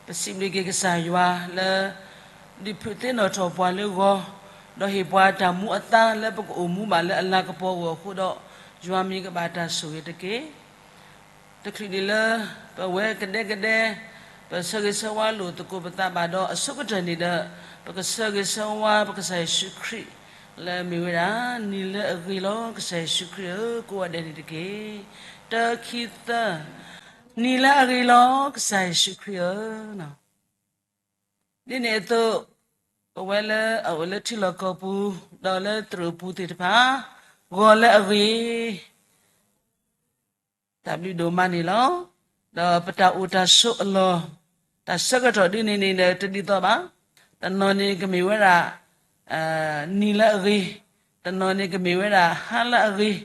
ပစံးဘျုးက့ၤကစၢ်ယွၤလၢ ဒုးဖုးသ့ၣ်နီၣ်ထီၣ်ပှၤလၢဂီၤ, ဒီးဟ့ၣ်ပှၤတၢ်မူအသါလၢပကအိၣ်မူဘၣ်လၢအလၤကပီၤအဂီၢ်အဃိဒီး, ယွၤမ့ၢ်ကဘၣ်တၢ်ဆိၣ်ဂ့ၤတက့ၢ်. တချုးဒံးလၢ ပဝဲကဒဲကဒဲ ပဆၢဂ့ၤဆၢဝါလိာ်သကိးပသးဘၣ်ဒီး အဆိကတၢၢ်န့ၣ်ဒီး ပကဆၢဂ့ၤဆၢဝါပကစၢ်ယ့ၣ်ၡူးခရံာ် လၢမ့ၢ်ဝဲဒၣ် နံၤလၢအဂ့ၤလီၤ ကစၢ်ယ့ၣ်ၡူးခရံာ်ဧၢ ကိးဂၤဒဲးန့ၣ်တက့ၢ်. တၢ ခံ သၢ, နံၤလၢအဂ့ၤလီၤ ကစၢ်ယ့ၣ်ၡူးခရံာ်ဧၢ. ဒ်န့ၣ်အသိး ပဝဲလၢအအိၣ်လၢထံလီၢ်ကီၢ်ပူၤ ဒီးလၢသရိာ်ပူၤသ့ၣ်တဖၣ် ဂီၤလၢအဂ့ၤ တၢ်ဘျုးဒိၣ်မးန့ၣ်လီၤ. ဒီးပတၢ်အိၣ်တၢ်ဆိးအလီၢ် တၢ်ဆၢကတီၢ်ဒ်န့ၣ်န့ၣ်ဒီး တဒ်သိးဘၣ်. တနီၤန့ၣ်ကမ့ၢ်ဝဲဒၣ် နံၤလၢအဂ့ၤ, တနီၤန့ၣ်ကမ့ၢ်ဝဲဒၣ်ဟါလၢအဂ့ၤ,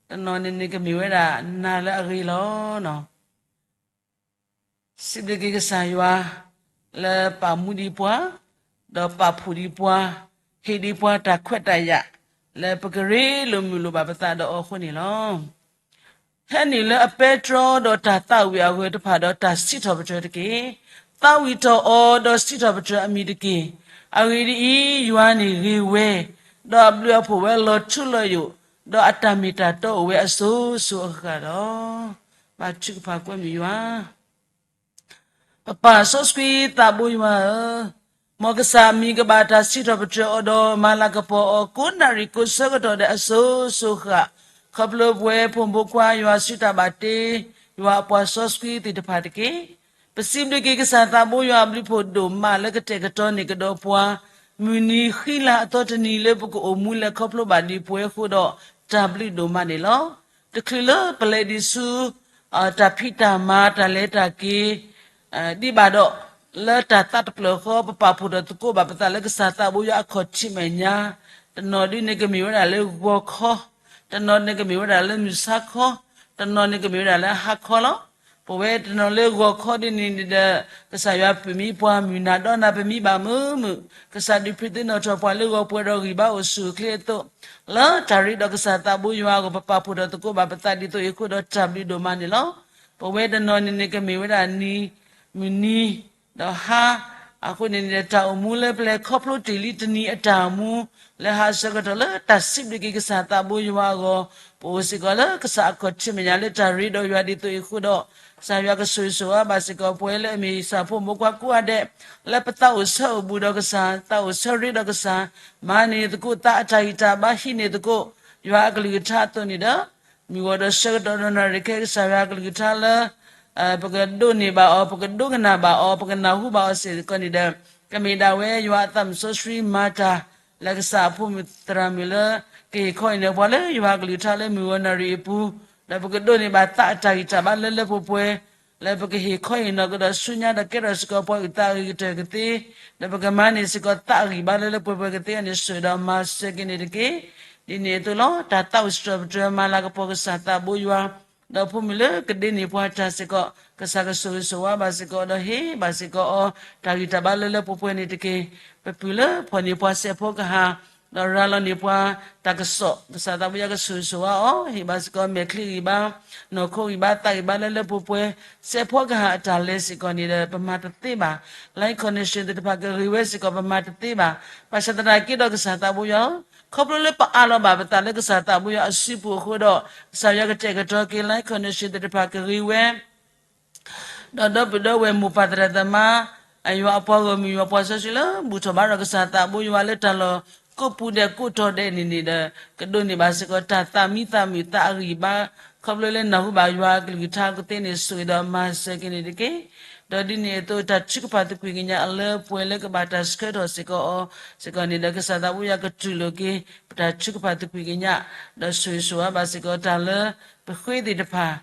တနီၤန့ၣ်န့ၣ်ကမ့ၢ်ဝဲဒၣ်နၤလၢအဂ့ၤလီၤ. စံးဘျုးက့ၤကစၢ်ယွၤ လၢပာ်မူဒံးပှၤ, ဒီးပာ်ဖှိၣ်ဒံးပှၤ, ဟ့ၣ်ဒံးပှၤတၢ်ခွဲးတၢ်ယာ် လၢပကရ့လိာ်မုာ်လိာ်ဘၣ်ပသးဒီးအီၤအဃိန့ၣ်လီၤ. ဟဲနုာ်လၢအပဲတြီဒီးတၢ်သးဝံၣ်အဂၢၢ်တဖၣ်ဒီးတၢ်စံးထီၣ်ပတြၢၤတက့ၢ်. သးဝံၣ်ထီၣ်အီၤဒီးစံးထီၣ်ပတြၢၤအမံၤတက့ၢ်. အဂ့ၢ်ဒ်အံၤ, ယွၤန့ၣ်ဂ့ၤဝဲ, ဒီးအဘျုးအဖှိၣ်ဝဲလီၤထူလီၤယိာ်, ဒီးအတၢ်မ့ၢ်တၢ်တီအိၣ်ဝဲအစိၤစိၤအဃၣ်ဃၣ်လီၤ. ဘါထုကဖၣ်ကွဲမုာ်ယွၤ ပပၢ်စီဆှံသးဘိယွၤဧၢ, မ်ကစၢ်အမံၤကဘၣ်တၢ်စံးထီၣ်ပတြၢၤအီၤဒီးမၤလၤကပီၤအီၤ ကိးနၣ်ရံၣ်ကိးဆၢကတီၢ်ဒဲးအစိၤစိၤဃၣ်ဃၣ်, ခီဖျိပဝဲဖိမုၣ်ဖိခွါယွၤစုတၢ်ဘၣ်တ့ ယွၤအပှၤစီဆှံသ့ၣ်တဖၣ်တက့ၢ်. ပစံးဘျုးက့ၤကစၢ်သးဘိယွၤအဘျုးဖှိၣ်ဒိၣ်မးလၢကတဲာ်ကတီၤန့ၢ်ကဒီးပှၤ မုၢ်နံၤဃံလၤအသီတနံၤလၢပကအိၣ်မူလဲၤခီဖျိဘၣ်ဒံးပဝဲအဃိဒီး တၢ်ဘျုးဒိၣ်မးန့ၣ်လီၤ. တချုးလၢပလဲၤဒံးဆူ တၢ်ဖံးတၢ်မၤတၢ်လဲၤတၢ်က့ၤ ဒံးဘၣ်ဒီး လၢတၢ်သးတဖျၢၣ်ဃီ ပပာ်ဖှိၣ်ထီၣ်သကိးဘၣ်ပသးလၢကစၢ်သးဘိယွၤအခီၣ်ထံးမဲာ်ညါ, တနီၤဒ်န့ၣ်ကမ့ၢ်ဝဲဒၣ်လၢဂီၤခီ, တနီၤန့ၣ်ကမ့ၢ်ဝဲဒၣ်လၢမုၢ်ဆါခီ, တနီၤန့ၣ်ကမ့ၢ်ဝဲဒၣ်လၢဟါခီလီၤ. ပဝဲတနီၤလၢဂီၤခီဒ်န့ၣ်ဒီး ကစၢ်ယွၤပာ်မံပှၤမုၢ်နၤဒီနၤပမံဘၣ်မုာ်မုာ်, ကစၢ်ဒုးဖုးသ့ၣ်နီၣ်ထီၣ်ပှၤလၢဂီၤပှဲၤဒီးဂံၢ်ဘါအိၣ်ဆူၣ်အိၣ်ချ့အသိး, လၢတၢ်ရ့ဒီးကစၢ်သးဘိယွၤအဂီၢ် ပပာ်ဖှိၣ်ထီၣ်သကိးဘၣ်ပသးဒ်သိးအံၤအဃိဒီးတၢ်ဘျုးဒိၣ်မးန့ၣ်လီၤ. ပဝဲတနီၤန့ၣ်န့ၣ်ကမ့ၢ်ဝဲဒၣ်နံၤ မုၢ်နံၤ ဒီးဟါ, အဃိန့ၣ်န့ၣ်ဒီး တၢ်အိၣ်မူလၢပလဲၤခီဖျိတ့ၢ်လံတနံၤအတၢ်အိၣ်မူ လၢဟါအဆၢကတီၢ်လၢတၢ်စံးဘျုးက့ၤကစၢ်သးဘိယွၤအဂီၢ်, ပအိၣ်စ့ၢ်ကီးလၢကစၢ်အခီၣ်ထံးမဲာ်ညါလၢတၢ်ရ့ဒီးယွၤဒ်သိးအံၤအဃိဒီး, ကစၢ်ယွၤကဆိၣ်ဂ့ၤဆိၣ်ဝါဘၣ်စ့ၢ်ကီးပဝဲလၢအမ့ၢ်ကစၢ်ဖိမုၣ်ဖိခွါကိးဂၤဒဲး, လၢပသးအိၣ်ဆၢအိၣ်ဘူးဒီးကစၢ်, သးအိၣ်ဆၢရ့ဒီးကစၢ်, မၤန့ၢ်သကိးသးအတၢ်ဂံၢ်တၢ်ဘါ ဟံးန့ၢ်သကိး ယွၤအကလုၢ်ကထါအသိးန့ၣ်ဒီး, မုၢ်ဂီၤဒီးဆၢကတီၢ်ဒီးနၣ်ရံၣ်ခဲ ကစၢ်ယွၤအကလုၢ်ကထါလၢ ပကဒိးန့ၢ်ဘၣ်အီၤ, ပကဒိကနၣ်ဘၣ်အီၤ, ပကနၢ်ဟူဘၣ်အီၤစ့ၢ်ကီးန့ၣ်ဒီး, ကမ့ၢ်ဒၣ်ဝဲယွၤအသးစီဆှံမၤတၢ် လၢကစၢ်အဖိမုၣ်သရၣ်မုၣ်လၢ ကဟ့ၣ်ခီဟ့ၣ်နီၤပှၤလၢယွၤအကလုၢ်ကထါလၢမုၢ်ဂီၤနၣ်ရံၣ်အပူၤ, ဒီးပကဒိးန့ၢ်ဘၣ်သးအတၢ်ဂံၢ်တၢ်ဘါလၢလၢပှဲၤပှဲၤ, လၢပကဟ့ၣ်ခီဟ့ၣ်နီၤကဒီးဆူညါဒီးကဲထီၣ်စ့ၢ်ကီးပှၤအုၣ်သးအဂ့ၤကတၢၢ်ကသ့, ဒီးပကမၤန့ၢ်စ့ၢ်ကီးသးအဂံၢ်ဘါလၢလၢပှဲၤပှဲၤကသ့အီၤန့ၣ် ဆိၣ်ဒီးမၤစၢၤက့ၤန့ၣ်တက့ၢ်. ဒ်န့ၣ်အသိးလီၤ. တၢ်သးအိၣ်စံးထီၣ်ပတြၢၤမၤလၤကပီၤကစၢ်သးဘိယွၤ, ဒီးဖိမုၣ်လၢကဒ့န့ၢ်ပှၤတၢ်စ့ၢ်ကီး, ကစၢ်ကဆိၣ်ဂ့ၤဆိၣ်ဝါဘၣ်စ့ၢ်ကီးဒီးဟ့ၣ်ဘၣ်စ့ၢ်ကီးအီၤ တၢ်ဂံၢ်တၢ်ဘါလၢလၢပှဲၤပှဲၤန့ၣ်တက့ၢ်. ပပုၢ်လၢဖီၣ်န့ၢ်ပှၤစဲးဖီကဟၣ်, ဒီးရၤလီၤန့ၢ်ပှၤတၢ်ကစီၣ်, ကစၢ်သးဘိယွၤကဆိၣ်ဂ့ၤဆိၣ်ဝါအီၤ, ဟ့ၣ်ဘၣ်စ့ၢ်ကီးမဲာ်ချံဂံၢ်ဘါ, နီၢ်ခိဂံၢ်ဘါ သးဂံၢ်ဘါလၢလၢပှဲၤပှဲၤ, စဲးဖီကဟၣ်အတၢ်လဲၤစ့ၢ်ကီးန့ၣ်ဒီး ပမၤတသ့ဘၣ်. Life Connection သ့ၣ်တဖၣ်ကဂ့ၤဝဲစ့ၢ်ကီး ပမၤတသ့ဘၣ်. ဘၣ်ဆၣ်သနာ်က့ဒီးကစၢ်သးဘိယွၤဧၢ, ခီဖျိလၢပအးလီၤဘၣ်ပသးလၢကစၢ်သးဘိယွၤအစုပူၤအဃိဒီး, ကစၢ်ယွၤကတဲာ်ကတီၤက့ၤ Life Connection သ့ၣ်တဖၣ်ကဂ့ၤဝဲ ဒီးဒီပုၢ်ဒီဝဲၢ်မိၢ်ပၢ်သရၣ်သမါ, ယွၤအပှၤဂီၢ်မုၢ် ယွၤပှၤစီဆှံလၢဘူၣ်ထီၣ်ဘါထီၣ်ကစၢ်သးဘိယွၤလၢတၢ်လီၢ်ကိးပူၤဒဲးကိးထီၣ်ဒဲးန့ၣ်န့ၣ်ဒီး, ကဒိးန့ၢ်ဘၣ်စ့ၢ်ကီးတၢ်သးမံသးမုာ်သးအဂံၢ်ဘါ, ခီဖျိလၢနၢ်ဟူဘၣ်ယွၤအကလုၢ်ကထါကသ့န့ၣ် ဆိၣ်ဂ့ၤဒီးမၤစၢၤက့ၤန့ၣ်တက့ၢ်. ဒီးဒ်န့ၣ်အသိးတၢ်ထုကဖၣ်သကွံာ်ကညးအလၢပှဲၤလၢကဘၣ်တၢ်ဆှၢထီၣ်စ့ၢ်ကီးအီၤစ့ၢ်ကီးန့ၣ်ဒီး ကစၢ်သးဘိယွၤကတူၢ်လိာ်က့ၤ ပတၢ်ထုကဖၣ်သကွံာ်ကညး, ဒီးဆိၣ်ဂ့ၤဆိၣ်ဝါဘၣ်စ့ၢ်ကီးတၢ်လၢပဃ့သ့ၣ်တဖၣ်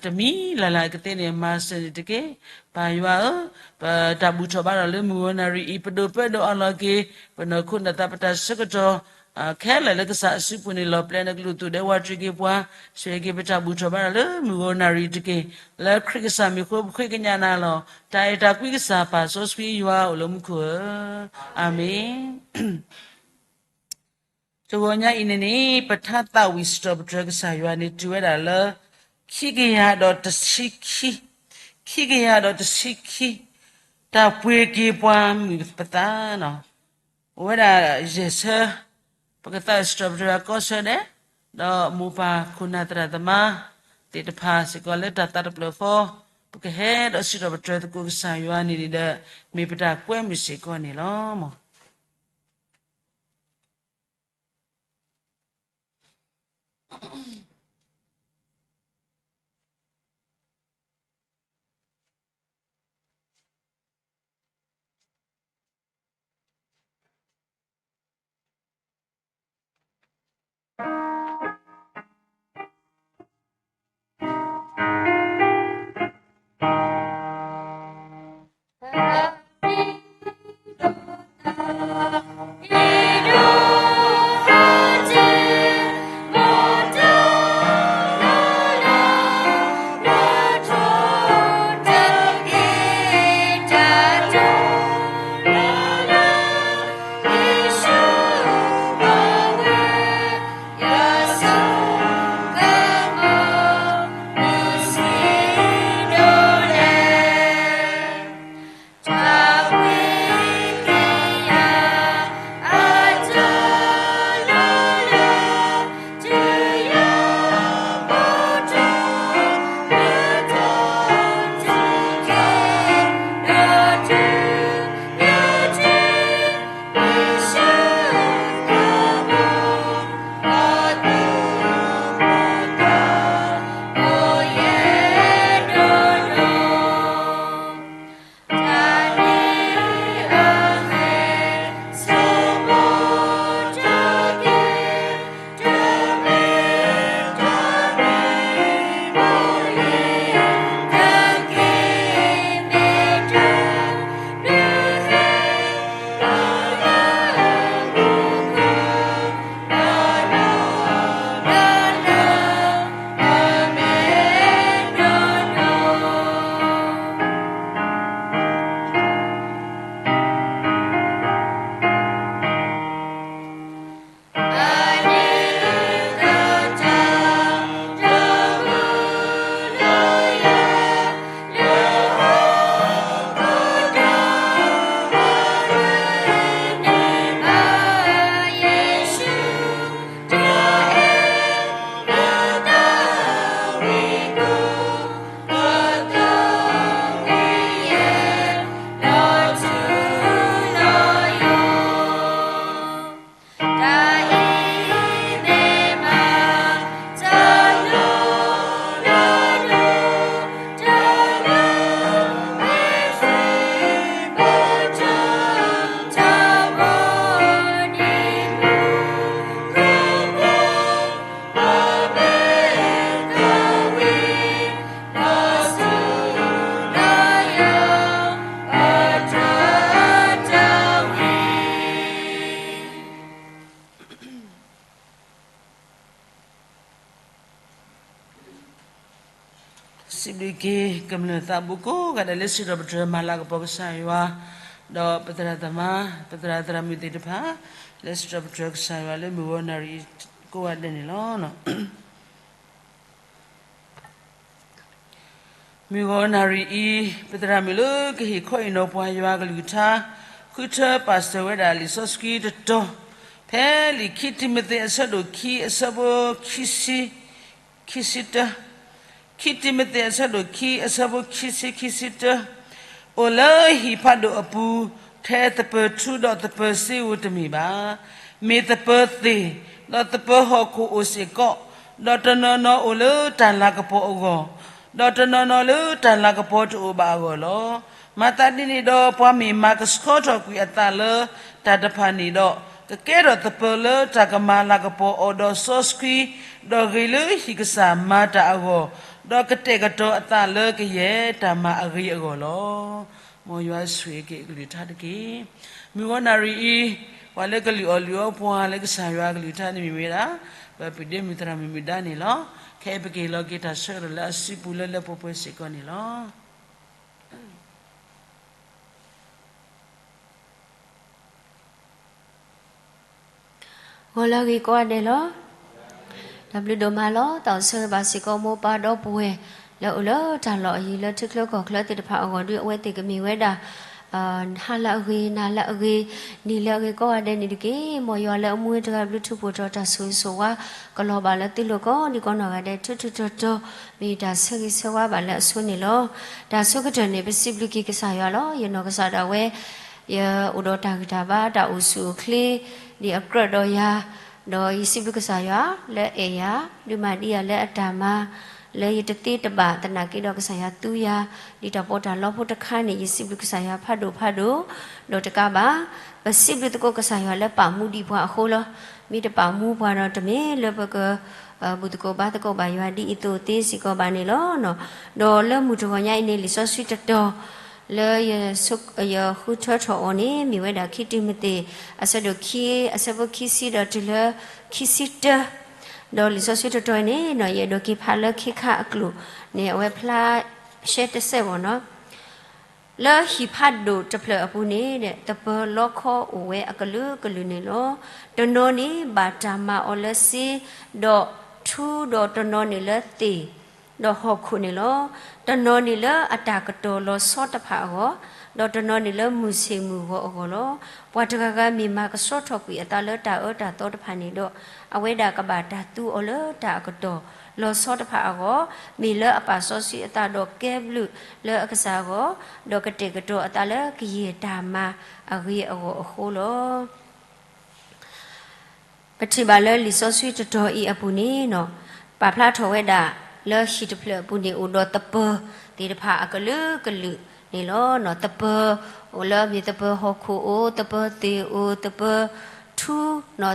တမံၤလၢ်လၢ်ကသ့န့ၣ် မၤစၢၤန့ၣ်တက့ၢ်. ပၢ်ယွၤဧၢ, ပတၢ်ဘူၣ်ထီၣ်ဘါထီၣ်လၢမုၢ်ဂီၤနၣ်ရံၣ်အံၤ ပဒိးပၢဒိးအးလီၤက့ၤ ပနီၢ်ခိနီၢ်သး ပတၢ်ဆၢကတီၢ်ခဲလၢာ်လၢကစၢ်အစုပူၤန့ၣ် လီၤပျဲနကလုၢ်သူၣ်ဒဲဝါတြံၤက့ၤပှၤ, ဆိၣ်ဂ့ၤက့ၤပတၢ်ဘူၣ်ထီၣ်ဘါထီၣ်လၢမုၢ်ဂီၤနၣ်ရံၣ်တက့ၢ်. လၢခရံာ်ကစၢ်မံၤအဃိ ပဃ့ကညးနၤလီၤ. တၢ်အဲၣ်တၢ်ကွံကစၢ် ပၢ်စီဆှံယွၤအိၣ်လၢမူခိၣ်ဧၢ, အၤမ့ၣ်. တဂီၤညါအံၤန့ၣ်န့ၣ် ပထါသးဝံၣ်စံးထီၣ်ပတြၢၤကစၢ်ယွၤန့ၣ် တုၤဝဲဒၣ်လၢ ခံကယၤဒီးတဆံခံ, ခံကယၤဒီးတဆံခံ, တၢ်ပှ့ၤက့ၤပှၤမုာ်ပသးန့ၣ်, အိၣ်ဝဲဒၣ်ယဲၢ်ဆၢ, ပကသးစံးထီၣ်ပတြၢၤအကီဆၢဒဲး, ဒီးမိၢ်ပၢ်ခိၣ်နၢ်သရၣ်သမါသ့ၣ်တဖၣ်စ့ၢ်ကီးလၢတၢ်သးတဖျၢၣ်ဃီ, ပကဟဲဒီးစံးထီၣ်ပတြၢၤသကိးကစၢ်ယွၤန့ၣ်န့ၣ်ဒီး မ့ၢ်ပတၢ်ကွဲမုာ်စ့ၢ်ကီးန့ၣ်လီၤ.စံးဘျုးက့ၤ ကမျၢၢ်သးဘိကိးဂၤဒဲးလၢ စံးထီၣ်ပတြၢၤမၤလၤကပီၤကစၢ်ယွၤ, ဒီးပသရၣ်သမါ, ပသရၣ်သရၣ်မုၣ်သ့ၣ်တဖၣ် လၢစံးထီၣ်ပတြၢၤကစၢ်ယွၤလၢမုၢ်ဂီၤနၣ်ရံၣ်ကိးဂၤဒဲးန့ၣ်လီၤ. မုၢ်ဂီၤနၣ်ရံၣ်အံၤ, ပသရၣ်မုၣ်လၢကဟ့ၣ်ခီဟ့ၣ်နီၤပှၤယွၤကလုၢ်ကထါ, ဃုထၢပာ်စၢၤဝဲဒၣ်လံာ်စီဆှံတတီၤ, ဖဲလံာ်ခံတံၤမသ့းအဆၢဒိၣ်ခံအဆၢဖိခံဆံ, ခံဆံတၢ, ခံတံၤမသ့းအဆၢဒိၣ်ခံအဆၢဖိခံဆံ ခံဆံတၢ, အိၣ်လၢဟံၣ်ဖးဒိၣ်အပူၤ, ထဲသပၢၤထူဒီးသပၢၤစ့ဧိၤတမ့ၢ်ဘၣ်. မ့ၢ်သပၢၤသ့ၣ်, ဒီးသပၢၤဟီၣ်ခိၣ်အိၣ်စ့ၢ်ကီး, ဒီးတနီၤနီၤအိၣ်လၢတၢ်လၤကပီၤအဂီၢ်, ဒီးတနီၤနီၤလၢတၢ်လၤကပီၤတအိၣ်ဘၣ်အဂီၢ်လီၤ. မၤသးဒ်န့ၣ်ဒီး ပှၤမ့ၢ်မၤကဆှီထီၣ်ကွံာ်အသးလၢတၢ်တဖၣ်န့ၣ်ဒီး, ကကဲထီၣ်သပၢၤလၢတၢ်ကမၤလၤကပီၤအီၤဒီးစီဆှံ, ဒီးဂ့ၤလၢဟံၣ်ကစၢ်မၤတၢ်အဂီၢ်, ဒီးကတဲာ်ကတီၤအသးလၢကယဲၢ်တၢ်မၤအဂ့ၤအဂီၢ်လီၤ. မ်ယွၤဆိၣ်ဂ့ၤက့ၤအကလုၢ်ကထါတက့ၢ်. မုၢ်ဂီၤနၣ်ရံၣ်အံၤ, ပှၤလၢကလုၢ်အီၣ်လုၢ်အီပှၤလၢကစၢ်ယွၤအကလုၢ်ကထါန့ၣ်မ့ၢ်ဝဲဒၣ်, ပပုၢ်ဒ့မုၣ်သရၣ်မုၣ်မုၢ်ဒါန့ၣ်လီၤ. ခဲအံၤပက့ၤလီၤက့ၤတၢ်ဆၢကတီၢ်လၢအစုပူၤလၢလၢပှဲၤပှဲၤစ့ၢ်ကီးန့ၣ်လီၤ. ဂီၤလၢအဂ့ၤကိးဂၤဒဲးလီၤ. တၢ်ဘျုးဒိၣ်မးလီၤ. တၢ်အိၣ်ဆၢဂ့ၤဘၣ်စ့ၢ်ကီးမိၢ်ပၢ်ဒီပုၢ်ဝဲၢ် လၢအအိၣ်လၢတၢ်လီၢ်အယံၤလၢထံချၢကီၢ်ချၢသ့ၣ်တဖၣ်အဂီၢ်ဒီး အဝဲသ့ၣ်ကမ့ၢ်ဝဲဒၣ် ဟါလၢအဂ့ၤ, နၤလၢအဂ့ၤ, နံၤလၢအဂ့ၤကိးဂၤဒဲးန့ၣ်တက့ၢ်. မ်ယွၤလၢအမူဝဲတဂၤဘျုးထူးဖှိၣ်ထီၣ်တၢ်ဆိၣ်ဂ့ၤဆိၣ်ဝါ ကလီၤဘၣ်လၢသုလိၤကိးဒံကိးနီၢ်ဂၤဒဲး ထူးထူးတီၤတီၤ မ့ၢ်တၢ်ဆၢဂ့ၤဆၢဝါဘၣ်လၢအဆိန့ၣ်လီၤ. တၢ်ဆိကတၢၢ်န့ၣ် ပစံးဘျုးက့ၤကစၢ်ယွၤလီၤ. ယနီၢ်ကစၢ်ဒၣ်ဝဲ ယအိၣ်ဒီးတၢ်ဂံၢ်တၢ်ဘါ တၢ်အိၣ်ဆူၣ်အိၣ်ချ့ ဒ်အကြၢးဒီးယၤ, ဒီးယစံးဘျုးကစၢ်ယွၤလၢအဲၣ်ယၤ ဒုးမၤဒံးယၤလၢအတၢ်မၤ လၢယတသ့တဘၣ်သနာ်က့ဒီးကစၢ်ယွၤသူယၤ ဒ်တၢ်ပီးတၢ်လီဖိတခါန့ၣ် ယစံးဘျုးကစၢ်ယွၤဖးဒိၣ်ဖးဒိၣ်, ဒီးတကးဘၣ် ပစံးဘျုးသကိးကစၢ်ယွၤလၢပာ်မူဒံးပှၤအဃိလီၤ. မ့ၢ်တပာ်မူပှၤဒီးတမ့ၢ်လၢပက ဘူၣ်သကိးဘါသကိးဘၣ်ယွၤဒ်အံၤသိးသ့စ့ၢ်ကီးဘၣ်န့ၣ်လီၤ. ဒီးလၢမုၢ်တဂီၤညါအံၤန့ၣ် လံာ်စီဆှံတတီၤ လၢ ယဃုထၢထီၣ်အီၤန့ၣ် မ့ၢ်ဝဲဒၣ်ခံတံၤမသ့း အဆၢဒိၣ်ခံ အဆၢဖိခံဆံဒီးတုၤလၢခံဆံတၢ, ဒီးလံာ်စီဆှံတတီၤအံၤန့ၣ် ယအဲၣ်ဒိးက့ၤဖးလၢခ့ခါအကျိာ်န့ၣ် အဝဲဖျါရှဲတစဲးဘၣ်နီၤ. လၢဟံၣ်ဖးဒိၣ်တဖျၢၣ်အပူၤန့ၣ် သပၢၤလီခီအိၣ်ဝဲအကလုာ်ကလုာ်န့ၣ်လီၤ. တနီၤန့ၣ်ဘၣ်တၢ်မၤအီၤလၢစ့ ဒီးထူ ဒီးတနီၤန့ၣ်လၢသ့ၣ် ဒီးဟီၣ်ခိၣ်န့ၣ်လီၤ. တနီၤန့ၣ်လၢအတၢ်ကတီၤလီၤဆီတဖၣ်အဂီၢ်, ဒီးတနီၤန့ၣ်လၢမုၢ်ဆ့ၣ်မုၢ်ဂီၤအဂီၢ်လီၤ. ပှၤတဂၤဂၤမ့ၢ်မၤကဆှီထီၣ်ကွံာ်အသးလၢတၢ်အၢတၢ်သီတဖၣ်န့ၣ်ဒီး အဝဲဒၣ်ကဘၣ်တၢ်သူအီၤလၢတၢ်အကတီၤလီၤဆီတဖၣ်အဂီၢ်, မ့ၢ်လၢအပာ်စီဆှံအသးဒီးကဲဘျုးလၢအကစၢ်အဂီၢ်, ဒီးကတဲာ်ကတီၤအသးလၢကယဲၢ်တၢ်မၤအဂ့ၤအဂီၢ်အဃိလီၤ. ပထံၣ်ဘၣ်လၢလံာ်စီဆှံတတီၤအံၤအပူၤန့ၣ် ပာ်ဖျါထီၣ်ဝဲဒၣ်လၢဟံၣ်တဖျၢၣ်အပူၤန့ၣ် အိၣ်ဒီးသပၢၤသ့ၣ်တဖၣ်အကလုာ်ကလုာ်န့ၣ်လီၤ. သပၢၤအိၣ်လၢမ့ၢ်သပၢၤဟီၣ်ခိၣ်အိၣ်, သပၢၤသ့ၣ်အိၣ်, သပၢၤထူ,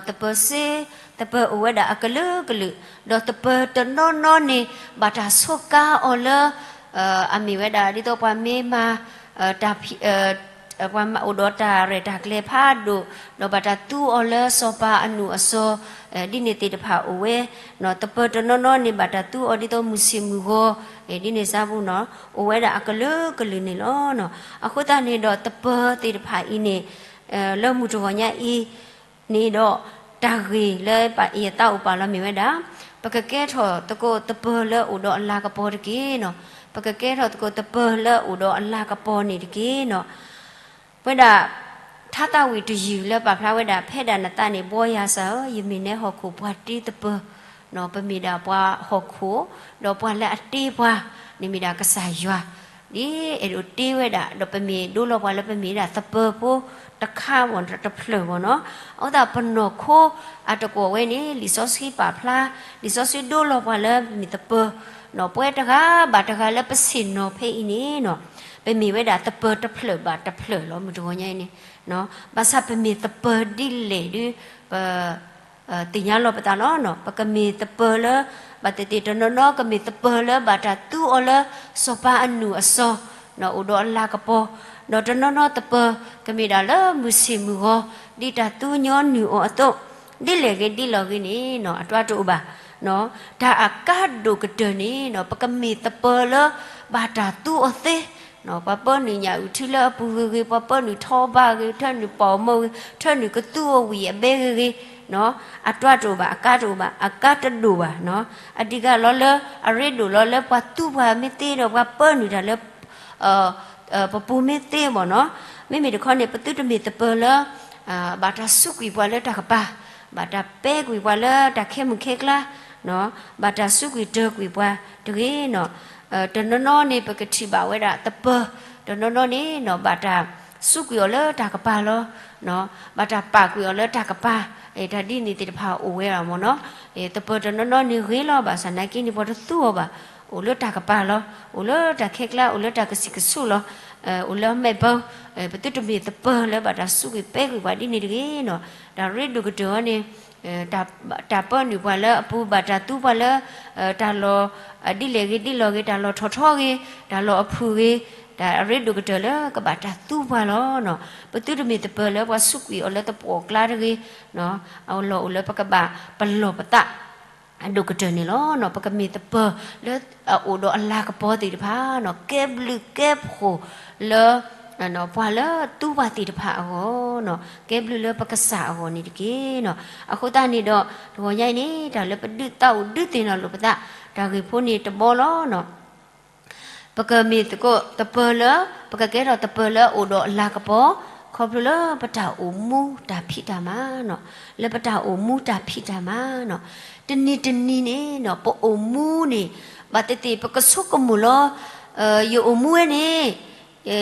သပၢၤစ့, သပၢၤအိၣ်ဝဲဒၣ်အကလုာ်ကလုာ်, ဒီးသပၢၤတနီၤနီၤန့ၣ် ဘၣ်တၢ်ဆိးကါအီၤလၢ အမ့ၢ်ဝဲဒၣ်ဒ်သိးပှၤမ့ၢ်မၤ တၢ်ဖံး ပှၤမၤအိၣ်ဒီးတၢ်ရဲၣ်တၢ်ကျဲၤဖးဒိၣ်, ဒီးဘၣ်တၢ်သူအီၤလၢစီၤပၤအနုာ်အစီၤ ဒ်န့ၣ်သ့ၣ်တဖၣ်အိၣ်ဝဲ, သပၢၤတနီၤနီၤန့ၣ်ဘၣ်တၢ်သူအီၤဒ်သိးမုၢ်ဆ့ၣ်မုၢ်ဂီၤ ဒ်န့ၣ်စၢ်ပူၤနီၤ အိၣ်ဝဲဒၣ်အကလုာ်ကလုာ်န့ၣ်လီၤ. အဃိသတးန့ၣ်ဒီးသပၢၤသ့ၣ်တဖၣ်အံၤန့ၣ် လၢမုၢ်တဂီၤညါအံၤန့ၣ်ဒီး တၢ်ဂ့ၢ်လၢယသးအိၣ်ပာ်လီၤမ့ၢ်ဝဲဒၣ် ပကကဲထီၣ်သကိးသပၢၤလၢအိၣ်ဒီးအလၤကပီၤတက့ၢ်နီၤ. ပကကဲထီၣ်သကိးသပၢၤလၢအိၣ်ဒီးအလၤကပီၤန့ၣ်တက့ၢ်နီၤ. ပဝဲဒၣ် ထါသးဝံၣ်တယုၢ်လၢပာ်ဖျါဝဲဒၣ် ဖဲဒၣ်နသးန့ၣ် ဘှီယၤစၢ်ဧၢ, ယမ့ၢ်နဲဟီၣ်ခိၣ်ပှၤတ့သပၢၤ, ပမ့ၢ်ဒၣ်ပှၤဟီၣ်ခိၣ်, ဒီးပှၤလၢအတ့ပှၤန့ၣ်မ့ၢ်ဒၣ်ကစၢ်ယွၤ ဒ်အဲၣ်ဒိးတ့ဝဲဒၣ် ဒီးပမ့ၢ်ဒိလီၤပှၤလၢပမ့ၢ်ဒၣ်သပၢၤဖိတခါဘၣ်တဖျၢၣ်ဘၣ်နီၤ. အဃိသတးပနီၢ်ခိအတကွီၢ်ဝဲန့ၣ် လံာ်စီဆှံပာ်ဖျါ, လံာ်စီဆှံဒိလီၤပှၤလၢပမ့ၢ်သပၢၤ, ပဝဲတဂၤဘၣ်တဂၤလၢပဆ့ၣ်နီၤဖဲအံၤန့ၣ်နီၤ, ပမ့ၢ်ဝဲဒၣ်သပၢၤတဖျၢၣ်ဘၣ်တဖျၢၣ်လီၤ မုၢ်တဂီၤညါအံၤန့ၣ်. ဘၣ်ဆၣ်ပမ့ၢ်သပၢၤဒ်လဲၣ်ဒုး ပ သ့ၣ်ညါလီၤပသးလီၤ. ပကမ့ၢ်သပၢၤလၢ ဘၣ်သ့ၣ်သ့ၣ်တနီၤနီၤ ကမ့ၢ်သပၢၤလၢဘၣ်တၢ်သူအီၤလၢ စီၤပၤအနုာ်အစီၤ အိၣ်ဒီးအလၤကပီၤ, ဒီးတနီၤနီၤသပၢၤ ကမ့ၢ်ဒၣ်လၢမုၢ်ဆ့ၣ်မုၢ်ဂီၤ ဒ်တၢ်သူညီနုၢ်အီၤအသိး, ဒ်လဲၣ်ဂ့ၤဒ်လဲၣ်ဂ့ၤန့ၣ် အတၢ်တအိၣ်ဘၣ်. တၢ်အကါဒိၣ်ကတၢၢ်န့ၣ် ပကမ့ၢ်သပၢၤလၢ ဘၣ်တၢ်သူအီၤသ့ ပှၤပၢနုာ်ညၣ်အုၣ်ထံလၢအပူၤဂ့ၤဂ့ၤ, ပှၤပၢနုာ်ထီဘၣ်ဂ့ၤ, ထၢနုာ်ပီၣ်မီၢ်ဂ့ၤ, ထၢနုာ်ကသူအီၤဝံၤအဘဲဂ့ၤဂ့ၤ, အတၢ်တအိၣ်ဘၣ်, အကါတအိၣ်ဘၣ်, အကါတဒိၣ်ဘၣ်. အဒံးကလီၤလၢအရ့ဒိၣ်လီၤလၢပှၤသူပှၤမ့ၢ်သ့ဒီး ပှၤပၢနုာ်တၢ်လၢ ပပူၤမ့ၢ်သ့ဘၣ်နီၤ. မ့မ့ၢ်တခီန့ၣ် ပသုတမ့ၢ်သပၢၤလၢ ဘၣ်တၢ်စူးကွံာ်ပှၤလၢတၢ်ကပၤ, ဘၣ်တၢ်ပဲကွံာ်ပှၤလၢတၢ်ခဲမုၢ်ခဲကျါ, ဘၣ်တၢ်စူးကွံာ်တၢၤကွံာ်ပှၤတဂ့ၤနီၤ. တနီၤနီၤန့ၣ် ပကထံၣ်ဘၣ်ဝဲဒၣ်သပၢၤ, တနီၤနီၤန့ၣ်နီၤ ဘၣ်တၢ်စူးကွံာ်အီၤလၢတၢ်ကပၤလီၤ. ဘၣ်တၢ်ပာ်ကွံာ်အီၤလၢတၢ်ကပၤ, တၢ်ဒ်န့ၣ်သ့ၣ်တဖၣ်အိၣ်ဝဲဒၣ်မ့ၢ်နီၤ. သပၢၤတနီၤနီၤန့ၣ်ဂ့ၤလီၤ ဘၣ်ဆၣ်နာ်က့န့ၣ် ပှၤတသူအီၤဘၣ်, အိၣ်လၢတၢ်ကပၤလီၤ, အိၣ်လၢတၢ်ခဲကျါ, အိၣ်လၢတၢ်ကစံၣ်ကစူးလီၤ, အိၣ်လၢမဲာ်ဘၢ, ပသုတမ့ၢ်သပၢၤလၢဘၣ်တၢ်စူးကွံာ်ပဲကွံာ်ပှၤဒ်န့ၣ်တဂ့ၤနီၤ. တၢ်ရ့ဒိၣ်ကတၢၢ်အီၤန့ၣ် တၢ်ပၢနုာ်ပှၤလၢအပူၤ, ဘၣ်တၢ်သူပှၤလၢ တၢ်လီၢ် ဒ်လဲၣ်ဂ့ၤဒ်လဲၣ်ဂ့ၤ, တၢ်လီၢ်ထီၣ်ထီဂ့ၤ, တၢ်လီၢ်အဖုၣ်ဂ့ၤ, တၢ်အရ့ဒိၣ်ကတၢၢ်လၢကဘၣ်တၢ်သူပှၤလီၤ. ပသုတမ့ၢ်သပၢၤလၢပှၤစူးကွံာ်အီၤလၢသပှၢ်ကျါတဂ့ၤ, အလီၢ်အိၣ်လၢပကဘၣ်ပလီၢ်ပသး အဒိၣ်ကတၢၢ်န့ၣ်လီၤ. ပကမ့ၢ်သပၢၤလၢအအိၣ်ဒီးအလၤကပီၤသ့ၣ်တဖၣ်, ကဲဘျုးကဲဖှိၣ်လၢ ပှၤလၢသူပှၤသ့ၣ်တဖၣ်အဂီၢ်, ကဲဘျုးလၢပကစၢ်အဂီၢ်န့ၣ်တက့ၢ်. အဃိသတးန့ၣ်ဒီး တဂီၤညါအံၤန့ၣ် တၢ်လၢပဒုးသးအိၣ်ဒုးသ့ၣ်နီၣ်လိာ်ပသး တၢ်ဂ့ၢ်ဖိန့ၣ်တဘီလီၤ. ပကမ့ၢ်သကိးသပၢၤလၢ, ပကကဲထီၣ်သပၢၤလၢအအိၣ်ဒီးလၤကပီၤ, ခီဖျိလၢပတၢ်အိၣ်မူတၢ်ဖံးတၢ်မၤနီၤ, လၢပတၢ်အိၣ်မူတၢ်ဖံးတၢ်မၤနီၤ, တနံၤတနံၤန့ၣ်နီၤ ပအိၣ်မူန့ၣ် ဘၣ်သ့ၣ်သ့ၣ် ပကဆိကမိၣ်လီၤ, ယအိၣ်မူဝဲန့ၣ်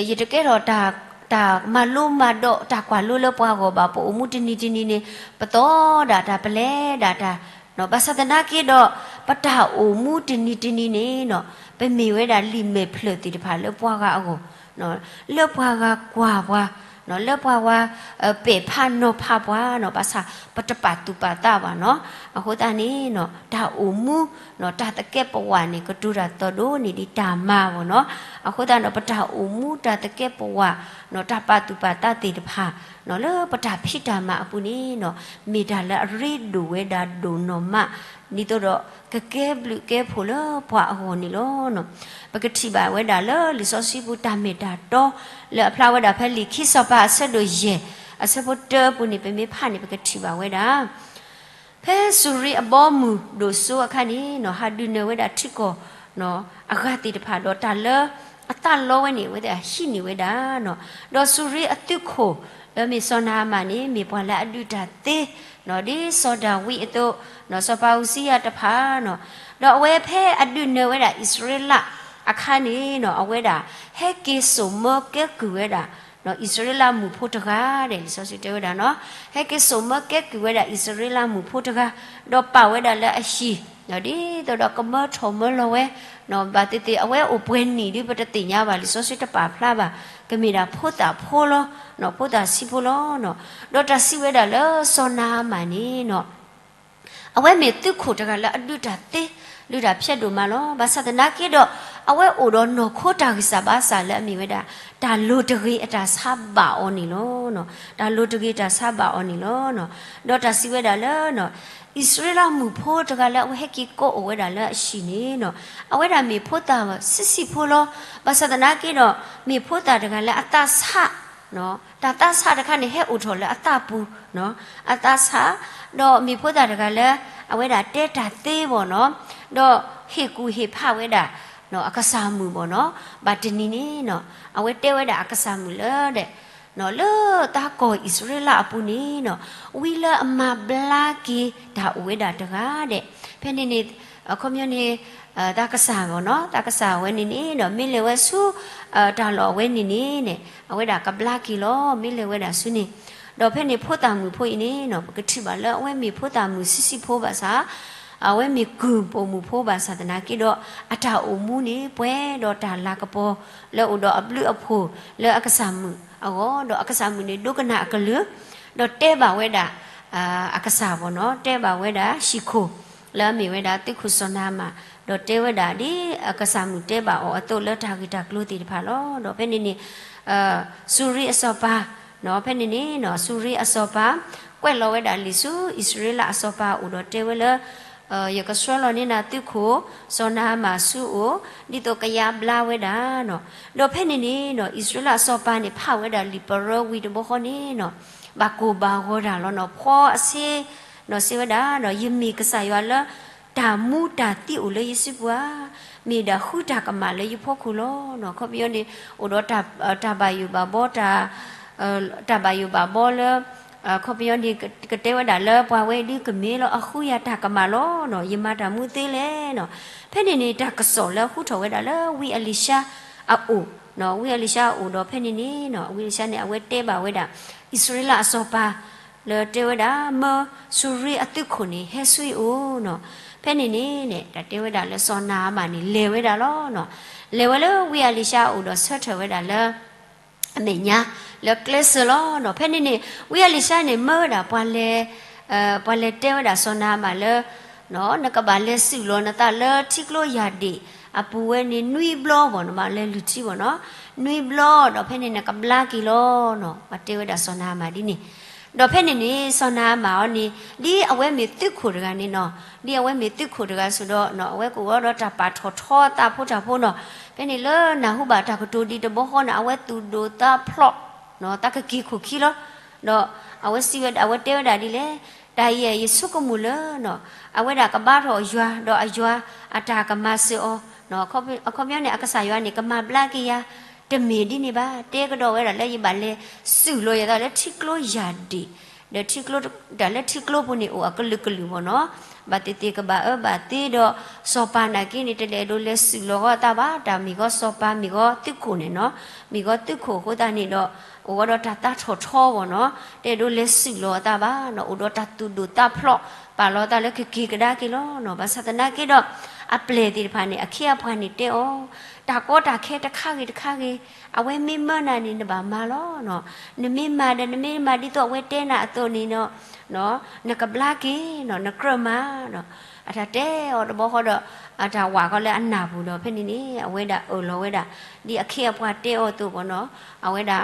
ယတကဲထီၣ်တၢ်, တၢ်မၤလိမၤဒိး တၢ်ကွၢ်လိလၢပှၤဂီၢ်ဘၣ်, ပအိၣ်မူတနံၤတနံၤန့ၣ် ပသီဒၣ်တၢ် ပလဲၤဒၣ်တၢ်, ဘၣ်ဆၣ်သနာ်က့ဒီး ပတၢ်အိၣ်မူတနံၤတနံၤန့ၣ်နီၤ ပမ့ၢ်ဝဲဒၣ်လံာ်မဲာ်ဖျၢၣ်သ့ၣ်တဖၣ်လၢပှၤဂၤအဂီၢ်, လၢပှၤဂၤကွၢ်ပှၤ, လၢပှၤဂၤ ပဲာ်ဖးနီၤဖးပှၤနီၤ, ဘၣ်ဆၣ်ပတပာ်သူၣ်ပာ်သးဘၣ်နီၤ, အဃိသတးန့ၣ်နီၤ တၢ်အိၣ်မူ တၢ်သကဲးပဝးန့ၣ် ကတိၤတၢ်သီၣ်ဒိၣ်န့ၢ်ဒံးတၢ်မၤဘၣ်နီၤ, အဃိသတးဒီး ပတၢ်အိၣ်မူတၢ်သကဲးပဝးနီၤ တၢ်ပာ်သူၣ်ပာ်သးသ့ၣ်တဖၣ်နီၤ လၢပတၢ်ဖံးတၢ်မၤအပူၤန့ၣ်နီၤ မ့ၢ်တၢ်လၢအရ့ဒိၣ်ဝဲဒၣ်ဒိၣ်နီၢ်မး, ဒ်သိးဒီးကကဲဘျုးကဲဖှိၣ်လၢပှၤအဂီၢ်န့ၣ်လီၤ. ပကထံၣ်ဘၣ်ဝဲဒၣ်လၢလံာ်စီဆှံပူၤတၢ်မ့ၢ်တၢ်တီ လၢအဖျါဝဲဒၣ်ဖဲလံာ်ခံစီၤပၤအဆၢဒိၣ်ယဲၢ် အဆၢဖိတၢအပူၤန့ၣ် ပမ့ၢ်ဖးန့ၣ် ပကထံၣ်ဘၣ်ဝဲဒၣ် ဖဲစူၤရံအဘီအမုၢ်ဒိၣ်စိအခါန့ၣ်နီၤ ဟးဒုးနၢၤဝဲဒၣ်ထံကီၢ်နီၤ အဂၤသ့ၣ်တဖၣ်ဒီးတၢ်လၢအသးလီဝဲန့ၣ် အဝဲသ့ၣ်ဟံးန့ၢ်ဝဲဒၣ်နီၤ, ဒီးစူၤရံအသုးခိၣ်လၢမ့ၢ်စီၤနၤအမၣ်န့ၣ် မ့ၢ်ပှၤလၢအဒုးတၢ်သ့နီၤ ဒ်စီၤဒၤဝံးအသိးနီၤ စီၤပၤဧူစံယၤတဖၣ်နီၤ, ဒီးအဝဲဖဲအဒုးနၢၤဝဲဒၣ်အံၣ်စရ့လးအခါန့ၣ်နီၤ အဝဲဒၣ် ဟဲက့ၤစိာ်မၢကဲကုၢ်ဝဲဒၣ် အံၣ်စရ့လးမုၣ်ဖိတဂၤဒဲး လံာ်စီဆှံတဲဝဲဒၣ်နီၤ, ဟဲက့ၤစိာ်မၢကဲကုၢ်ဝဲဒၣ်အံၣ်စရ့လးမုၣ်ဖိတဂၤ, ဒီးပာ်ဝဲဒၣ်လၢအဟံၣ်, ဒ်သိးဒီးကမၢထီၣ်မၢလီၤဝဲ, ဘၣ်သ့ၣ်သ့ၣ် အဝဲအိၣ်ပှဲၤနံၣ်ဒ်ပတသ့ၣ်ညါဘၣ် လံာ်စီဆှံတပာ်ဖျါဘၣ်, ကမ့ၢ်ဒၣ်ဖိသၣ်ဖိလီၤ, ဖိသၣ်ဆံးဖိလီၤ, ဒီးတၢ်စံးဝဲဒၣ်လၢစီၤနၤအမၣ်န့ၣ်နီၤ အဝဲမ့ၢ်သုးခိၣ်တဂၤလၢအဒုးတၢ်သ့, ဒုးတၢ်ဖျဲးဒိၣ်မးလီၤ. ဘၣ်ဆၣ်သနာ်က့ဒီး အဝဲအိၣ်ဒီးနီၢ်ခိတၢ်ဂံၢ်စၢ်ဘါစၢ်လၢအမ့ၢ်ဝဲဒၣ် တၢ်လိၤတဂ့ၤအတၢ်ဆါဘၣ်အီၤန့ၣ်လီၤ. တၢ်လိၤတဂ့ၤတၢ်ဆါဘၣ်အီၤန့ၣ်လီၤ. ဒီးတၢ်စံးဝဲဒၣ်လၢ အံၣ်စရ့လးမုၣ်ဖိတဂၤလၢအဝဲဟဲက့ၤကိးအိၣ်ဝဲဒၣ်လၢအဟံၣ်န့ၣ်နီၤ အဝဲဒၣ်မ့ၢ်ဖိသၣ်ဆံးဆံးဖိလီၤ. ဘၣ်ဆၣ်သနာ်က့ဒီး မ့ၢ်ဖိသၣ်တဂၤလၢအသးဆး တၢ်သးဆးတခါန့ၣ် ဟဲအိၣ်ထီၣ်လၢအသးပူၤ, အသးဆး, ဒီးမ့ၢ်ဖိသၣ်တဂၤလၢ အဝဲဒၣ်တဲတၢ်သ့ဘၣ်နီၤ, ဒီးဟ့ၣ်ကူၣ်ဟ့ၣ်ဖးဝဲဒၣ် အကစၢ်မုၣ်ဘၣ်နီၤ, ဘၣ်တနံၤန့ၣ်နီၤ အဝဲတဲဝဲဒၣ်အကစၢ်မုၣ်လၢဒဲး လၢတၢ်ကီၢ်အံၣ်စရ့လးအပူၤန့ၣ်နီၤ ဝံလၢအမၤဘျါက့ၤတၢ်အိၣ်ဝဲဒၣ်တဂၤဒဲး, ဖဲန့ၣ်န့ၣ် အခီပညီန့ၣ် တၢ်ကစၢ်ဘၣ်နီၤ, တၢ်ကစၢ်ဝဲန့ၣ်န့ၣ်ဒီး မ့ၢ်လဲၤဝဲဆူ တၢ်လီၢ်အဝဲန့ၣ်န့ၣ်န့ၣ် အဝဲဒၣ်ကဘျါက့ၤလီၤ. မ့ၢ်လဲၤဝဲဒၣ်ဆူန့ၣ်, ဒီးဖဲန့ၣ်ဖိသၣ်မုၣ်ဖိအံၤန့ၣ်နီၤ ပကထံၣ်ဘၣ်လၢအဝဲမ့ၢ်ဖိသၣ်မုၣ်ဆံးဆံးဖိဘၣ်ဆၣ် အဝဲမ့ၢ်ကုၢ်ပိာ်မုၣ်ဖိဘၣ်ဆၣ်သနာ်က့ဒီး အတၢ်အိၣ်မူန့ၣ် ပှဲၤဒီးတၢ်လၤကပီၤ လၢအိၣ်ဒီးအဘျုးအဖှိၣ်လၢအကစၢ်မုၣ်အဂီၢ်, ဒီးအကစၢ်မုၣ်န့ၣ် ဒိကနၣ်အကလုၢ်, ဒီးတဲဘၣ်ဝဲဒၣ် အကစၢ်ဘၣ်နီၤ, တဲဘၣ်ဝဲဒၣ်ဟံၣ်ခိၣ် လၢအမ့ၢ်ဝဲဒၣ်သုးခိၣ်စီၤနၤအမၣ်, ဒီးတဲဝဲဒၣ်ဒ်အကစၢ်မုၣ်တဲဘၣ်အီၤအသိးလၢတၢ်ဂ့ၢ်တၢ်ကျိၤသ့ၣ်တဖၣ်လီၤ. ဒီးဖဲန့ၣ်န့ၣ် စူၤရံအစီၤပၤ ဖဲန့ၣ်န့ၣ် စူၤရံအစီၤပၤ ကွဲးလီၤဝဲဒၣ်လံာ်ဆူအံၣ်စရ့လးအစီၤပၤအအိၣ်ဒီးတဲဝဲလၢ ယကဆှၢလီၤန့ၢ်နၤသုးခိၣ် စီၤနၤအမၣ်ဆူအအိၣ် ဒ်သိးကယါဘျါဝဲဒၣ်နီၤ. ဒီးဖဲန့ၣ်န့ၣ်နီၤ အံၣ်စရ့လးအစီၤပၤန့ၣ် ဖးဝဲဒၣ်လံာ်ပရၢဝံၤတဘျီဃီန့ၣ်နီၤ ဘၣ်ကိၢ်ဘၣ်ဂီၤတၢ်လီၤနီၤ. ဖီအဆ့နီၤ စံးဝဲဒၣ်ဒီး ယမ့ၢ်ကစၢ်ယွၤလၢ တၢ်မူတၢ်သံအိၣ်လၢယစုပူၤဧါ, မ့ၢ်ဒၣ်ဃုတၢ်ကမၣ်လၢယဖီခိၣ်လီၤနီၤ. ခီပညီန့ၣ် အိၣ်ဒီးတၢ်ဘၣ်ယိၣ်ဘၣ်ဘီ တၢ်ဘၣ်ယိၣ်ဘၣ်ဘီလၢ ခီပညီန့ၣ် ကတဲဝဲဒၣ်လၢပှၤဝဲဒုးကမ့ၢ်လီၤအဃုယၤတၢ်ကမၣ်လီၤနီၤ, ယမၤတၢ်မူသ့လဲၣ်နီၤ. ဖဲန့ၣ်န့ၣ် တၢ်ကစီၣ်လၢဟူထီၣ်ဝဲဒၣ်လၢဝံအလံၤၡါအအိၣ်, ဝံအလံၤၡါအအိၣ်ဒီးဖဲန့ၣ်န့ၣ်နီၤ ဝံအလံၤၡါန့ၣ် အဝဲတဲဘၣ်ဝဲဒၣ် အံၣ်စရ့လးအစီၤပၤ လၢတဲဝဲဒၣ် မၢစူၤရံအသုးခိၣ်န့ၣ် ဟဲဆူယအိၣ်နီၤ. ဖဲန့ၣ်န့ၣ်န့ၣ် တၢ်တဲဝဲဒၣ်လၢစီၤနၤအမၣ်န့ၣ် လဲၤဝဲဒၣ်လီၤနီၤ. လဲၤဝဲလၢဝံအလံၤၡါအအိၣ်ဒီးဆၢထၢၣ်ဝဲဒၣ်လၢ အမဲာ်ညါ လၢကျဲစၢၤလီၤနီၤ. ဖဲန့ၣ်န့ၣ် ဝံအလံၤၡါန့ၣ် မၢဝဲဒၣ်ပှၤလဲၤ ပှၤလဲၤတဲဝဲဒၣ်စီၤနၤအမၣ်လၢ နကဘၣ်လဲၤစုၣ်လီၤနသးလၢထံကျိယၢ်ဒ့ၣ်အပူၤဝဲန့ၣ် နွံဘျီဘၣ်နီၤ, ဘၣ်လဲၤလုၢ်ထံဘၣ်နီၤ, နွံဘျီဒီးဖဲန့ၣ်နကဘျါက့ၤလီၤနီၤ. ပှၤတဲဝဲဒၣ်စီၤနၤအမၣ်ဒ်န့ၣ် ဒီးဖဲန့ၣ်န့ၣ် စီၤနၤအမၣ်အီၤန့ၣ် ဒ်အဝဲမ့ၢ်သုးခိၣ်တဂၤန့ၣ်နီၤ, ဒ်အဝဲမ့ၢ်သုးခိၣ်တဂၤစ့ၢ်ဒီး အဝဲကအိၣ်ဒီးတၢ်ပာ်ထီၣ်ထီအသးဖိတၢ်ဖိနီၤ. ဖဲန့ၣ်လၢနၢ်ဟူဘၣ်တၢ်ကတိၤဒ်တဘျီဃီန့ၣ် အဝဲသူၣ်ဒိၣ်သးဖျိး သးကက့ၤခိၣ်ခံလီၤ. ဒီးအဝဲစံးဝဲ အဝဲတဲဝဲဒၣ်ဒ်လဲၣ်, တၢ်အံၤယဆိကမိၣ်လၢ အဝဲဒၣ်ကဘါထီၣ်ယွၤ ဒီးအယွၤအတၢ်ကမၤစၢၤအီၤ အခီပညီန့ၣ် အကစၢ်ယွၤန့ၣ် ကမၤဘျါက့ၤယၤ တမ့ၢ်ဒ်န့ၣ်ဘၣ်. တဲကဒီးဝဲဒၣ်လၢယဘၣ်လဲၤစူးလီၤယသးလၢထံကျိယၢ်ဒ့ၣ်, ဒီးထံကျိ တၢ်လၢထံကျိပူၤန့ၣ်အိၣ်အကလုာ်ကလုာ်ဘၣ်နီၤ, ဘၣ်သ့ၣ်သ့ၣ်ကဘၣ်အၢဘၣ်သီဒီး စီၤပၤနာ်က့န့ၣ် တလဲၤဒိးလဲၤစူးလီၤအီၤအသးဘၣ်, တၢ်မ့ၢ်ဂီၤစီၤပၤ မ့ၢ်ဂီၤသုးခိၣ်န့ၣ်နီၤ, မ့ၢ်ဂီၤသုးခိၣ်အဃိသတးန့ၣ်ဒီး အိၣ်ဝဲဒီးတၢ်သးထီၣ်ထီဘၣ်နီၤ, တအဲၣ်ဒိးလဲၤစူးလီၤအသးဘၣ်နီၤ, အိၣ်ဒီးတၢ်သူၣ်ဒိၣ်သးဖျိး ပာ်လီၤအသးလၢကက့ၤကဒါက့ၤလီၤနီၤ. ဘၣ်ဆၣ်သနာ်က့ဒီး အပျဲၢ်သ့ၣ်တဖၣ်န့ၣ် အခ့အပှၤန့ၣ်တဲအီၤ, တၢ်ကီတၢ်ခဲတခါဂ့ၤတခါဂ့ၤ အဝဲမ့ၢ်မၢနၤန့ၣ် နဘၣ်မၤလီၤနီၤ. နမ့ၢ်မၤဒီး နမ့ၢ်မၤဒ်သိးအဝဲတဲနၤအသိးန့ၣ်ဒီး နကဘျါက့ၤနီၤ, နကြၢးမၤနီၤ. အတၢ်တဲအီၤတဘျီဃီဒီး အတၢ်ဝးဃီလၢအနၢ်ပူၤဒီး ဖဲန့ၣ်န့ၣ် အဝဲဒၣ်အၢၣ်လီၤဝဲဒၣ် ဒ်အခ့အပှၤတဲအီၤအသိးဘၣ်နီၤ, အဝဲဒၣ်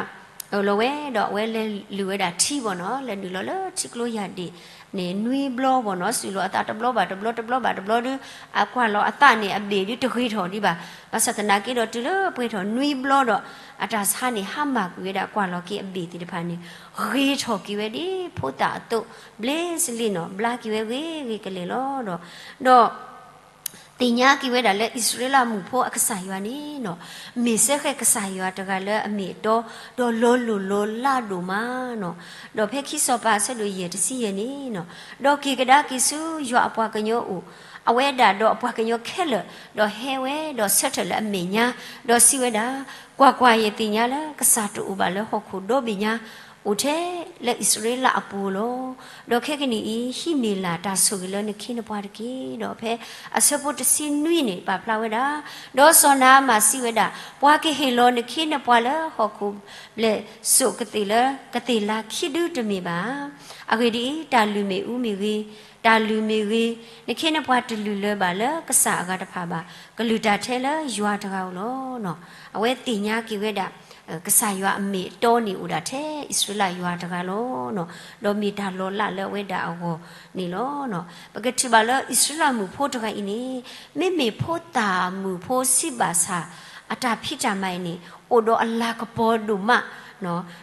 အၢၣ်လီၤဝဲဒီး အဝဲလဲၤလုၢ်ဝဲဒၣ်ထံဘၣ်နီၤ, လဲၤနုာ်လီၤလၢထံကျိယၢ်ဒ့ၣ်န့ၣ် နွံဘျီဘၣ်နီၤ, စူးလီၤအသးတဘျီဘၣ်တဘျီ တဘျီဘၣ်တဘျီဒီး အကွၢ်လီၤအသးန့ၣ် အဘ့ၣ်ဒုးတဂ့ၤထီၣ်ဒံးဘၣ်. ဘၣ်ဆၣ်သနာ်က့ဒီး တုၤလၢပှဲၤထီၣ်နွံဘျီဒီး အတၢ်ဆါန့ၣ် ဟါမၢ်ကွံာ်ဝဲဒၣ် ကွၢ်လီၤက့ၤအဘ့ၣ်သ့ၣ်တဖၣ်န့ၣ် ဂ့ၤထီၣ်က့ၤဝဲဒ်ဖိသၣ်အသိး ဘျ့စလ့နီၤ, ဘျါက့ၤဝဲဂ့ၤဂ့ၤကလဲာ်လီၤဒီး ဒီး သ့ၣ်ညါက့ၤဝဲဒၣ်လၢအံၣ်စရ့လးမုၣ်ဖိအကစၢ်ယွၤန့ၣ်နီၤ, မ့ၢ်စ့ၢ်ကီးကစၢ်ယွၤတဂၤလၢအမ့ၢ်အတီ ဒီးလီၤလိၢ်လီၤလးဒိၣ်မးနီၤ. ဒီးဖဲခံစီၤပၤအဆၢဒိၣ်ယဲၢ်တဆံယဲၢ်န့ၣ်နီၤ, ဒီးက့ၤကဒါက့ၤဆူယွၤအပှၤကညီအအိၣ်, အဝဲဒၣ်ဒီးအပှၤကညီခဲလၢာ်, ဒီးဟဲဝဲဒီးဆၢထၢၣ်လၢအမဲာ်ညါ, ဒီးစံးဝဲဒၣ်, ကွၢ်ကွၢ်, ယသ့ၣ်ညါလၢကစၢ်တအိၣ်ဘၣ်လၢဟီၣ်ခိၣ်ဒီဘ့ၣ်ညါ အိၣ်ထဲလၢအံၣ်စရ့လးအပူၤလီၤ. ဒီးခဲကနံၣ်အံၤ ဟံးန့ၢ်လၢ်တၢ်ဆိၣ်ဂ့ၤလၢနခ့နပှၤတက့ၢ်. ဒီးဖဲအဆၢဖိတဆံနွံန့ၣ် ပာ်ဖျါဝဲဒၣ်, ဒီးစီၤနၤအမၣ်စံးဝဲဒၣ်, ပှၤကဟ့ၣ်လီၤနခ့နပှၤလၢဟီၣ်ခိၣ်ဘျဲၣ်စိးကသ့ၣ်လၢကသ့ၣ်လၤခံဒုတမ့ၢ်ဘၣ်. အဂ့ၢ်ဒ်အံၤ, တၢ်လုၢ်မ့ၣ်အူမ့ၢ်ဂ့ၤ, တၢ်လုၢ်မ့ၢ်ဂ့ၤ, နခ့နပှၤတလုၢ်လၢၤဘၣ်လၢကစၢ်အဂၤတဖၣ်ဘၣ်. ကလုၢ်တၢ်ထဲလၢယွၤတဂၤဧိၤလီၤ. အဝဲသ့ၣ်ညါက့ၤဝဲဒၣ် ကစၢ်ယွၤအမ့ၢ်အတီန့ၣ်အိၣ်ဒၣ်ထဲအံၣ်စရ့လးယွၤတဂၤလီၤ. ဒီးမ့ၢ်တၢ်လီၤလးလၢအဝဲဒၣ်အဂီၢ်န့ၣ်လီၤ. ပကထံၣ်ဘၣ်လၢအံၣ်စရ့လးမုၣ်ဖိတဂၤအံၤန့ၣ် မ့မ့ၢ်ဖိသၣ်မုၣ်ဖိဆံးဘၣ်ဆၣ် အတၢ်ဖံးတၢ်မၤအံၤန့ၣ် အိၣ်ဒီးအလၤကပီၤဒိၣ်မး,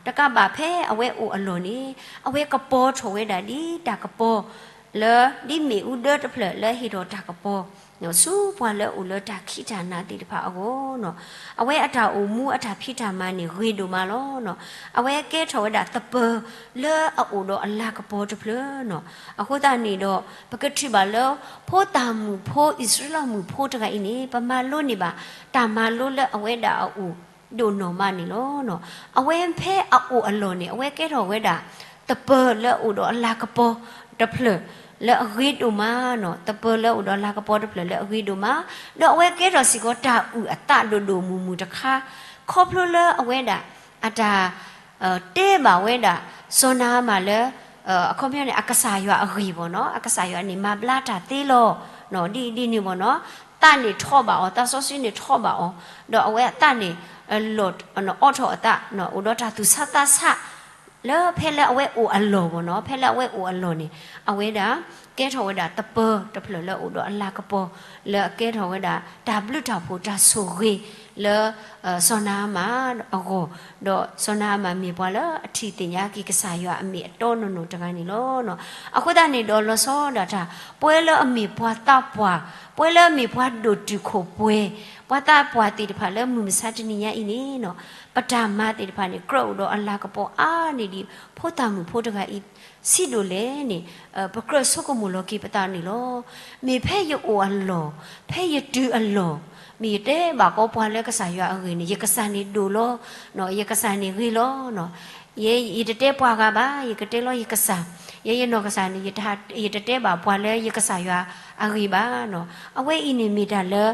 တကးဘၣ်ဖဲအဝဲအိၣ်အလီၢ်န့ၣ် အဝဲကပီၤထီၣ်ဝဲဒၣ်ဒ်တၢ်ကပီၤ လၢဒ်မ့ၣ်အူဒၢတဖျၢၣ်လၢဟ့ၣ်ထီၣ်တၢ်ကပီၤ ဆူပှၤလၢအအိၣ်လၢတၢ်ခံးတၢ်နၤသ့ၣ်တဖၣ်အဂီၢ်နီၤ. အဝဲအတၢ်အိၣ်မူအတၢ်ဖံးတၢ်မၤန့ၣ်ဂ့ၤဒိၣ်မးလီၤ. အဝဲကဲထီၣ်ဝဲဒၣ်သပၢၤလၢအအိၣ်ဒီးအလၤကပီၤတဖျၢၣ်နီၤ. အဃိသတးန့ၣ်ဒီး ပကထံၣ်ဘၣ်လၢ ဖိသၣ်မုၣ်ဖိ အံၣ်စရ့လးမုၣ်ဖိတဂၤအံၤန့ၣ် ပမၤလိန့ၢ်ဘၣ် တၢ်မၤလိလၢအဝဲဒၣ်အအိၣ် ဒိၣ်နီၢ်မးန့ၣ်လီၤ. အဝဲဖဲအအိၣ်အလီၢ်န့ၣ် အဝဲကဲထီၣ်ဝဲဒၣ် သပၢၤလၢအအိၣ်ဒီးအလၤကပီၤတဖျၢၣ်လၢအဂ့ၤဒိၣ်မးနီၤ. သပၢၤလၢအအိၣ်ဒီးအလၤကပီၤတဖျၢၣ်လၢအဂ့ၤဒိၣ်မး, ဒီးအဝဲကဲထီၣ်စ့ၢ်ကီးတၢ်အုၣ်အသးဒိၣ်ဒိၣ်မုၢ်မုၢ်တခါ, ခီဖျိလၢအဝဲဒၣ် အတၢ် တဲဘၣ်ဝဲဒၣ် စီၤနၤအမၣ်လၢ အခီပညီန့ၣ် အကစၢ်ယွၤအဂ့ၢ်ဘၣ်နီၤ, အကစၢ်ယွၤန့ၣ် မၤဘျါတၢ်သ့လီၤ. ဒ်ဒ်န့ၣ်ဘၣ်နီၤ, သးန့ၣ်ထီၣ်ဘၣ်အီၤ, သးစီဆှံန့ၣ်ထီၣ်ဘၣ်အီၤ, ဒီးအဝဲအသးန့ၣ် လီၤ အိးထီၣ်အသး, အိၣ်ဒီးတၢ်သူၣ်ဆးသးဆး လၢဖဲလၢအဝဲအိၣ်အလီၢ်ဘၣ်နီၤ, ဖဲလၢအဝဲအိၣ်အလီၢ်န့ၣ် အဝဲဒၣ် ကဲထီၣ်ဝဲဒၣ်သပၢၤတဖျၢၣ်လၢအအိၣ်ဒီးအလၤကပီၤ လၢအကဲထီၣ်ဝဲဒၣ် တၢ်ဘျုးတၢ်ဖှိၣ်တၢ်ဆိၣ်ဂ့ၤလၢ စီၤနၤအမၣ်အဂီၢ်, ဒီးစီၤနၤအမၣ်မ့ၢ်ပှၤလၢအထံၣ်သ့ၣ်ညါက့ၤကစၢ်ယွၤအမ့ၢ်အတီနီၢ်နီၢ်တဂၤန့ၣ်လီၤ. အဃိသတးန့ၣ်ဒီးလီၤဆီဒၣ်တၢ် ပဝဲလၢအမ့ၢ်ပှၤသးပှၢ်, ပဝဲလၢအမ့ၢ်ပှၤဒိၣ်တုာ်ခိၣ်ပှဲၤ, ပှၤသးပှၢ်သ့ၣ်တဖၣ်လၢမုၢ်မဆါတနံၤညါအံၤန့ၣ်နီၤ, ပတၢ်မၤသ့ၣ်တဖၣ်န့ၣ် ကြၢးအိၣ်ဒီးအလၤကပီၤအါန့ၢ်ဒံး ဖိသၣ်မုၣ်ဖိတဂၤအံၤ ဆံးဒိၣ်လဲၣ်န့ၣ် ပကြၢးဆိကမိၣ်လီၤက့ၤပသးန့ၣ်လီၤ. မ့ၢ်ဖဲယအိၣ်အလီၢ်, ဖဲယတုၤအလီၢ်, မ့ၢ်ယတဲဘၣ်ကီးပှၤလၢကစၢ်ယွၤအဂ့ၢ်န့ၣ် ယကစၢ်န့ၣ်ဒိၣ်လီၤ, ယကစၢ်န့ၣ်ဂ့ၤလီၤ. ယ ယတတဲပှၤဂၤဘၣ်, ယကတဲလီၤယကစၢ်, ယ ယနီၢ်ကစၢ်န့ၣ် ယတတဲဘၣ်ပှၤလၢယကစၢ်ယွၤအဂ့ၢ်ဘၣ်နီၤ. အဝဲအံၤန့ၣ်မ့ၢ်တၢ်လၢ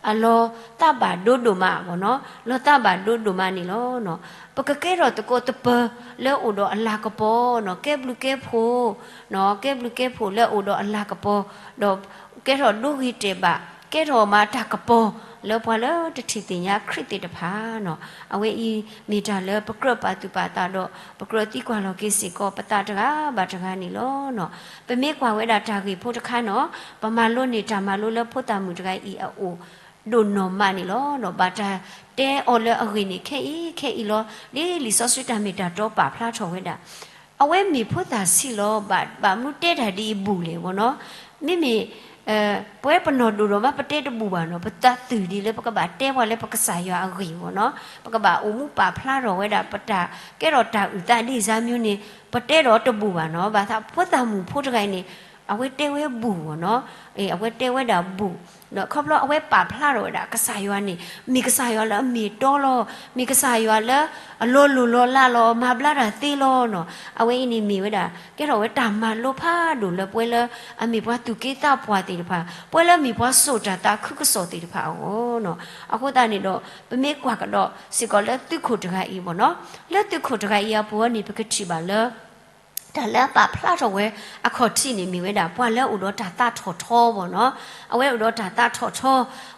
အလီၤသးဘၣ်ဒိဒိၣ်မးဘၣ်နီၤ, လီၤသးဘၣ်ဒိဒိၣ်မးန့ၣ်လီၤ. ပကကဲထီၣ်သကိးသပၢၤလၢအိၣ်ဒီးအလၤကပီၤနီၤ, ကဲဘျုးကဲဖှိၣ်, ကဲဘျုးကဲဖှိၣ်လၢအိၣ်ဒီးအလၤကပီၤ, ဒီးကဲထီၣ်ဒိဂ့ၤတဲာ်ဘၣ်, ကဲထီၣ်မးတၢ်ကပီၤလၢပှၤလၢတထံၣ်သ့ၣ်ညါခရံာ်သ့ၣ်တဖၣ်နီၤ. အဝဲအံၤမ့ၢ်တၢ်လၢပကြၢးပာ်သူၣ်ပာ်သးဒီး ပကြၢးသံကွၢ်လီၤက့ၤစ့ၢ်ကီးပသးတဂၤဘၣ်တဂၤန့ၣ်လီၤ. ပမ့ၢ်ကွၢ်ဝဲဒၣ်တၢ်ဂ့ၢ်ဖိတခါနီၤ, ပမၤလိန့ၢ်တၢ်မၤလိလၢဖိသၣ်မုၣ်တဂၤအံၤအအိၣ် ဒိၣ်နီၢ်မးန့ၣ်လီၤ. ဘၣ်တၢ်တဲအီၤလၢအဂ့ၢ်န့ၣ် ခဲအံၤခဲအံၤလီၤ. ဒ်လံာ်စီဆှံတၢ်မ့ၢ်တၢ်တီပာ်ဖျါထီၣ်ဝဲဒၣ် အဝဲမ့ၢ်ဖိသၣ်ဆံးလီၤ, ဘၣ်မနုၤတဲတၢ်ဒ်အံၤဘူးလဲၣ်ဘၣ်နီၤ. မ့မ့ၢ် ပဝဲပနီၢ်ဒိၣ်ဒီးမး ပတဲတဘူၣ်ဘၣ်နီၤ, ပသးသုၣ်ဒ်လၢပကဘၣ်တဲပှၤလၢပကစၢ်ယွၤအဂ့ၢ်မ့ၢ်နီၤ, ပကဘၣ်အိၣ်မူပာ်ဖျါထီၣ်ဝဲဒၣ် ပတၢ်ကဲထီၣ်တၢ်အုၣ်သးဒ်အံၤမ့ၢ်န့ၣ် ပတဲဒီးတဘူၣ်ဘၣ်နီၤ, ဘၣ်ဆၣ်ဖိသၣ်မုၣ်ဖိတဂၤအံၤန့ၣ် အဝဲတဲဝဲဘူၣ်မ့ၢ်နီၤ, အဝဲတဲဝဲဒၣ်ဘူၣ်, ဒီးခီဖျိအဝဲပာ်ဖျါထီၣ်ဝဲဒၣ် ကစၢ်ယွၤန့ၣ် မ့ၢ်ကစၢ်ယွၤလၢအမ့ၢ်တီလီၤ, မ့ၢ်ကစၢ်ယွၤလၢအလီၤလိၢ်လီၤလးလီၤ မၤဘျါတၢ်သ့လီၤနီၤ, အဝဲအံၤန့ၣ်မ့ၢ်ဝဲဒၣ် ကဲထီၣ်ဝဲတၢ်မၤလိဖးဒိၣ်လၢပဝဲလၢ အမ့ၢ်ပှၤသူၣ်က့သးပှၢ်သ့ၣ်တဖၣ်, ပဝဲလၢအမ့ၢ်ပှၤစိာ်တၢ်သးခုကစီၣ်သ့ၣ်တဖၣ်အဂီၢ်နီၤ, အဃိသတးန့ၣ်ဒီး ပမ့ၢ်ကွၢ်ကဒီးစ့ၢ်ကီးလၢသုးခိၣ်တဂၤအံၤမ့ၢ်နီၤ, လၢသုးခိၣ်တဂၤအံၤအပူၤန့ၣ် ပကထံၣ်ဘၣ်လၢ တၢ်လၢအပာ်ဖျါထီၣ်ဝဲအခီၣ်ထံးန့ၣ် မ့ၢ်ဝဲဒၣ် ပှၤလၢအအိၣ်ဒီးတၢ်သးထီၣ်ထီမ့ၢ်နီၤ, အဝဲအိၣ်ဒီးတၢ်သးထီၣ်ထီ,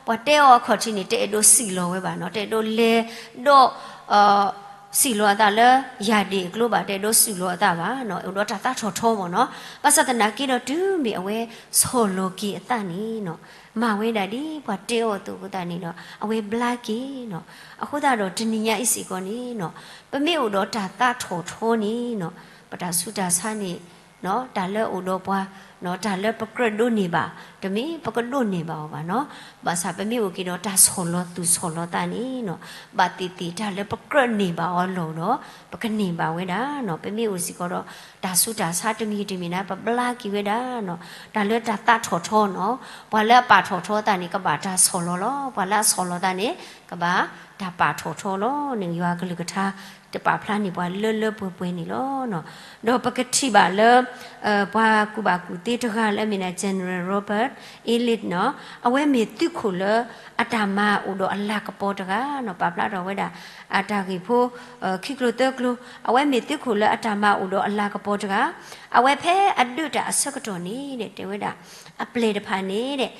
ပှၤတဲအီၤအခီၣ်ထံးန့ၣ် တအဲၣ်ဒိးစံၣ်လီၤဝဲဘၣ်နီၤ, တအဲၣ်ဒိးလဲၤဒီး စံၣ်လီၤအသးလၢယၢ်ဒ့ၣ်အကျိဘၣ်, တအဲၣ်ဒိးစံၣ်လီၤအသးဘၣ်, အိၣ်ဒီးတၢ်သးထီၣ်ထီမ့ၢ်နီၤ, ဘၣ်ဆၣ်သနာ်က့ဒီးတုၤမ့ၢ်အဝဲ ဆီၣ်လီၤက့ၤအသးန့ၣ်နီၤ, မၤဝဲဒၣ်ဒ်ပှၤတဲအီၤအသိးအဃိသတးန့ၣ်ဒီး အဝဲဘျါက့ၤနီၤ, အဃိသတးဒီးတနံၤညါအံၤစ့ၢ်ကီးန့ၣ်နီၤ, ပမ့ၢ်အိၣ်ဒီးတၢ်သးထီၣ်ထီန့ၣ်နီၤ, ပတၢ်ဆူးတၢ်ဆါန့ၣ် တၢ်လၢအအိၣ်ဒီးပှၤ တၢ်လၢပကြၢးဒိးန့ၢ်ဘၣ် တမ့ၢ်ပကဒိးန့ၢ်ဘၣ်အီၤဘၣ်နီၤ, ဘၣ်ဆၣ်ပမ့ၢ်အိၣ်က့ၤဒီးတၢ်ဆီၣ်လီၤသူၣ်ဆီၣ်လီၤသးန့ၣ်နီၤ, ဘၣ်သ့ၣ်သ့ၣ်တၢ်လၢပကြၢးန့ၢ်ဘၣ်အီၤလီၢ်ဒီး ပကန့ၢ်ဘၣ်ဝဲဒၣ်နီၤ, ပမ့ၢ်အိၣ်စ့ၢ်ကီးဒီး တၢ်ဆူးတၢ်ဆါတမံၤတမံၤန့ၣ် ပဘျါက့ၤဝဲဒၣ်နီၤ, တၢ်လၢတၢ်သးထီၣ်ထီနီၤ, ပှၤလၢအပာ်ထီၣ်ထီသးန့ၣ် ကဘၣ်တၢ်ဆီၣ်လီၤလီၤ, ပှၤလၢအဆီၣ်လီၤသးန့ၣ် ကဘၣ်တၢ်ပာ်ထီၣ်ထီလီၤန့ၣ် ယွၤကလုၢ်ကထါ တပာ်ဖျါန့ၢ်ပှၤလၢလၢပှဲၤပှဲၤန့ၣ်လီၤ. ဒီးပကထံၣ်ဘၣ်လၢ ပှၤကူၣ်ဘၣ်ကူၣ်သ့တဂၤလၢအမ့ၢ်ဒၣ် General Robert Elliott နီၤ, အဝဲမ့ၢ်သုးခိၣ်လၢအတၢ်မၤအိၣ်ဒီးအလၤကပီၤတဂၤနီၤ, ပာ်ဖျါထီၣ်ဝဲဒၣ် အတၢ်ဂ့ၢ်ဖိ ခံကျိၤသၢကျိၤ, အဝဲမ့ၢ်သုးခိၣ်လၢအတၢ်မၤအိၣ်ဒီးအလၤကပီၤတဂၤ, အဝဲဖဲအဒုးတၢ်အဆၢကတီၢ်န့ၣ် တဲဝဲဒၣ် အပျဲၢ်တဖၣ်န့ၣ်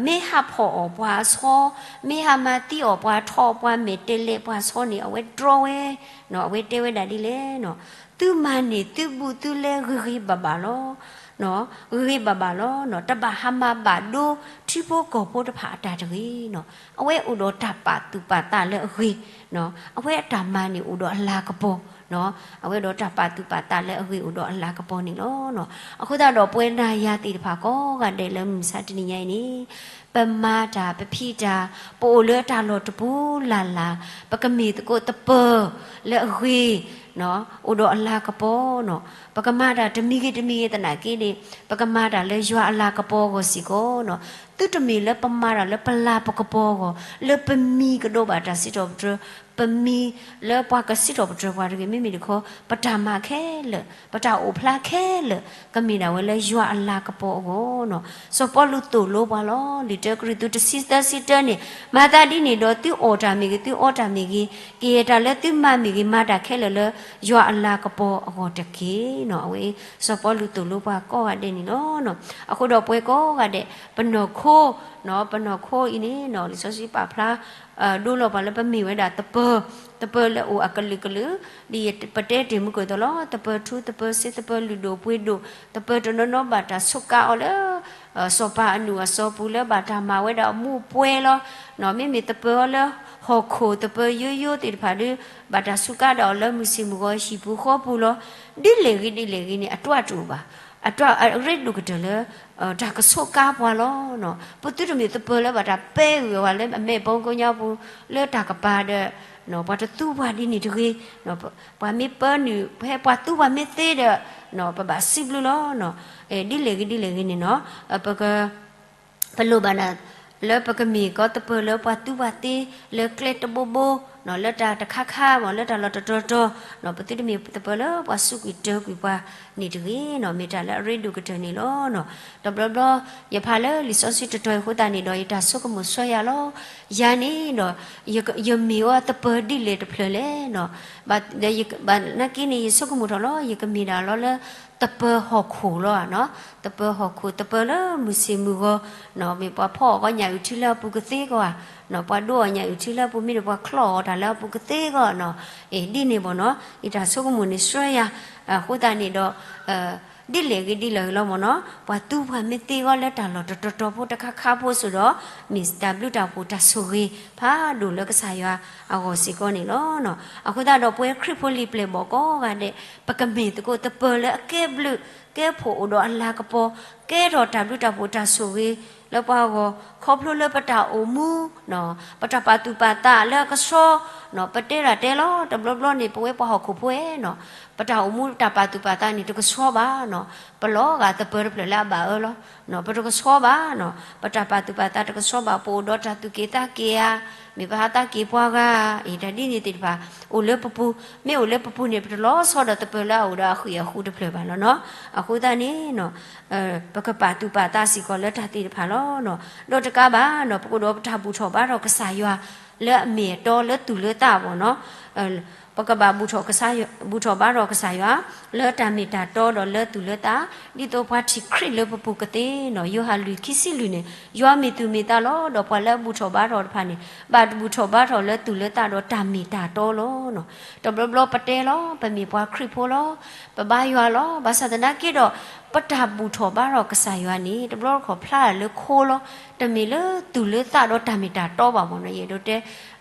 မ့ၢ်ဟးဖီၣ်အီၤပှၤအဆီ, မ့ၢ်ဟးမၤသံအီၤပှၤထီ, ပှၤမဲာ်တဲးလဲးပှၤဆီန့ၣ် အဝဲတြီဝဲ, အဝဲတဲဝဲဒၣ်ဒ်လဲၣ်, သုမၤန့ၢ်သုဘူးသုလဲဂ့ၤဂ့ၤဘၣ်ဘၣ်လီၤ. ဂ့ၤဂ့ၤဘၣ်ဘၣ်လီၤ. တဘၣ်ဟးမၤဘၣ်ဒိထံဖိကီၢ်ဖိတဖၣ်အတၢ်တဂ့ၤနီၤ. အဝဲအိၣ်ဒီးတၢ်ပာ်သူၣ်ပာ်သးလၢအဂ့ၤ, အဝဲအတၢ်မၤန့ၣ်အိၣ်ဒီးအလၤကပီၤ, အဝဲဒီးတၢ်ပာ်သူၣ်ပာ်သးလၢအဂ့ၤအိၣ်ဒီးအလၤကပီၤန့ၣ်လီၤ. အဃိသတးဒီးပဝဲနၤယၤသ့ၣ်တဖၣ်ကိးဂၤဒဲးလၢမုၢ်မဆါတနံၤညါအံၤန့ၣ် ပမၤတၢ် ပဖံးတၢ် ပအိၣ်လၢတၢ်လီၢ်တပူၤလၢ်လၢ်, ပကမ့ၢ်သကိးသပၢၤလၢအဂ့ၤ အိၣ်ဒီးအလၤကပီၤနီၤ. ပကမၤတၢ်တမံၤဂ့ၤတမံၤဂ့ၤသနာ်က့န့ၣ် ပကမၤတၢ်လၢယွၤအလၤကပီၤအဂီၢ်စ့ၢ်ကီးနီၤ. သုတမ့ၢ်လၢပမၤတၢ်လၢပလၤပကပီၤအဂီၢ် လၢပမံၤကဒိးဘၣ်တၢ်စံးထီၣ်ပတြၢၤ, ပမံၤလၢပှၤကစံးထီၣ်ပတြၢၤပှၤတဂ့ၤ, မ့မ့ၢ်တခီ ပတၢ်မၤခဲလၢာ် ပတၢ်အိၣ်ဖျါခဲလၢာ် ကမ့ၢ်ဒၣ်ဝဲလၢယွၤအလၤကပီၤအဂီၢ်နီၤ. စီၤပီလူးသိၣ်လိပှၤလီၤ. လံာ်တၢကရံၣ်သူးတဆံသၢဆံတၢန့ၣ် မၤသးဒ်န့ၣ်ဒီး သုအီၣ်တၢ်မ့ၢ်ဂ့ၤ, သုအီတၢ်မ့ၢ်ဂ့ၤ, ကယဲၢ်တၢ်လၢသုမၤမ့ၢ်ဂ့ၤ, မၤတၢ်ခဲလၢာ်လၢယွၤအလၤကပီၤအဂီၢ်တက့ၢ်နီၤ. အဝဲ စီၤပီလူးသိၣ်လိပှၤကိးဂၤဒဲးန့ၣ်လီၤ. အဃိဒီးပဝဲကိးဂၤဒဲး ပနီၢ်ခိ, ပနီၢ်ခိအံၤန့ၣ်နီၤ လံာ်စီဆှံပာ်ဖျါ ဒိလီၤပှၤလၢပမ့ၢ်ဝဲဒၣ်သပၢၤ, သပၢၤလၢအအိၣ်အကလုာ်ကလုာ်, ဒ်ပတဲတ့ၢ်မုၢ်ကၢၢ်သိးလီၤ. သပၢၤထူ, သပၢၤစ့, သပၢၤလုၢ်ဒိၣ်ပှ့ၤဒိၣ်, သပၢၤတနီၤနီၤဘၣ်တၢ်စူးကါအီၤလၢ စီၤပၤအနုာ်အစီၤပူၤလၢဘၣ်တၢ်မၤဝဲဒၣ်အမူးအပွဲလီၤ. မ့မ့ၢ်သပၢၤအီၤလၢဟီၣ်ခိၣ် သပၢၤယိယိသ့ၣ်တဖၣ်ဒီး ဘၣ်တၢ်စူးကါဒၣ်အီၤလၢမုၢ်ဆ့ၣ်မုၢ်ဂီၤဟံၣ်ပူၤဃီပူၤလီၤ. ဒ်လဲၣ်ဂ့ၤဒ်လဲၣ်ဂ့ၤန့ၣ် အတြၢ်တအိၣ်ဘၣ်. အတြၢ်အရ့ဒိၣ်ကတၢၢ်လၢ တၢ်ကစူးကါပှၤလီၤ. ပသုတမ့ၢ်သပၢၤလၢဘၣ်တၢ်ပဲဂုာ်ဝဲလၢအမဲာ်ဘီကိညါပူၤ လၢတၢ်ကပၤဒီး ပှၤတသူပှၤဒ်န့ၣ်တဂ့ၤ. ပှၤမ့ၢ်ပၢနုာ် ဖဲပှၤသူပှၤမ့ၢ်သ့ဒီး ပဘၣ်စံးဘျုးလီၤ. ဒ်လဲၣ်ဂ့ၤဒ်လဲၣ်ဂ့ၤန့ၣ်နီၤ ပက ပလိၣ်ဘၣ်ဒၣ် လၢပကမ့ၢ်ကီးသပၢၤလၢပှၤသူပှၤသ့ လၢကျဲတဘိဘိ လၢတၢ်တခါခါ လၢတၢ်လီၢ်တတီၤတီၤ ပသုတမ့ၢ်သပၢၤလၢပှၤစူးကွံာ်တၢၤကွံာ်ပှၤန့ၣ်တဂ့ၤနီၤ, မ့ၢ်တၢ်လၢအရ့ဒိၣ်ကတၢၢ်န့ၣ်လီၤ. တဘျီဘျီ ယဖးလၢလံာ်စီဆှံတတီၤအံၤအဃိသတးန့ၣ်ဒီး ယတၢ်ဆိကမိၣ်ဆှၢယၤလီၤ. ယၤန့ၣ်ဒီး ယမ့ၢ်အီၤသပၢၤဒ်လဲၣ်တဖျၢၣ်လဲၣ်နီၤ, ဘၣ်နာ်က့န့ၣ် ယဆိကမိၣ်ထီၣ်လီၤ ယကမ့ၢ်ဒၣ်လီၤလၢ သပၢၤဟီၣ်ခိၣ်လီၤနီၤ, သပၢၤဟီၣ်ခိၣ် သပၢၤလၢမုၢ်ဆ့ၣ်မုၢ်ဂီၤနီၤ, မ့ၢ်ပှၤဖီၣ်အီၣ်ကီးညၣ်အုၣ်ထံလၢအပူၤကသ့ကီးဧါ, ပှၤဒိအီၣ်ညၣ်အုၣ်ထံလၢအပူၤ မ့ၢ်ဒီးပှၤချီအီၣ်တၢ်လၢအပူၤကသ့ကီးနီၤ, ဒ်န့ၣ်ဘၣ်နီၤ, ယတၢ်ဆိကမိၣ်န့ၣ်ဆှၢယၤ, အဃိသတးန့ၣ်ဒီး ဒ်လဲၣ်ဂ့ၤဒ်လဲၣ်ဂ့ၤလီၤမ့ၢ်နီၤ, ပှၤသူပှၤမ့ၢ်သ့ဂီၤလၢတၢ်လီၢ်တတီၤတီၤဖိတခါခါဖိစိၤဒီး မ့ၢ်တၢ်ဘျုးတၢ်ဖှိၣ်တၢ်ဆိၣ်ဂ့ၤဖးဒိၣ်လၢကစၢ်ယွၤအဂီၢ်စ့ၢ်ကီးန့ၣ်လီၤ. အဃိသတးဒီးပဝဲခရံာ်ဖိလံာ်ပျဲၢ်ဘီၣ်ကိးဂၤဒဲး ပကမ့ၢ်သကိးသပၢၤလၢအကဲဘျုး ကဲထီၣ်တၢ်ဘျုးတၢ်ဖှိၣ်အိၣ်ဒီးအလၤကပီၤ, ကဲထီၣ်တၢ်ဘျုးတၢ်ဖှိၣ်တၢ်ဆိၣ်ဂ့ၤလၢပှၤအဂီၢ်, ခီဖျိလၢပတၢ်အိၣ်မူ, ပတၢ်ပာ်သူၣ်ပာ်သးလၢအကဆှီ, ပတဲဒၣ်တဲလီၤ, တဘျီဘျီန့ၣ် ပဝဲပှၤဟီၣ်ခိၣ်ဖိဧၢ, ပတၢ်အိၣ်မူတၢ်ပာ်သူၣ်ပာ်သးန့ၣ် တကဆှီဘၣ်, ပလီၤဂာ်သပၢၤတဖျၢၣ်လၢအဘၣ်အၢလီၤ, ပတကဆှီဘၣ်, ပတၢ်ပာ်သူၣ်ပာ်သးတကဆှီဘၣ်, ပအိၣ်ဒီးတၢ်သူၣ်က့ၣ်သးက့ၣ်ဧါ, မ့ၢ်ပဟးသးက့ၣ်ပှၤဂၤ, အ့ တၢ်ဒ်န့ၣ်သ့ၣ်တဖၣ် အိၣ်လၢပပူၤ, မ့ၢ်အိၣ်လၢပပူၤန့ၣ် ပတလီၤဆီဒီးသပၢၤလၢအအိၣ်ဒီးအဃံၢ်အဃူတဖျၢၣ်ဘၣ်လီၤနီၤ. အဃိသတးန့ၣ် ပကပာ်သူၣ်ပာ်သးစ့ၢ်ကီးလၢတၢ်သ့ၣ်တဖၣ်လီၤ. ဒီးတကးဘၣ်နီၤ ပကအိၣ်ဒီးပတၢ်ဘူၣ်ထီၣ်ဘါထီၣ်ကစၢ်ယွၤ လၢအမ့ၢ်အတီလၢသူၣ်လၢသးဘၣ်နီၤ. ပကဘၣ်ဘူၣ်ထီၣ်ကစၢ်ယွၤ, ဘူၣ်ထီၣ်ဘါထီၣ်ကစၢ်ယွၤ လၢတၢ်မ့ၢ်တၢ်တီဒီးလၢသူၣ်လၢသး, ဒ်သိးပှၤထံၣ်ခရံာ်လၢပပူၤကသ့နီၤ. ယိၤဟၣ်လွံၢ်ခံဆံလွံၢ်န့ၣ် ယွၤမ့ၢ်သူၣ်မ့ၢ်သးလီၤ. ဒီးပှၤလၢအဘူၣ်ထီၣ်ဘါထီၣ်တဖၣ်န့ၣ် ဘၣ်တဘူၣ်ထီၣ်ဘါထီၣ်လၢသူၣ်လၢသးဒီးတၢ်မ့ၢ်တၢ်တီလီၤ. တဘျီဘျီပတဲလီၤ ပမ့ၢ်ပှၤခရံာ်ဖိလီၤ, ပဘါယွၤလီၤ. ဘၣ်ဆၣ်သနာ်က့ဒီး ပတၢ်ဘူၣ်ထီၣ်ဘါထီၣ်ကစၢ်ယွၤန့ၣ် တဘျီတခီၣ်ဖျါလၢခိလီၤ. တမ့ၢ်လၢသူၣ်လၢသးဒီးတၢ်မ့ၢ်တၢ်တီဘၣ်မ့ၢ်နီၤ. ယအဲၣ်ဒိးတဲ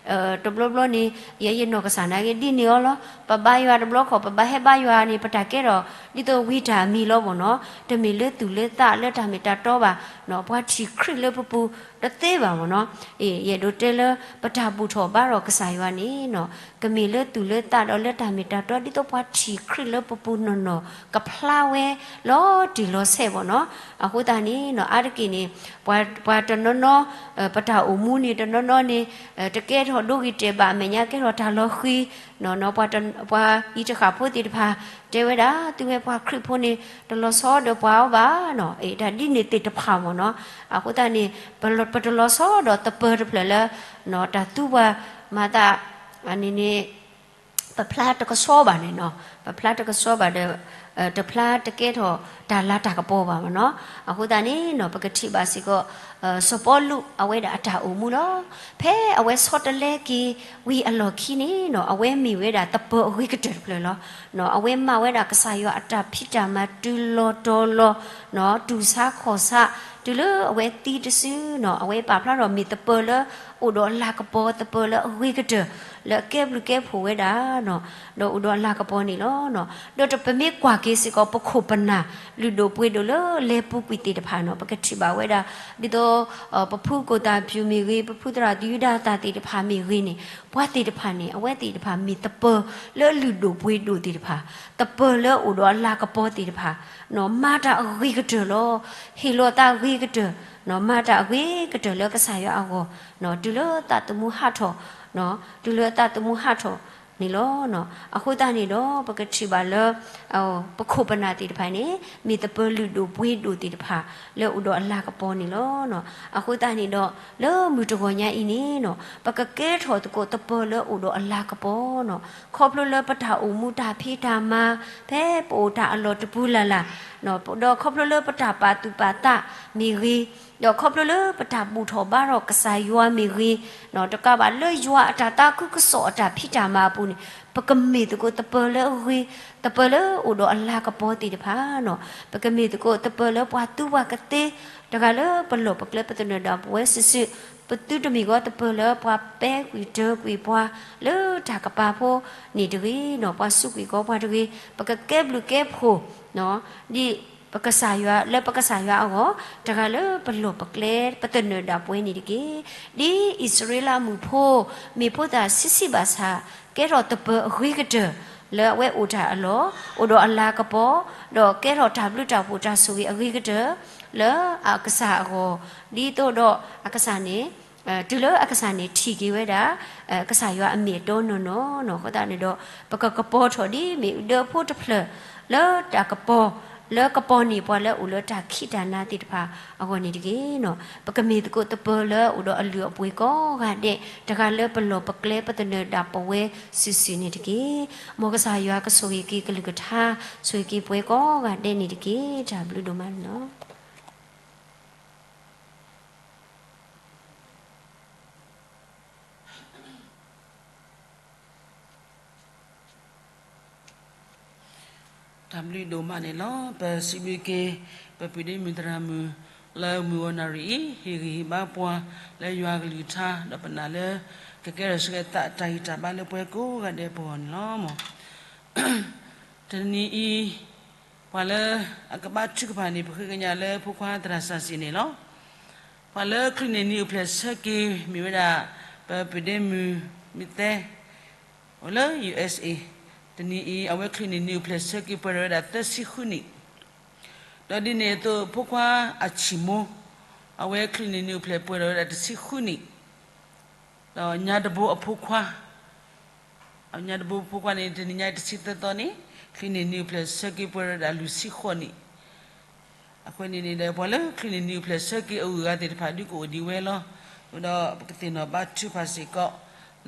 တဘျီဘျီန့ၣ် ယဲယနီၢ်ကစၢ်နာ်က့ဒ်န့ၣ်အီၤလီၤ. ပဘါယွၤတဘျီတခီၣ် ပဘၣ်ဟဲဘါယွၤန့ၣ် ပတၢ်ကဲထီၣ် ဒ်သိးဝံတၢ်အမံၤလီၤမ့ၢ်နီၤ. တမ့ၢ်လၢသူၣ်လၢသးလၢတၢ်မ့ၢ်တၢ်တီဘၣ်, ပှၤထံၣ်ခရံာ်လၢပပူၤတသ့ဘၣ်မ့ၢ်နီၤ. အ့ ယအဲၣ်ဒိးတဲလၢ ပတၢ်ဘူၣ်ထီၣ်ဘါထီၣ်ကစၢ်ယွၤန့ၣ် ကမ့ၢ်လၢသူၣ်လၢသးဒီးလၢတၢ်မ့ၢ်တၢ်တီ ဒ်သိးပှၤထံၣ်ခရံာ်လၢပပူၤနီၢ်နီၢ် ကဖျါဝဲလီၤတံၢ်လီၤဆဲးမ့ၢ်နီၤ. အဃိသတးန့ၣ် အါတက့ၢ်န့ၣ် ပှၤတနီၤနီၤ ပတၢ်အိၣ်မူန့ၣ် တနီၤနီၤန့ၣ် တကဲထီၣ်ဒိဂ့ၤတဲာ်ဘၣ် အမဲာ်ညါကဲထီၣ်တၢ်လီၤဃံၤ, ပှၤအံၤတဃၣ်ဖိသ့ၣ်တဖၣ် တဲဝဲဒၣ် သုဝဲပှၤခရံာ်ဖိန့ၣ် တလီၤဆီဒီးပှၤအီၤဘၣ်နီၤ. အ့ တၢ်ဒ်န့ၣ်သ့ၣ်တဖၣ်မ့ၢ်နီၤ. အဃိသတးန့ၣ် ပတလီၤဆီဒီးသပၢၤတဖျၢၣ်လၢ တၢ်သူပှၤမၤသးန့ၣ်န့ၣ် ပဖျါတကဆှီဘၣ်န့ၣ်နီၤ. ပဖျါတကဆှီဘၣ်ဒီး တဖျါတကဲထီၣ်တၢ်လၤတၢ်ကပီၤဘၣ်မ့ၢ်နီၤ. အဃိသတးန့ၣ်နီၤ ပကထံၣ်ဘၣ်စ့ၢ်ကီး စီၤပီလူးအဝဲဒၣ်အတၢ်အိၣ်မူလီၤ. ဖဲအဝဲဆီတလဲက့ၤဝံၤအလီၢ်ခံန့ၣ်နီၤ အဝဲမ့ၢ်ဝဲဒၣ်သပၢၤအဂ့ၤကတၢၢ်တဖျၢၣ်လီၤ. အဝဲမၤဝဲဒၣ်ကစၢ်ယွၤအတၢ်ဖံးတၢ်မၤတုၤလီၤတီၤလီၤ တူၢ်ဆါခီၣ်ဆါ တုၤလၢအဝဲသံတစုနီၤ အဝဲပာ်ဖျါထီၣ်မ့ၢ်သပၢၤလၢအိၣ်ဒီးအလၤကပီၤ သပၢၤလၢအဂ့ၤကတၢၢ် လၢအကဲဘျုးကဲဖှိၣ်ဝဲဒၣ်နီၤ ဒီးအိၣ်ဒီးအလၤကပီၤန့ၣ်လီၤ. ဒီးပမ့ၢ်ကွၢ်က့ၤစ့ၢ်ကီး ပခိၣ်ပနၢ်လုၢ်ဒိၣ်ပှ့ၤဒိၣ်လၢလဲၤပူၤကွံာ်သ့ၣ်တဖၣ်နီၤ ပကထံၣ်ဘၣ်ဝဲဒၣ် ဒ်သိး ပဖုကိၣ်သၣ်ဖၠူၣ်မ့ၢ်ဂ့ၤ ပဖုသရၣ်ယူဒၤသၣ်သ့ၣ်တဖၣ်မ့ၢ်ဂ့ၤန့ၣ် ပှၤသ့ၣ်တဖၣ်န့ၣ် အဝဲသ့ၣ်တဖၣ်မ့ၢ်သပၢၤလၢလုၢ်ဒိၣ်ပှ့ၤဒိၣ်သ့ၣ်တဖၣ် သပၢၤလၢအိၣ်ဒီးအလၤကပီၤသ့ၣ်တဖၣ် မၤတၢ်အဂ့ၤကတၢၢ်လီၤ. ဟ့ၣ်လီၤသးဂ့ၤကတၢၢ် မၤတၢ်အဂ့ၤကတၢၢ်လၢကစၢ်ယွၤအဂီၢ် တုၤလၢသးသမူဟးထီၣ် တုၤလၢသးသမူဟးထီၣ်န့ၣ်လီၤ. အဃိသတးန့ၣ်ဒီး ပကထံၣ်ဘၣ်လၢ ပခိၣ်ပနၢ်သ့ၣ်တဖၣ်န့ၣ် မ့ၢ်သပၢၤလုၢ်ဒိၣ်ပှ့ၤဒိၣ်သ့ၣ်တဖၣ် လၢအိၣ်ဒီးအလၤကပီၤန့ၣ်လီၤ. အဃိသတးန့ၣ်ဒီး လၢမုၢ်တဂီၤညါအံၤန့ၣ်နီၤ ပကကဲထီၣ်သကိးသပၢၤလၢအိၣ်ဒီးအလၤကပီၤ ခီဖျိလၢပတၢ်အိၣ်မူတၢ်ဖံးတၢ်မၤ ဖဲပအိၣ်တၢ်အလီၢ်တပူၤလၢ်လၢ် ဒီးခီဖျိလၢပတၢ်ပာ်သူၣ်ပာ်သးမ့ၢ်ဂ့ၤ, ဒီးခီဖျိလၢပတၢ်ဘူၣ်ထီၣ်ဘါထီၣ်ကစၢ်ယွၤမ့ၢ်ဂ့ၤ, တကးဘၣ်လၢယွၤအတၢ်သးခုကစီၣ်အတၢ်ဖံးတၢ်မၤအပူၤန့ၣ် ပကမ့ၢ်သကိးသပၢၤလၢအဂ့ၤ, သပၢၤလၢအိၣ်ဒီးအလၤကပီၤသ့ၣ်တဖၣ်နီၤ, ပကမ့ၢ်သကိးသပၢၤလၢပှၤသူပှၤကသ့, တဂၤလၢပလီၢ်ပကျဲပသနၢၣ်ဒၣ်ပဝဲစုာ်စုာ်, ပသုတမ့ၢ်ကီးသပၢၤလၢပှၤပဲကွံာ်တၢကွံာ်ပှၤ လၢတၢ်ကပၤဖိန့ၣ်တဂ့ၤနီၤ, ပှၤစူးကွံာ်ကီးပှၤတဂ့ၤ, ပကကဲဘျုးကဲဖှိၣ် ဒ်ပကစၢ်ယွၤ လၢပကစၢ်ယွၤအဂီၢ် တဂၤလၢပလီၢ်ပကျဲ ပသနၢၣ်ဒၣ်ပဝဲန့ၣ်တက့ၢ်. ဒ်အံၣ်စရ့လးမုၣ်ဖိ မ့ၢ်ဖိသၣ်ဆံးဆံးဘၣ်ဆၣ် ကဲထီၣ်သပၢၤအဂ့ၤကတၢၢ် လၢအဝဲအိၣ်တၢ်အလီၢ် အိၣ်ဒီးအလၤကပီၤ ဒီးကဲထီၣ်တၢ်ဘျုးတၢ်ဖှိၣ်တၢ်ဆိၣ်ဂ့ၤအဂ့ၤကတၢၢ် လၢအကစၢ်အဂီၢ် ဒ်သိးဒီးအကစၢ်န့ၣ် တုၤလၢအကစၢ်န့ၣ်ထံၣ်က့ၤဝဲဒၣ် ကစၢ်ယွၤအမ့ၢ်အတီနီၢ်နီၢ်နီၤ, အဃိသတးန့ၣ်ဒီး ပကကပီၤထီၣ်ဒ်မ့ၣ်အူဒၢအဖိတဖျၢၣ် လၢတၢ်ကပီၤ လၢကပီၤန့ၢ်ပှၤလၢအိၣ်လၢတၢ်ခံးတၢ်နၤသ့ၣ်တဖၣ်အဂီၢ်န့ၣ်တက့ၢ်နီၤ, ပကမ့ၢ်သကိးသပၢၤလၢအိၣ်ဒီးအလုၢ်အပှ့ၤကိးဂၤဒဲး တဂၤလၢပလီၢ်ပကျဲပသနၢၣ်ဒၣ်ပဝဲစုာ်စုာ်န့ၣ်တက့ၢ်. မ်ကစၢ်ယွၤကဆိၣ်ဂ့ၤက့ၤကလုၢ်ကထါ ဆိၣ်ဂ့ၤက့ၤပဝဲကိးဂၤဒဲးန့ၣ်တက့ၢ်. တၢ်ဘျုးဒိၣ်မးန့ၣ်လီၤ. တၢ်ဘျုးဒိၣ်မးန့ၣ်လီၤ. ပစံးဘျုးက့ၤ ပပုၢ်ဒ့မုၣ်သရၣ်မုၣ် လၢမုၢ်ဂီၤနၣ်ရံၣ်အံၤ ဟ့ၣ်ဂံၢ်ဟ့ၣ်ဘါပှၤ လၢယွၤကလုၢ်ကထါ ဒီးပနာ်လၢ ကကဲထီၣ်ဆှဲသးတၢ်ဂံၢ်တၢ်ဘါလၢပှၤကိးဂၤဒဲးပဂီၢ်န့ၣ်လီၤ. တနံၤအံၤ ပှၤလၢအကဘါထုကဖၣ်န့ၣ် ပဃ့ကညးလၢဖိခွါသရၣ်စီၤစံန့ၣ်လီၤ. ပှၤလၢချုးန့ၢ်နံၤအိၣ်ဖျဲၣ်ဆၢက့ၤ မ့ၢ်ဝဲဒၣ် ပပုၢ်ဒ့မုၣ်မုၢ်သဲ အိၣ်လၢ ယူႇအၢၣ်စ်အ့, တနံၤအံၤ အဝဲချုးန့ၢ်နံၤအိၣ်ဖျဲၣ်ဆၢက့ၤ ပှဲၤထီၣ်ဝဲဒၣ်သၢဆံဃုနံၣ်, ဒီးဒ်န့ၣ်အသိး ဖိခွါအဆံၣ်မိၢ် အဝဲချုးန့ၢ်နံၤအိၣ်ဖျဲၣ် ပှဲၤထီၣ်ဝဲဒၣ်တဆံဃုနံၣ်, ဒီးညါတဘိအဖိခွါ ညါတဘိအဖိခွါန့ၣ် တနံၤညါအံၤတဆံသၢသီန့ၣ် ချုးန့ၢ်နံၤအိၣ်ဖျဲၣ်ဆၢက့ၤ ပှဲၤထီၣ်ဝဲဒၣ်လွံၢ်ဆံဃိးနံၣ်. အဃိန့ၣ်န့ၣ်ဒီး ပှၤလၢချုးန့ၢ်နံၤအိၣ်ဖျဲၣ်ဆၢက့ၤအဂုၤအဂၤသ့ၣ်တဖၣ် ဒုးကအိၣ်ဒံးဝဲလီၤ. အဃိဒီးပကသ့ၣ်နီၣ်ဘါထုကဖၣ်စ့ၢ်ကီး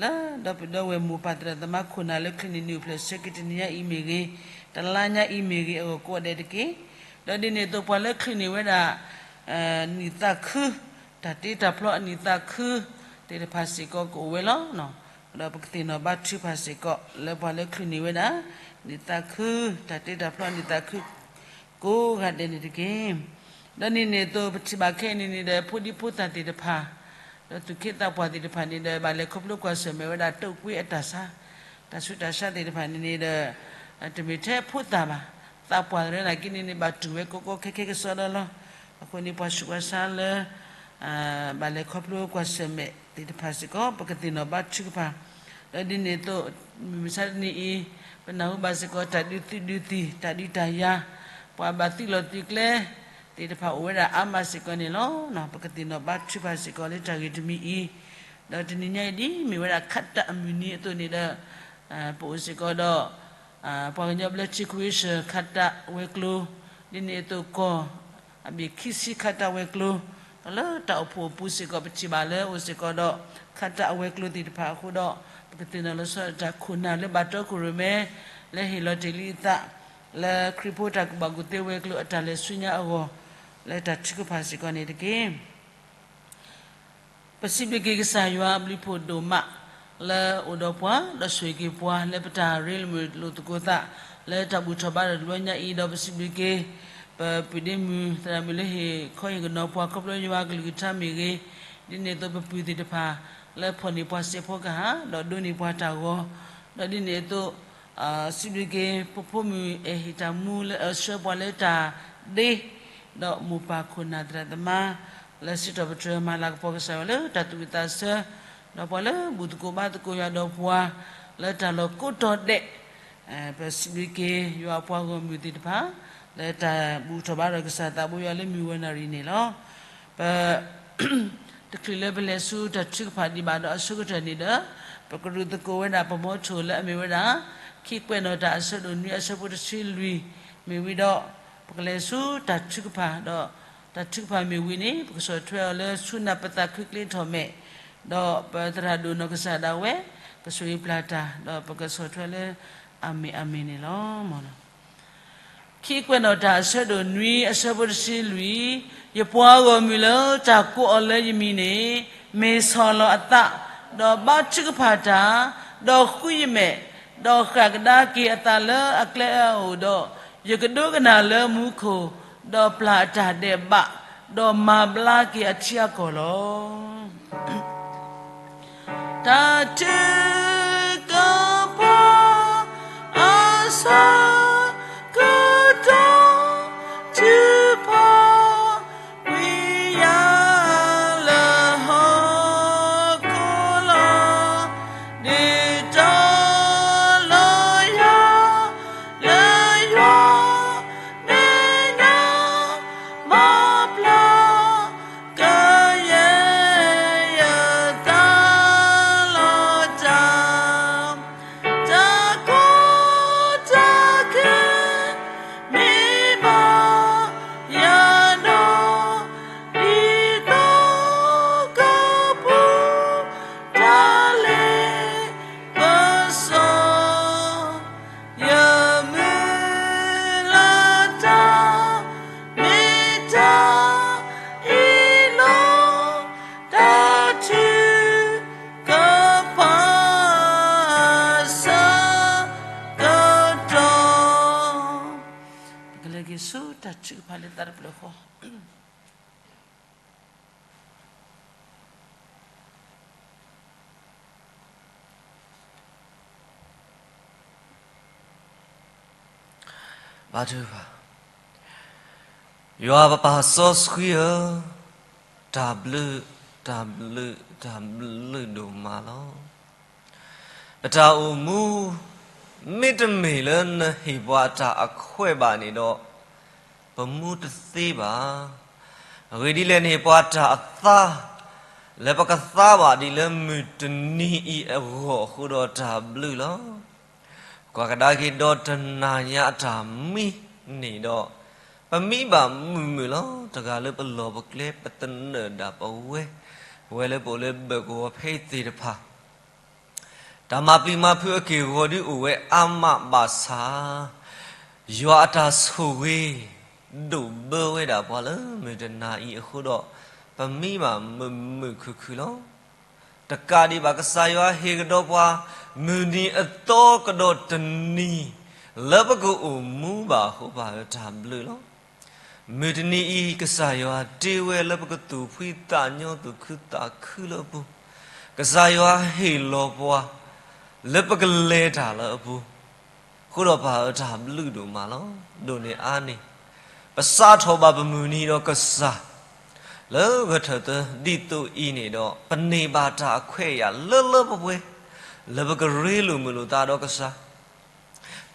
လၢဒီပုၢ်ဒီဝဲၢ်မိၢ်ပၢ်သရၣ်သမါခိၣ်နၢ်လၢချုးန့ၢ်နံၤအိၣ်ဖျဲၣ်ဆၢက့ၤ တနံၤညါအံၤမ့ၢ်ဂ့ၤ, တလါညါအံၤမ့ၢ်ဂ့ၤ အဂီၢ်ကိးဂၤဒဲးတက့ၢ်. ဒီးဒ်န့ၣ်အသိး ပှၤလၢချုးန့ၢ်ဝဲဒၣ် နံၣ်သးခု တၢ်တ့တၢ်ဖျီအနံၣ်သးခုသ့ၣ်တဖၣ်စ့ၢ်ကီးကအိၣ်ဝဲလီၤ. ဒီးပကသ့ၣ်နီၣ်ဘါထုကဖၣ်စ့ၢ်ကီး လၢပှၤလၢချုးန့ၢ်ဝဲဒၣ် နံၣ်သးခု တၢ်တ့တၢ်ဖျီအနံၣ်သးခု ကိးဂၤဒဲးန့ၣ်တက့ၢ်. ဒီးဒ်န့ၣ်အသိး ပထံၣ်ဘၣ်ခဲအံၤန့ၣ်န့ၣ်ဒီး ဖိဒံဖိသၣ်သ့ၣ်တဖၣ် ဒီးသူၣ်က့သးပှၢ်သ့ၣ်တဖၣ်န့ၣ်ဒီး ဘၣ်လဲၤခီဖျိကွၢ်ဆၢၣ်မဲာ်ဝဲဒၣ် တုပ်ကွေးအတၢ်ဆါ, တၢ်ဆူးတၢ်ဆါသ့ၣ်တဖၣ်န့ၣ်န့ၣ်ဒီး တမ့ၢ်ထဲဖိသၣ်ဘၣ်, သးပှၢ်သနာ်က့န့ၣ်န့ၣ် ဘၣ်တူၢ်ဝဲကိးကိးခဲခဲကစီဒီလီၤ. အဃိန့ၣ် ပှၤဆူးပှၤဆါလၢ ဘၣ်လဲၤခီဖျိကွၢ်ဆၢၣ်မဲာ်သ့ၣ်တဖၣ်စ့ၢ်ကီး ပကသ့ၣ်နီၣ်ဘါထုကဖၣ်. ဒီးဒ်န့ၣ်အသိး မုၢ်မဆါတနံၤအံၤ ပနၢ်ဟူဘၣ်စ့ၢ်ကီး တၢ်ဒုးသုးဒုးသံၣ် တၢ်ဒုးတၢ်ယၤ ပှၤဘၣ်သုးလီၢ်သုးကျဲသ့ၣ်တဖၣ်အိၣ်ဝဲဒၣ်အါမးစ့ၢ်ကီးန့ၣ်လီၤ. ပကသ့ၣ်နီၣ်ဘါထုကဖၣ်စ့ၢ်ကီးလၢတၢ်ဂ့ၢ်တမံၤအံၤ, ဒီးတနံၤညါအံၤဒ်မ့ၢ်ဝဲဒၣ် ခးတၢ်အမုၢ်နံၤအသိးန့ၣ်ဒီး ပအိၣ်စ့ၢ်ကီးဒီး ပှၤကညီဘျၢထံခဝ့ၡၢၣ် ခးတၢ်ဝဲၤကျိၤ, ဒ်န့ၣ်အသိးကီၢ် အဘ့ၣ်ခံဆံ ခးတၢ်ဝဲၤကျိၤ, ဒီးလၢတၢ်အိၣ်ဖှိၣ်အပူၤစ့ၢ်ကီး ပထံၣ်ဘၣ်လၢအိၣ်စ့ၢ်ကီးဒီး ခးတၢ်အဝဲၤကျိၤသ့ၣ်တဖၣ်အဃိဒီး ပကသ့ၣ်နီၣ်လီၤဆီဒၣ်တၢ်ခိၣ်နၢ်လၢဘၣ်တီခိၣ်ရိၣ်မဲ လၢဟ့ၣ်လီၤတ့ၢ်လံအသး လၢခရံာ်ဖိတၢ်ကူၣ်ဘၣ်ကူၣ်သ့ဝဲၤကျိၤအတၢ်လဲၤဆူညါအဂီၢ် လၢတၢ်ထုကဖၣ်စ့ၢ်ကီးန့ၣ်တက့ၢ်. ပစံးဘျုးက့ၤကစၢ်ယွၤအဘျုးဖှိၣ်ဒိၣ်မး လၢအိၣ်ဒီးပှၤ ဒီးဆိၣ်ဂ့ၤက့ၤပှၤ လၢပတၢ်ရ့လိာ်မုာ်လိာ်သကိးသး လၢတၢ်ဘူၣ်ထီၣ်ဘါထီၣ်တဘျီညါအံၤ ဒီးပစံးဘျုးက့ၤ ပပုၢ်ဒ့မုၣ်သရၣ်မုၣ်လၢဟ့ၣ်ခီဟ့ၣ်ကနီၤပှၤ ခီဖျိယွၤအကလုၢ်ကထါမ့ၢ်ဂ့ၤ, ဒ်န့ၣ်အသိးပပုၢ်သ့ၣ်တဖၣ် လၢဖီၣ်န့ၢ်ပှၤစဲးဖီကဟၣ် ဒီးဒိးန့ၢ်ပှၤတၢ်ဂီၤ, ဒီးဒ်န့ၣ်အသိး စံးဘျုးက့ၤပဖိမုၣ်အဲၣ်ဟ့ၣ်တၢ်မူလၢအဆှၢပှၤလၢတၢ်ဒ့, ဒီးမိၢ်ပၢ်ခိၣ်နၢ်သရၣ်သမါ လၢစံးထီၣ်ပတြၢၤမၤလၤကပီၤကစၢ်ယွၤလၢတၢ်သူၣ်ဝံၣ်သးဆၢ, ဒီးပှၤလၢဘူၣ်သကိးဘါသကိးယွၤဒီးပှၤ လၢတၢ်လီၢ်ကိးတီၤဒဲး, ပစံးဘျုးက့ၤယွၤအပှၤဂီၢ်မုၢ်သ့ၣ်တဖၣ် လၢတၢ်ဘူၣ်ထီၣ်ဘါထီၣ်ကစၢ်သးဘိယွၤလၢမုၢ်ဝဲနၣ်ရံၣ်န့ၣ်လီၤ. ပ တချုးလၢပလဲၤဆူတၢ်ထုကဖၣ်ဒံးဘၣ်ဒီးအဆိကတၢၢ်န့ၣ်ဒီး ပကရူၢ်သကိးဝဲဒၣ်ပမီထိၣ်လၢအမ့ၢ်ဝဲဒၣ် ခံကွဲးနီၣ်တၢ်အဆၢဒိၣ်နွံအဆၢဖိတဆံလွံၢ် မ့ၢ်ဝံၤဒီး ပကလဲၤဆူတၢ်ထုကဖၣ်ဒီး တၢ်ထုကဖၣ်မ့ၢ်ဝံၤန့ၣ် ပကဆီၣ်ထွဲအီၤလၢဆူနၢ်ပသးခုကျ့ထီၣ်မဲာ်, ဒီးပသရၣ်ဒိၣ်နီၢ်ကစၢ်ဒၣ်ဝဲ ကဆိၣ်ဂ့ၤပျၢ်တၢ် ဒီးပကဆီၣ်ထွဲလၢ အၤမ့ၣ်အၤမ့ၣ်န့ၣ်လီၤ. ခံကွဲးနီၣ်တၢ်အဆၢဒိၣ်နွံအဆၢဖိတဆံလွံၢ်, ယပှၤဂီၢ်မုၢ်လၢတၢ်ကိးအီၤလၢယမံၤန့ၣ် မ့ၢ်ဆီၣ်လီၤအသး, ဒီးဘါထုကဖၣ်တၢ်, ဒီးဃုယမဲာ်, ဒီးဃၣ်ကဒါက့ၤအသးလၢအကျဲအအိၣ်ဒီး, ယကဒိကနၣ်လၢမူခိၣ်, ဒီးပျၢ်အတၢ်ဒဲးဘး, ဒီးမၤဘျါက့ၤအထံအကီၢ်လီၤ. တၢ်ထုကဖၣ်အဆၢကတီၢ် ထုကဖၣ်ဝံၤယၤ လၢဟီၣ်ခိၣ်လီၤ, ဒုးတီၤလီၤယၤ လၢယွၤမဲာ်ညါ မၤဘျါ ကယဲၢ်ယသးလီၤတၢ်, တၢ်ကီတၢ်ခဲ မ့ၢ်ဘၣ်ယၤနီၢ် ဒ်သိးကပူၤ တၢ်လ့ပစီ ယမုၢ်လၢ်တၢ် မ့ၢ်တၢ်အံၤလီၤ, တၢ်ထုကဖၣ်အဆၢကတီၢ်. ပကလဲၤက့ၤဆူတၢ်ထုကဖၣ်လၢသးတဖျၢၣ်ဃီ ဘါထုကဖၣ်. ယွၤပပၢ်စီဆှံဧၢ, တၢ်ဘျုး, တၢ်ဘျုး, တၢ်ဘျုးဒိၣ်မးလီၤ. ပတၢ်အိၣ်မူ မ့တမ့ၢ်လၢနဟ့ၣ်ပှၤတၢ်အခွဲးဘၣ်န့ၣ်ဒီး ပမူတသ့ဘၣ်. အဂ့ၢ်ဒ်လဲၣ်န့ၣ် ပှၤတၢ်အသါ လၢပကသါဘၣ်ဒ်လၢမုၢ်တနံၤအံၤအဂီၢ်အဃိဒီးတၢ်ဘျုးလီၤ. ကွၢ်ကဒါက့ၤဒီးတနၤညါအတၢ်မံန့ၣ်ဒီး ပမံဘၣ်မုာ်မုာ်လီၤ. တဂၤလၢပလီၢ်ပကျဲ ပသနၢၣ်ဒၣ်ပဝဲ, ပဝဲလၢပအိၣ်လၢဘၢၣ်ကဝီၤဖဲအံၤသ့ၣ်တဖၣ် တၢ်မၤပျံၤမၤဖုးအက့ၢ်အဂီၤဒ်အိၣ်ဝဲအါမးဘၣ်ဆၣ်, ယွၤအတၢ်ဆိၣ်ဂ့ၤ ဒိၣ်ဘၢဝဲဒၣ်ပှၤလၢမုၢ်တနၤအံၤအဃိဒီး ပမံဘၣ်မုာ်မုာ်ခုၣ်ခုၣ်လီၤ. တကးဒံးဘၣ် ကစၢ်ယွၤဟ့ၣ်ကဒီးပှၤ မုၢ်နံၤအသီကဒီးတနံၤ လၢပကအိၣ်မူဘၣ်အဃိ ပၢ်ဧၢ တၢ်ဘျုးလီၤ. မုၢ်တနံၤအံၤ ကစၢ်ယွၤတ့ဝဲလၢပကသူၣ်ဖှံသးညီ သူၣ်ခုသးခုလၢအပူၤ, ကစၢ်ယွၤဟ့ၣ်လီၤပှၤ လၢပကလဲၤတၢ်လၢအပူၤ, အဃိဒီးပၢ်ဧၢ တၢ်ဘျုးဒိၣ်မးလီၤ. ဒိၣ်န့ၢ်အါန့ၢ် ပစးထီၣ်ဘၣ်ပမုၢ်နံၤဒီးကစၢ် လၢဂဲၤထၢၣ်သၢ ဒ်သိးအံၤန့ၣ်ဒီး ပန့ၢ်ဘၣ်တၢ်အခွဲးအယာ်လၢလၢပှဲၤပှဲၤ လၢပကရ့လိာ်မုာ်လိာ်သးဒီးကစၢ်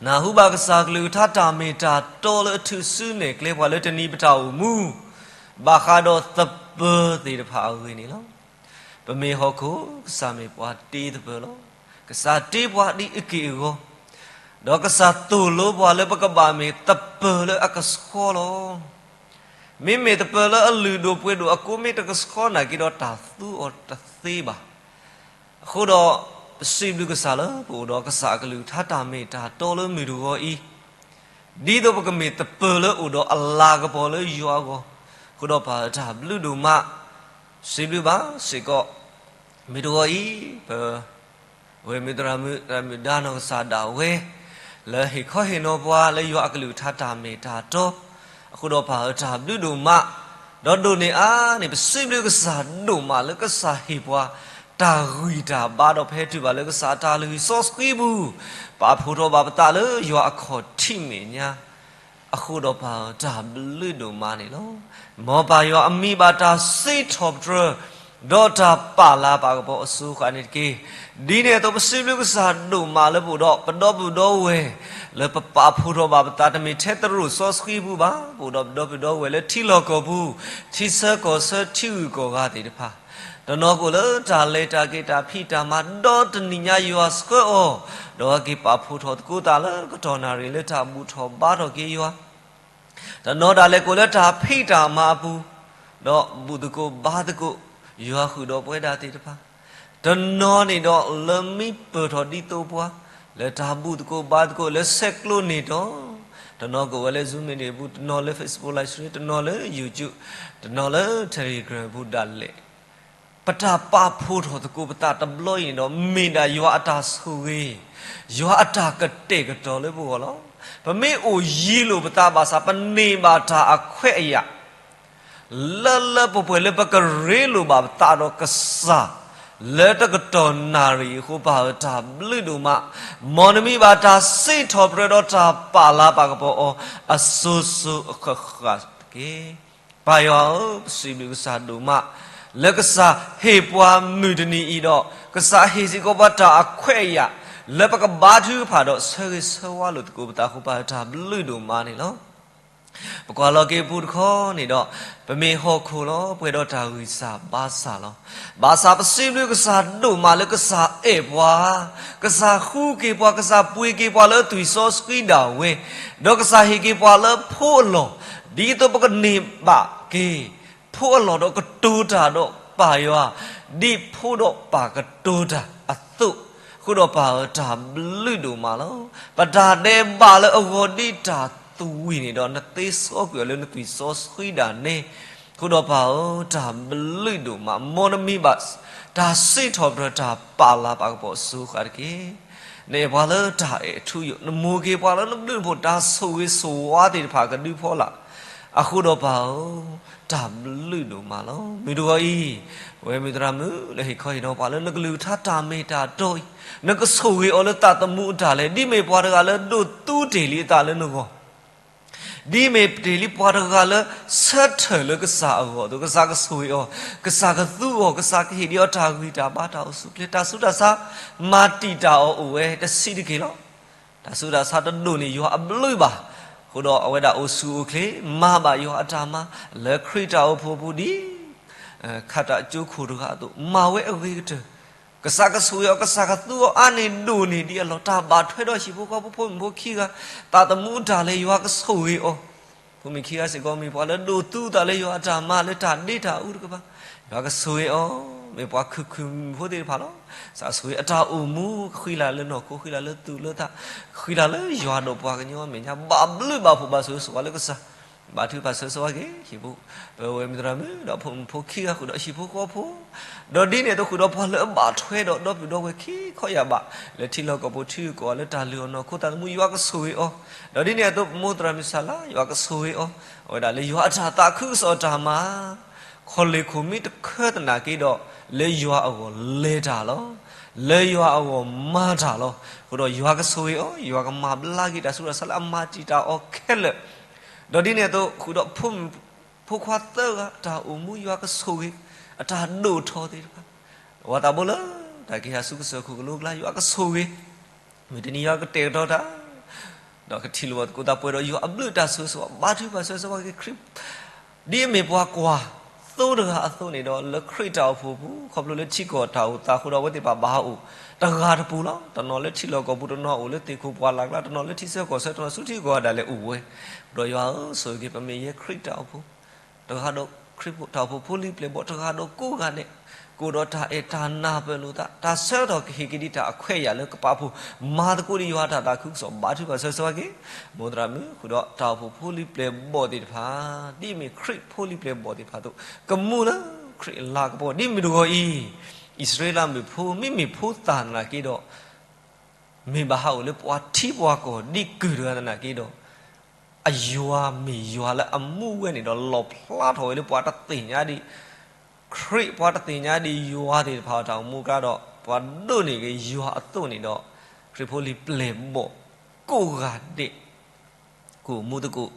နၢ်ဟူဘၣ်ကစၢ်ကလုၢ်ကထါတၢ်မ့ၢ်တၢ်တီလၢအထုးစုနဲၣ်ကျဲပှၤ လၢတနံၤပတၢ်အိၣ်မူ ဘၣ်ဃးဒီးသပၢၤသ့ၣ်တဖၣ်အဂ့ၢ်န့ၣ်လီၤ. ပမ့ၢ်ဟီၣ်ခိၣ် ကစၢ်မ့ၢ်ပှၤတ့သပၢၤလီၤ. ကစၢ်တ့ပှၤဒ်အက့ၢ်အဂီၤ, ဒီးကစၢ်သိၣ်လိပှၤလၢပကဘၣ်မ့ၢ်သပၢၤလၢအကဆှီလီၤ. မ့မ့ၢ်သပၢၤလၢအလုၢ်ဒိၣ်ပှ့ၤဒိၣ် အကိးမ့ၢ်တကဆှီနာ်က့ဒီး တၢ်သူအီၤတသ့ဘၣ်. အဃိဒီး ပစံးဘျုးကစၢ်လၢပအိၣ်ဒီးကစၢ်အကလုၢ်ကထါတၢ်မ့ၢ်တၢ်တီလၢမုၢ်တဂီၤအံၤ, ဒ်သိးပကမ့ၢ်သပၢၤလၢအိၣ်ဒီးအလၤကပီၤလၢယွၤအဂီၢ်, အဃိဒီးပၢ်ဧၢ တၢ်ဘျုးဒိၣ်မး, စံးဘျုးဘၣ်စ့ၢ်ကီး မုၢ်တဂီၤအံၤ ပ ဝဲမုၢ်သရၣ်မုၣ် သရၣ်မုၣ်ဒါနီၢ်ကစၢ်ဒၣ်ဝဲ လၢဟ့ၣ်ခီဟ့ၣ်နီၤပှၤလၢယွၤအကလုၢ်ကထါတၢ်မ့ၢ်တၢ်တီ, အဃိဒီးပၢ်ဧၢ တၢ်ဘျုးဒိၣ်မး, ဒီးဒိၣ်န့ၢ်အါန့ၢ် ပစံးဘျုးကစၢ်ဒိၣ်မးလၢကစၢ်ဟ့ၣ်ပှၤ တၢ်ဂံၢ်တၢ်ဘါဒီးပဟဲတုၤဘၣ်လၢကစၢ်အတၢ်လုၢ်ဟံၣ်စီဆှံပူၤ, ပာ်ဖှိၣ်ထီၣ်ဘၣ်ပသးလၢယွၤအခီၣ်ထံးမဲာ်ညါ အဃိဒီးပၢ်ဧၢ တၢ်ဘျုးဒိၣ်မးန့ၣ်လီၤ. မ်ပၢ်ယွၤအမံၤဘၣ်တၢ်စံးထီၣ်ပတြၢၤ ဒီးတၢ်ပာ်လၤပာ်ကပီၤအစိၤဃာ်န့ၣ်တက့ၢ်. ဒ်န့ၣ်အသိး ပစံးဘျုးကစၢ်ဒိၣ်မးလၢပအိၣ်ဒီး ပဒီပုၢ်ဒီဝဲၢ် လၢပပာ်ဖှိၣ်ထီၣ်ဘၣ်ပသး တမ့ၢ်ထဲသရိာ်စီဆှံပူၤဘၣ်, ပအိၣ်ဒီးပဒီပုၢ်ဒီဝဲၢ်လၢထံလီၢ်ကီၢ်ပူၤ, ထံဆၢကီၢ်ဆၢထံဂုၤကီၢ်ဂၤသ့ၣ်တဖၣ် တနီၤကအိၣ်လၢတၢ်လဲၤတၢ်က့ၤတၢ်ဖံးတၢ်မၤ ဒီတနံၤညါယွၤဆှၢအီၤ, ဒီးက့ၤပာ်ဖှိၣ်ထီၣ်သကိးသးလၢကတီၢ်နၣ်ရံၣ်လၢတၢ်ဘူၣ်ထီၣ်ဘါထီၣ်က့ၤယွၤ, တနီၤဒၣ်လဲာ်ကအိၣ်လၢတၢ်ဖံးတၢ်မၤအပူၤ, ဒီးဘူၣ်သကိးဘါသကိး ယွၤဃုာ်ဒီးပဝဲဒၣ်သ့ၣ်တဖၣ်, တနီၤန့ၣ်ဒီးလၢမံပၢၢ်ထီၣ်ဒ်သိးပှၤ လၢတၢ်ဘူၣ်သကိးဘါသကိးလၢဆဲးကျိးန့ၣ်ဒီး, တနီၤကအိၣ်ဝဲလၢ Zoom meeting အပူၤ, တနီၤလၢ Facebook Live Stream, တနီၤလၢ YouTube, တနီၤလၢ Telegram အပူၤဒၣ်လဲာ် ပတၢ်ပာ်ဖှိၣ်ထီၣ်သကိးပသးတဘျီအံၤန့ၣ်ဒီး မ့ၢ်ဒၣ်ယွၤအတၢ်ဆိၣ်ဂ့ၤ, ယွၤအတၢ်ကတဲာ်ကတီၤလၢပဂီၢ်လီၤ. ပမ့ၢ်အိၣ်ယံၤလိာ်ပသးဘၣ်ဆၣ် ပန့ၢ်ဘၣ်တၢ်အခွဲးအယာ် လၢလၢပှဲၤပှဲၤလၢပကရ့လိာ်ဘၣ်ပသးဒီးကစၢ် လၢတကတီၢ်နၣ်ရံၣ်အဃိ ပၢ်ဧၢ တၢ်ဘျုးဒိၣ်မး, မ်နမံၤဘၣ်တၢ်စံးထီၣ်ပတြၢၤဒီးတၢ်ပာ်လၤပာ်ကပီၤအီၤ အစိၤစိၤအဃၣ်ဃၣ်တက့ၢ်. ပၢ်ယွၤဧၢ, ပစံးဘျုးကစၢ်ဒိၣ်မး လၢကစၢ်ဟ့ၣ်ပှၤမုၢ်တနံၤအံၤဒီး ကစၢ်ဟ့ၣ်စ့ၢ်ကီးပှၤတၢ်အခွဲးအယာ် လၢပကဘါထုကဖၣ်ဒီးဆၢဂ့ၤဆၢဝါလိာ်သကိးပသးအဃိ ပၢ်ဧၢ တၢ်ဘျုးဒိၣ်မးန့ၣ်လီၤ. ပကွၢ်လီၤက့ၤအပူၤတခီန့ၣ်ဒီး ပမ့ၢ်ဟီၣ်ခိၣ်လီၤ ပှဲၤဒီးတၢ်ဂံၢ်စၢ်ဘါစၢ်လီၤ. ဘၣ်ဆၣ်ပစံးဘျုးကစၢ်ဒိၣ်မးလၢကစၢ်အဲၣ်ပှၤ, ကစၢ်ဃုက့ၤပှၤ, ကစၢ်ပှ့ၤက့ၤပှၤလၢသွံၣ်စီဆှံဒၣ်ဝဲ, ဒီးကစၢ်ဟ့ၣ်က့ၤပှၤလၢဖိအလီၢ်, ဒ်သိးပကန့ၢ်ဘၣ်က့ၤ ဖိအလီၢ်ဒီးကတိၤတၢ်ဒီးပၢ်ယွၤ, ဒ်ဖိဒီးပၢ်ကတိၤတၢ်အသိး, အဃိဒီးပၢ်ဧၢ တၢ်ဘျုးဒိၣ်မးလီၤ. ပတၢ်ဒဲးဘးလၢအဂီၢ်ဒ်တၢ်သွံၣ်န့ၣ်ဒီး နသ့စီကွံာ်အီၤလၢနသွံၣ်စီဆှံဒၣ်နဲ, အဃိဒီးပၢ်ဧၢ တၢ်ဘျုးဒိၣ်မး, မ်နမံၤဘၣ် တၢ်စံးထီၣ်ပတြၢၤတၢ်ပာ်လၤပာ်ကပီၤအစိၤဃၣ်တက့ၢ်. နအဲၣ်ပှၤလၢတၢ်အဲၣ်ထူယိာ်, နမိၤက့ၤပှၤလၢနဘျုးနဖှိၣ်တၢ်ဆိၣ်ဂ့ၤဆိၣ်ဝါသ့ၣ်တဖၣ်ကဒုဖီလာ်, အဃိဒီးပၢ်ဧၢ တၢ်ဘျုးဒိၣ်မးလီၤ. မုၢ်တဂီၤအံၤ ပဝဲမုၢ်သရၣ်မုၣ်လၢဟ့ၣ်ခီဟ့ၣ်နီၤပှၤလၢနကလုၢ်ကထါတၢ်မ့ၢ်တၢ်တီအံၤ, နကဆိၣ်ဂ့ၤအီၤလၢသးသမူအတၢ်လဲၣ်, ဒ်မ့ၢ်ပှၤတဂၤလၢဒိးသူတ့ၢ်လံအသးလၢနဂီၢ် ဒ်မ့ၢ်တ့ၢ်လံပှၤတဂၤလၢ ဆၢထၢၣ်လၢကစၢ်အဂီၢ်အသိး, ကစၢ်ကဆိၣ်ဂ့ၤအီၤ, ကစၢ်ကသူအီၤ, ကစၢ်ကဟ့ၣ်ဒံးအီၤတၢ်ဂံၢ်တၢ်ဘါတၢ်အိၣ်ဆူၣ်အိၣ်ချ့, တၢ်ဆူးတၢ်ဆါ မၤတံာ်တာ်အီၤအိၣ်ဝဲတဆံးတက့ၢ်လီၤ. တၢ်ဆူးတၢ်ဆါတဒိၣ်န့ၢ်ယွၤအဘျုးဘၣ်. အဃိဒီးအဝဲဒၣ်အိၣ်ဆူၣ်အိၣ်ချ့, မၤဘၣ်ယွၤအတၢ်မၤ, လၢခရံာ်တၢ်အိၣ်ဖှိၣ်အပူၤဒ် ခးတၢ်ကၠိခိၣ်တဂၤအသိး, မၤဝဲအဂ့ၤကတၢၢ်. ကစၢ်ကဆိၣ်ဂ့ၤအီၤ, ကစၢ်ကသူအီၤအါန့ၢ်ဒိၣ်န့ၢ်ဒံးအလီၢ်, တၢ်ဘၣ်ထွဲဒီးဟံၣ်ဖိဃီဖိ, ဖိမုၣ်ဖိခံဂၤ, သးသမူတၢ်လၢယွၤကဆိၣ်ဂ့ၤအီၤ. ဖိမုၣ်ခံဂၤစ့ၢ်ကီး မ့ၢ်ပှၤလၢဒိးသူအသးလၢယွၤအတၢ်မၤလၢတၢ်ဒ့တၢ်အူတကပၤ, ယွၤကဆိၣ်ဂ့ၤအီၤ, မ့ၢ်ပှၤခုၣ်ခုၣ်မုၣ်ဖိသ့ၣ်တဖၣ်လီၤ. ကစၢ်ဆိၣ်ဂ့ၤအတၢ်အိၣ်မူ, ဃံလၤလၢနီၢ်ခိ, ဃံလၤလၢသူၣ်လၢသး, ဃံလၤလၢယွၤဒီးပှၤကညီအမဲာ်ညါ, ဘၣ်ဘျုးဘၣ်ဖှိၣ်ဘၣ်ဆိၣ်ဂ့ၤဆိၣ်ဝါလၢကစၢ်. ဘါထုကဖၣ်ဆၢဂ့ၤဆၢဝါက့ၤ ဟံၣ်ဖိ, ပဝဲမုၢ်သရၣ်မုၣ် ဒီးဖိမုၣ်ဖိခံဂၤဃုာ်ဒီးဟံၣ်ဖိဃီဖိ, ဒီးဒ်န့ၣ်အသိးဃုာ်ဒီးပှၤလၢအဘၣ်ထွဲဒီးဒီပုၢ်ဒီဝဲၢ်ခံခီယၢ်ဘး လၢထံလီၢ်ကီၢ်ပူၤထံဂုၤကီၢ်ဂၤလၢတၢ်လုၢ်အီၣ်နီၢ်ခိသးသမူ ယွၤကဆိၣ်ဂ့ၤအီၤ, ဒီးဒ်န့ၣ်အသိး ပမိၢ်သရၣ်မုၣ်စၢ်လါ ယွၤကဆိၣ်ဂ့ၤအီၤ, အဝဲဒၣ်လၢယွၤအတၢ်သးခုကစီၣ်တၢ်မၤ ခီၣ်လ့ၢ်ခိၣ်မ့ၢ်တခၢသနာ်က့ဒီး လၢယွၤအဂီၢ်လဲၤတၢ်လီၤ. လၢယွၤအဂီၢ်မၤတၢ်လီၤ. အဃိဒီးယွၤကဆိၣ်ဂ့ၤအီၤ, ယွၤကမၤဘျါက့ၤတၢ်ဆူးတၢ်ဆါလၢအမၤတံာ်တာ်အီၤခဲလၢာ်, ဒီးဒ်န့ၣ်အသိးဃုာ်ဒီးဖိမုၣ်ဖိခွါသၢဂၤ တၢ်အိၣ်မူယွၤကဆိၣ်ဂ့ၤ, အတၢ်ဒိၣ်ထီၣ်သ့ၣ်တဖၣ်, အဝၤသးဘိလၢ တၢ်ကဟဲဆူကစၢၢ်ခိၣ်ကလိကျါ ယွၤကဆိၣ်ဂ့ၤ, မုၢ်တနံၤယွၤကတဲာ်ကတီၤတၢ် ဒီးကထံၣ်လိာ်သကိးတၢ် ပှဲၤဒီးယွၤအဘျုးတၢ်ဆိၣ်ဂ့ၤဆိၣ်ဝါ, ဘါထုကဖၣ်ဆၢဂ့ၤဆၢဝါက့ၤခရံာ်, ဒ်အမ့ၢ်ပှၤကွၢ်သိတဂၤအသိးန့ၣ်ဒီး လၢခရံာ်တၢ်အိၣ်ဖှိၣ်ပူၤ ခီဖျိလၢထံကီၢ်တၢ်အိၣ်သးအဃိဒီး အဝဲသ့ၣ်တဖၣ်ဘၣ်ဟးအိၣ်တဂၤတပူၤလီၤ. တနီၤလၢထံလီၢ်ကီၢ်ပူၤ, တနီၤအိၣ်လၢသ့ၣ်ခိၣ်ပှၢ်လၢ်ကျါ, တနီၤလၢထံဆၢကီၢ်ဆၢ, တနီၤဆူထံကီၢ်ဒၣ်လဲာ်အိၣ်ဝဲ, ဒီးယွၤဧၢ, ဆိၣ်ဂ့ၤက့ၤ ပမ့ၢ်ယဲခရံာ်တၢ်အိၣ်ဖှိၣ် တဂၤဒီးခရံာ်တၢ်အိၣ်ဖှိၣ်ဖိလံၤပျဲၢ်ဘီၣ်, တဂၤဒီးကိးဂၤဒဲး, ကအိၣ်ဒီးတၢ်အဲၣ်တၢ်နၢ်ပၢၢ်လိာ်သး, တၢ်ဆၢကတီၢ်ကဟ့ၣ်က့ၤဒံးတၢ်အခွဲးအယာ်လၢကပာ်ဖှိၣ်မၤသကိးဒံးယွၤအတၢ်သးခုကစီၣ်, ဘါထုကဖၣ်ဆၢဂ့ၤဆၢဝါက့ၤ မိၢ်သရၣ်မုၣ် ဃုာ်ဒီးတၢ်အိၣ်ဖှိၣ်ဖိလံၤပျဲၢ်ဘီၣ်သ့ၣ်တဖၣ်, ဒ်အမ့ၢ်ခရံာ်ဖိလံၤပျဲၢ်ဘီၣ်သ့ၣ်တဖၣ်အသိး, ကမူလၢခရံာ်အလၤကပီၤ, ဒ်မုၢ်တဂီၤအံၤ အံၣ်စရ့လးမုၣ်ဖိ မ့မ့ၢ်ဖိသၣ်သနာ်က့ဒီး မ့ၢ်ဘၣ်ဟးအိၣ်လၢပှၤထံပှၤကီၢ်ဒံးကုၢ်တဂၤသနာ်က့ဒီး, အယွၤမ့ၢ်ယွၤလၢအမူဝဲန့ၣ်ဒီး လီၣ်ဖျါထီၣ်ဝဲလၢပှၤတသ့ၣ်ညါဒံး, ခရံာ်ပှၤတသ့ၣ်ညါဒံးယွၤသ့ၣ်တဖၣ်အတၢ်အိၣ်မူအကျါဒီး ပှၤဒိးန့ၢ်က့ၤယွၤအသိးန့ၣ်ဒီး, ခရံာ်ဖိလံၤပျဲၢ်ဘီၣ်ကိးဂၤဒဲး ကအိၣ်မူသကိး,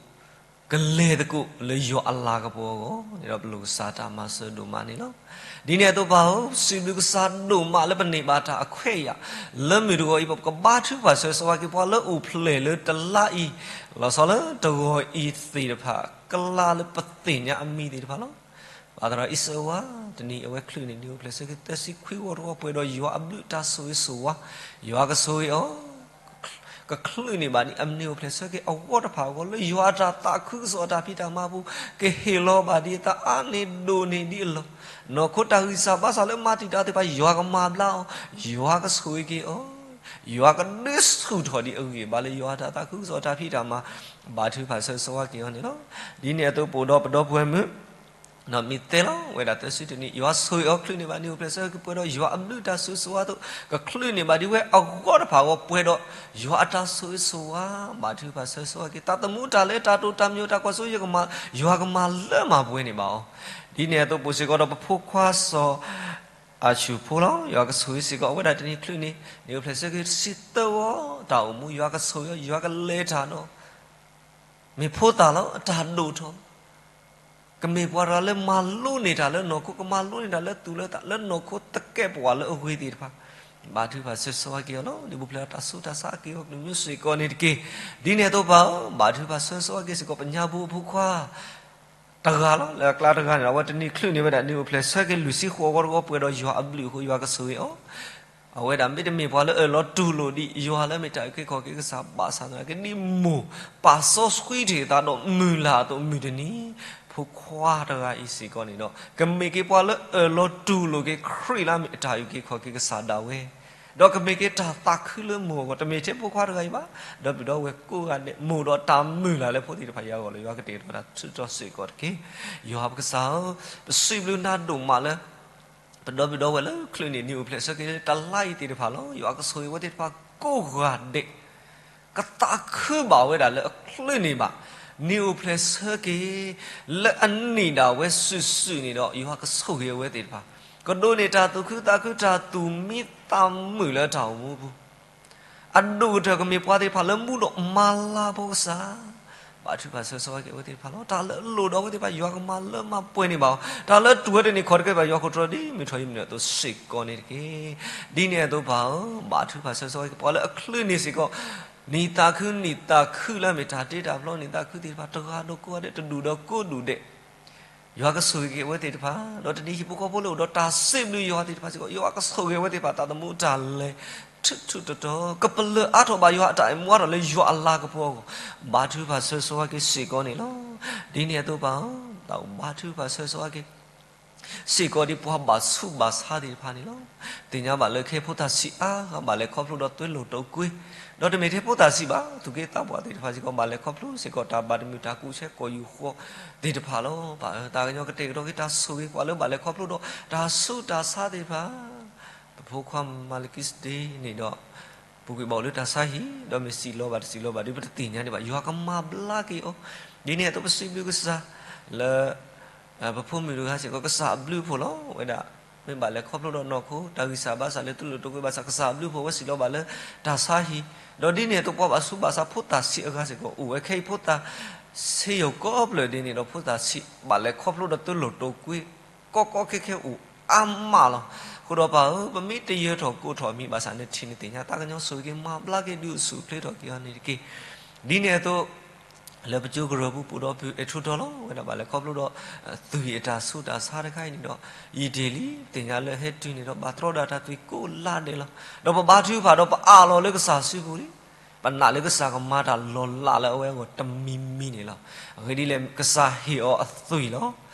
ကလဲၤသကိးလၢယွၤအလၤကပီၤအဂီၢ်န့ၣ်ဒီး ပလိၣ်ကစၢ်တၢ်မၤစၢၤဒိၣ်မးန့ၣ်လီၤ. ဒ်န့ၣ်အသိးပၢ်ဧၢ, စံးဘျုးကစၢ်ဒိၣ်မးလၢပန့ၢ်ဘၣ်တၢ်အခွဲးအယာ်, လၢမုၢ်တဂီၤအံၤ ပကဘါထုကဖၣ်ဆၢဂ့ၤဆၢဝါက့ၤ ပှၤလၢအိၣ်ဖျဲၣ်လၢတလါအံၤ, လီၤဆီလၢတဂီၤအံၤသ့ၣ်တဖၣ် ကလါလၢပသ့ၣ်ညါအမံၤသ့ၣ်တဖၣ်လီၤ. ဘၣ်သရၣ်အံၣ်စၢၤဝါ တနံၤအဝဲချုးန့ၢ်န့ၢ်အိၣ်ဖျဲၣ်ဆၢက့ၤ သၢဆံခွံဂီၢ်တဂီၢ် ပှဲၤဒီးယွၤအဘျုးတၢ်ဆိၣ်ဂ့ၤဆိၣ်ဝါ, ယွၤကဆိၣ်ဂ့ၤအီၤ ကချုးန့ၢ်ဘၣ်န့ၣ် အန့ၢ်အိၣ်ဖျဲၣ်ဆၢက့ၤအဂီၢ်တဖၣ်အဂီၢ် လၢယွၤအတၢ်သးခုကစီၣ်အတၢ်ဖံးတၢ်မၤအပူၤ ကဟ့ၣ်လီၤဘၣ်ဒံးအသးအါန့ၢ်ဒိၣ်န့ၢ်ဒံးအလီၢ်, နီၢ်ခိတၢ်ဂံၢ်စၢ်ဘါစၢ်လၢမၤတံာ်တာ်သ့ၣ်တဖၣ် ယွၤကမၤဘျါအီၤ, ယွၤကဆိၣ်ဂ့ၤက့ၤအီၤ, ယွၤကဒုးဆူၣ်ထီၣ်ဒံးအဂံၢ်အဘါလၢယွၤအတၢ်သးခုကစီၣ်အတၢ်ဖံးတၢ်မၤ, ဘါထုကဖၣ်ဆၢဂ့ၤဆၢဝါက့ၤအီၤန့ၣ်လီၤ. ဒ်န့ၣ်အသိးပအိၣ်ဒီးပဒီပုၢ်ဝဲၢ်မုၣ် ဒီးမ့ၢ်သဲလီၤဝဲဒၣ်သၢဆံတနံၣ် ယွၤဆိၣ်ဂ့ၤအီၤ ချုးန့ၢ်ဘၣ်န့ၢ်အိၣ်ဖျဲၣ်ဆၢက့ၤ ပှဲၤဒီးယွၤအဘျုးတၢ်ဆိၣ်ဂ့ၤဆိၣ်ဝါအသိး ကချုးန့ၢ်ဘၣ်ဒံးဝဲအဂီၢ်တဖၣ်အဂီၢ် ပှဲၤဒီးယွၤအတၢ်ဆိၣ်ဂ့ၤဆိၣ်ဝါ, ဘါထုကဖၣ်ဆၢဂ့ၤဆၢဝါက့ၤ သးသမူတၢ်လၢတၢ်တိာ်တၢ်ပညိၣ်တၢ်ကွၢ်စိ ယွၤကမၤလၢမၤပှဲၤန့ၢ်ဘၣ်အီၤ, ဒ်န့ၣ်အသိးပအိၣ်စ့ၢ်ကီးဒီးပဖိခွါစီၤ အၣ်ဆူၣ်ဖိလီၤ. ယွၤကဆိၣ်ဂ့ၤစ့ၢ်ကီးအဝဲဒၣ်တနံၤချုးန့ၣ် န့ၢ်အိၣ်ဖျဲၣ်ဆၢက့ၤတဆံသၢဝီ တၢ်အိၣ်မူယွၤကဆိၣ်ဂ့ၤအီၤ ယွၤကလဲၤတၢ်ဒီး မ့ၢ်ဖိသၣ်လီၤ အတၢ်ဒိၣ်ထီၣ်, ကမ့ၢ်ပှၤတဂၤလၢမၤလိန့ၢ်တၢ်လၢနီၢ်ခိ ကမၤလိန့ၢ်တၢ်လၢသူၣ်လၢသးလၢနီၢ်ခိသကဲးပဝးလၢအဂ့ၤသ့ၣ်တဖၣ်, ဘါထုကဖၣ်ဆၢဂ့ၤဆၢဝါက့ၤအီၤလီၤ. ဒ်ပူၤဖျဲးတၢ်ဆူးတၢ်ဆါအက့ၢ်အဂီၤကလုာ်မ့ၢ်စ့ၢ်ကီးန့ၣ်တက့ၢ်. ဒ်န့ၣ်အသိးပၢ်ဧၢ, ဘါထုကဖၣ်ဆၢဂ့ၤဆၢဝါက့ၤစ့ၢ်ကီး ပညါဘိအဖိခွါ တဂၤလီၤ. လၢအကျါတဂၤန့ၣ် အဝဲတနံၤချုးန့ၢ်ဝဲဒၣ်န့ၢ်အိၣ်ဖျဲၣ်ဆၢက့ၤလွံၢ်ဆံဃိးဂီၤတဂီၢ် ပှဲၤဒီးယွၤအဘျုးအဃိ ယွၤကဆိၣ်ဂ့ၤအီၤ အဝဲဒၣ်မ့တမ့ၢ်ပှၤလၢအၢၣ်လီၤတူၢ်လိာ်ဒံးယွၤလၢမ့ၢ်တၢ်အုၣ်က့ၤခီၣ်က့ၤကစၢ်ဘၣ်ဆၣ်သနာ်က့ ဒ်မိၢ်ပာ်စီဆှံတ့ၢ်အသးဒီးမုၢ်လၢ်အသိးမုၢ်တနံၤ, ဖိခွါတဂၤအံၤစ့ၢ်ကီးန့ၣ်ဒီး ကမ့ၢ်က့ၤပှၤလၢအၢၣ်လီၤတူၢ်လိာ်က့ၤခရံာ်လၢမ့ၢ်အတၢ်အုၣ်က့ၤခီၣ်က့ၤကစၢ်ဒၣ်ဝဲ ဒီးကမ့ၢ်က့ၤတၢ်သးခုလၢမိၢ်အဂီၢ် တမ့ၢ်ထဲဖိခွါတဂၤအံၤဘၣ်, ဒီပုၢ်ဒီဝဲၢ်ကိးဂၤဒဲး မိၢ်ဒီးတၢ်မုၢ်လၢ်လၢဖိသ့ၣ်တဖၣ်အံၤအဂီၢ်လၢယွၤကတဲာ်ကတီၤတၢ်ဆူၣ်ထီၣ်စ့ၢ်ကီးတက့ၢ်. ယွၤပကစၢ်ဧၢ, ပစံးဘျုးနၤဒိၣ်မးလၢ ပဒီပုၢ်ဒီဝဲၢ်လၢချုးန့ၢ်န့ၢ်အိၣ်ဖျဲၣ်ဆၢက့ၤလၢတလါအံၤသ့ၣ်တဖၣ်လီၤ. ယွၤကဆိၣ်ဂ့ၤဝဲသ့ၣ်တဖၣ်ကိးဂၤဒဲး ကသးခုဘၣ်ဝဲဒၣ်လၢအချုးန့ၢ်ဘၣ် န့ၢ်အိၣ်ဖျဲၣ်ဆၢက့ၤ လၢအနံၣ်ဒၣ်ဝဲစုာ်စုာ်န့ၣ်ဒီး ယွၤကဆိၣ်ဂ့ၤအဝဲသ့ၣ်တဖၣ် ကဒိးန့ၢ်တၢ်သူၣ်ခုသးခု တၢ်သူၣ်မံသးမုာ်လၢတၢ်အိၣ်မူအပူၤ အဒိၣ်ကတၢၢ်ကမ့ၢ်ပှၤသ့ၣ်တဖၣ်လၢမူဒီးမၤလၤဖိကစၢ် ဘါထုကဖၣ်ဆၢဂ့ၤက့ၤအဝဲသ့ၣ်တဖၣ်လီၤ. တၢ်လၢအလိၣ်ဒီးအဝဲသ့ၣ်တဖၣ် ယွၤကမၤလၢမၤပှဲၤန့ၢ်ဘၣ်အီၤ, တၢ်လၢတူၢ်ဝဲတန့ၢ်ခီၣ်တကဲဘၣ် ယွၤခိၣ်တြီဒ်မုၢ်ထီၣ်ယံၤမုၢ်နံၤအသိးစ့ၢ်ကီးန့ၣ်တက့ၢ်. ဒ်န့ၣ်အသိးပၢ်ဧၢ, ဘါထုကဖၣ်ဆၢဂ့ၤက့ၤ ပှၤလၢအချုးန့ၢ်စ့ၢ်ကီး နံၣ်သးခုနံၣ်သးခုလၢအမ့ၢ်တၢ်တ့တၢ်ဖျီ နံၣ်သးခုသ့ၣ်တဖၣ် တဂၤဒီးကိးဂၤဒဲး တဒူၣ်ဒီးကိးဒူၣ်ဒဲး ယွၤကဆိၣ်ဂ့ၤက့ၤအဝဲသ့ၣ်တဖၣ်, ဒီးတဟံၣ်ဖိဃီဖိလၢအိၣ်ဒီးတၢ်စံးဘျုးယွၤသ့ၣ်တဖၣ်စ့ၢ်ကီး ယွၤကဆိၣ်ဂ့ၤအဝဲသ့ၣ်တဖၣ် သးသမူတၢ်လဲၤ ထူးထူးတီၤတီၤ ကပလၢၢ်အါထီၣ်ဘၣ်ယွၤအတၢ်အဲၣ်မူအါထီၣ်လၢယွၤအလၤကပီၤအဂီၢ်, ဘါထုကဖၣ်ဆၢဂ့ၤက့ၤစ့ၢ်ကီးန့ၣ်လီၤ. ဒ်န့ၣ်အသိးပၢ်ဧၢ, တၢ်အိၣ်ဘါထုကဖၣ်ဆၢဂ့ၤက့ၤ စ့ၢ်ကီးဒ်ပှၤဘၣ်ဆူးဘၣ်ဆါသ့ၣ်တဖၣ်န့ၣ်လီၤ. သ့ၣ်ညါဘၣ်လၢခဲအံၤဖိသၣ်ဆံးအါ, ဘၣ်လဲၤခီဖျိဒီးသွဲလိာ်တိာ်ကွံာ်, ဒီးတမ့ၢ်ထဲဖိသၣ်ဆံးဘၣ်, သူၣ်က့သးပှၢ်သ့ၣ်တဖၣ်စ့ၢ်ကီး ဘၣ်လဲၤခီဖျိစ့ၢ်ကီးတၢ်ဘၣ်တမုာ်တၢ်ကူၣ်ဆဲးကိာ်ယူၢ်ဃီသ့ၣ်တဖၣ်လီၤ. ပၢ်ဧၢ, သးကညီၤကတဲာ်ကတီၤက့ၤတၢ်ဆိၣ်ဂ့ၤပှၤလၢဘၣ်လဲၤခီဖျိဒီးတၢ်ဆူးတၢ်ဆါသ့ၣ်တဖၣ် ပဖိခွါမၤလကံစဒ့န့ၣ်ဒီး ပူၤကွံာ်ဘၣ်အိၣ်လၢတၢ်ဆါဟံၣ်, ဒီးမ့ၢ်စံၣ်လီၤဘၣ်တစံၣ်လီၤဘၣ်ဒီး ပတသ့ၣ်ညါဒံးဘၣ်, ယွၤကမၤဘျါက့ၤအီၤ. ဒ်န့ၣ်အသိးပစံးဘျုးကစၢ်လၢ ပဖိမုၣ်တဂၤစ့ၢ်ကီး ကစၢ်အဘျုးအဖှိၣ်လီၤ. အဝဲဒၣ် မ့ၢ်ဘၣ်လဲၤခီဖျိဒီးနီၢ်ခိ တၢ်ဂံၢ်စၢ်ဘါစၢ်လၢတလိၣ်တိာ်ကွံာ်ဘၣ်ဆၣ် ကစၢ်အဘျုးအဖှိၣ်ဝဲစံၣ်လီၤဘၣ်လၢတၢ်ဆါဟံၣ်, ဒီးဒ်န့ၣ်အသိးပှၤဘၣ်ဆူးဘၣ်ဆါဖိသၣ်ဆံးအဂၤစ့ၢ်ကီး အိၣ်ဝဲခဲအံၤဖိသၣ်ဆံးယိာ်ကိးဖျၢၣ်ဒ်န့ၣ်ဒီး ဖိသၣ်ဆံးဘၣ်လဲၤခီဖျိဒီးတလိၣ်တိာ်ကွံာ် ကီကီခဲခဲအိၣ်အါမးလီၤ. အဃိဒီးပၢ်ဧၢ, ပမ့ၢ်တယၢၤထီၣ်ကိးထီၣ်အမံၤဘၣ်ဆၣ် နထံၣ်နသ့ၣ်ညါ သးကညီၤဆိၣ်ဂ့ၤက့ၤမၤဘျါက့ၤ ဒုးအိၣ်ဆူၣ်အိၣ်ချ့ထီၣ်က့ၤအီၤန့ၣ်တက့ၢ်. ဒ်န့ၣ်အသိး လၢပကၠိကရၢၢ်ပူၤ ပအိၣ်ဒီးပုၢ်အဲၣ်ထူးထီလီၤ. အဝဲဒၣ်ဘၣ်လဲၤခီဖျိဒီး သွံၣ်အတၢ်ဆူးတၢ်ဆါတခါအံၤန့ၣ်ဒီး ယံာ်တ့ၢ်လံ သ့ၣ်ညါလၢဟဲတုၤန့ၣ်ဒီး ဘၣ်တြီဒၣ်တၢ်သွံၣ်ကိးလါဒဲးလီၤ. ဒီးပဘါထုကဖၣ်ဒီးပအးလီၤလၢကစၢ်စုပူၤလံ ပနာ်လၢကစၢ်ကမၤတၢ်လီၤလးလၢအဝဲအဂီၢ်တမံၤမံၤန့ၣ်လီၤ. အဂ့ၢ်ဒ်လဲၣ် ကစၢ်ဟ့ၣ်အီၤအသွံၣ်လီၤ.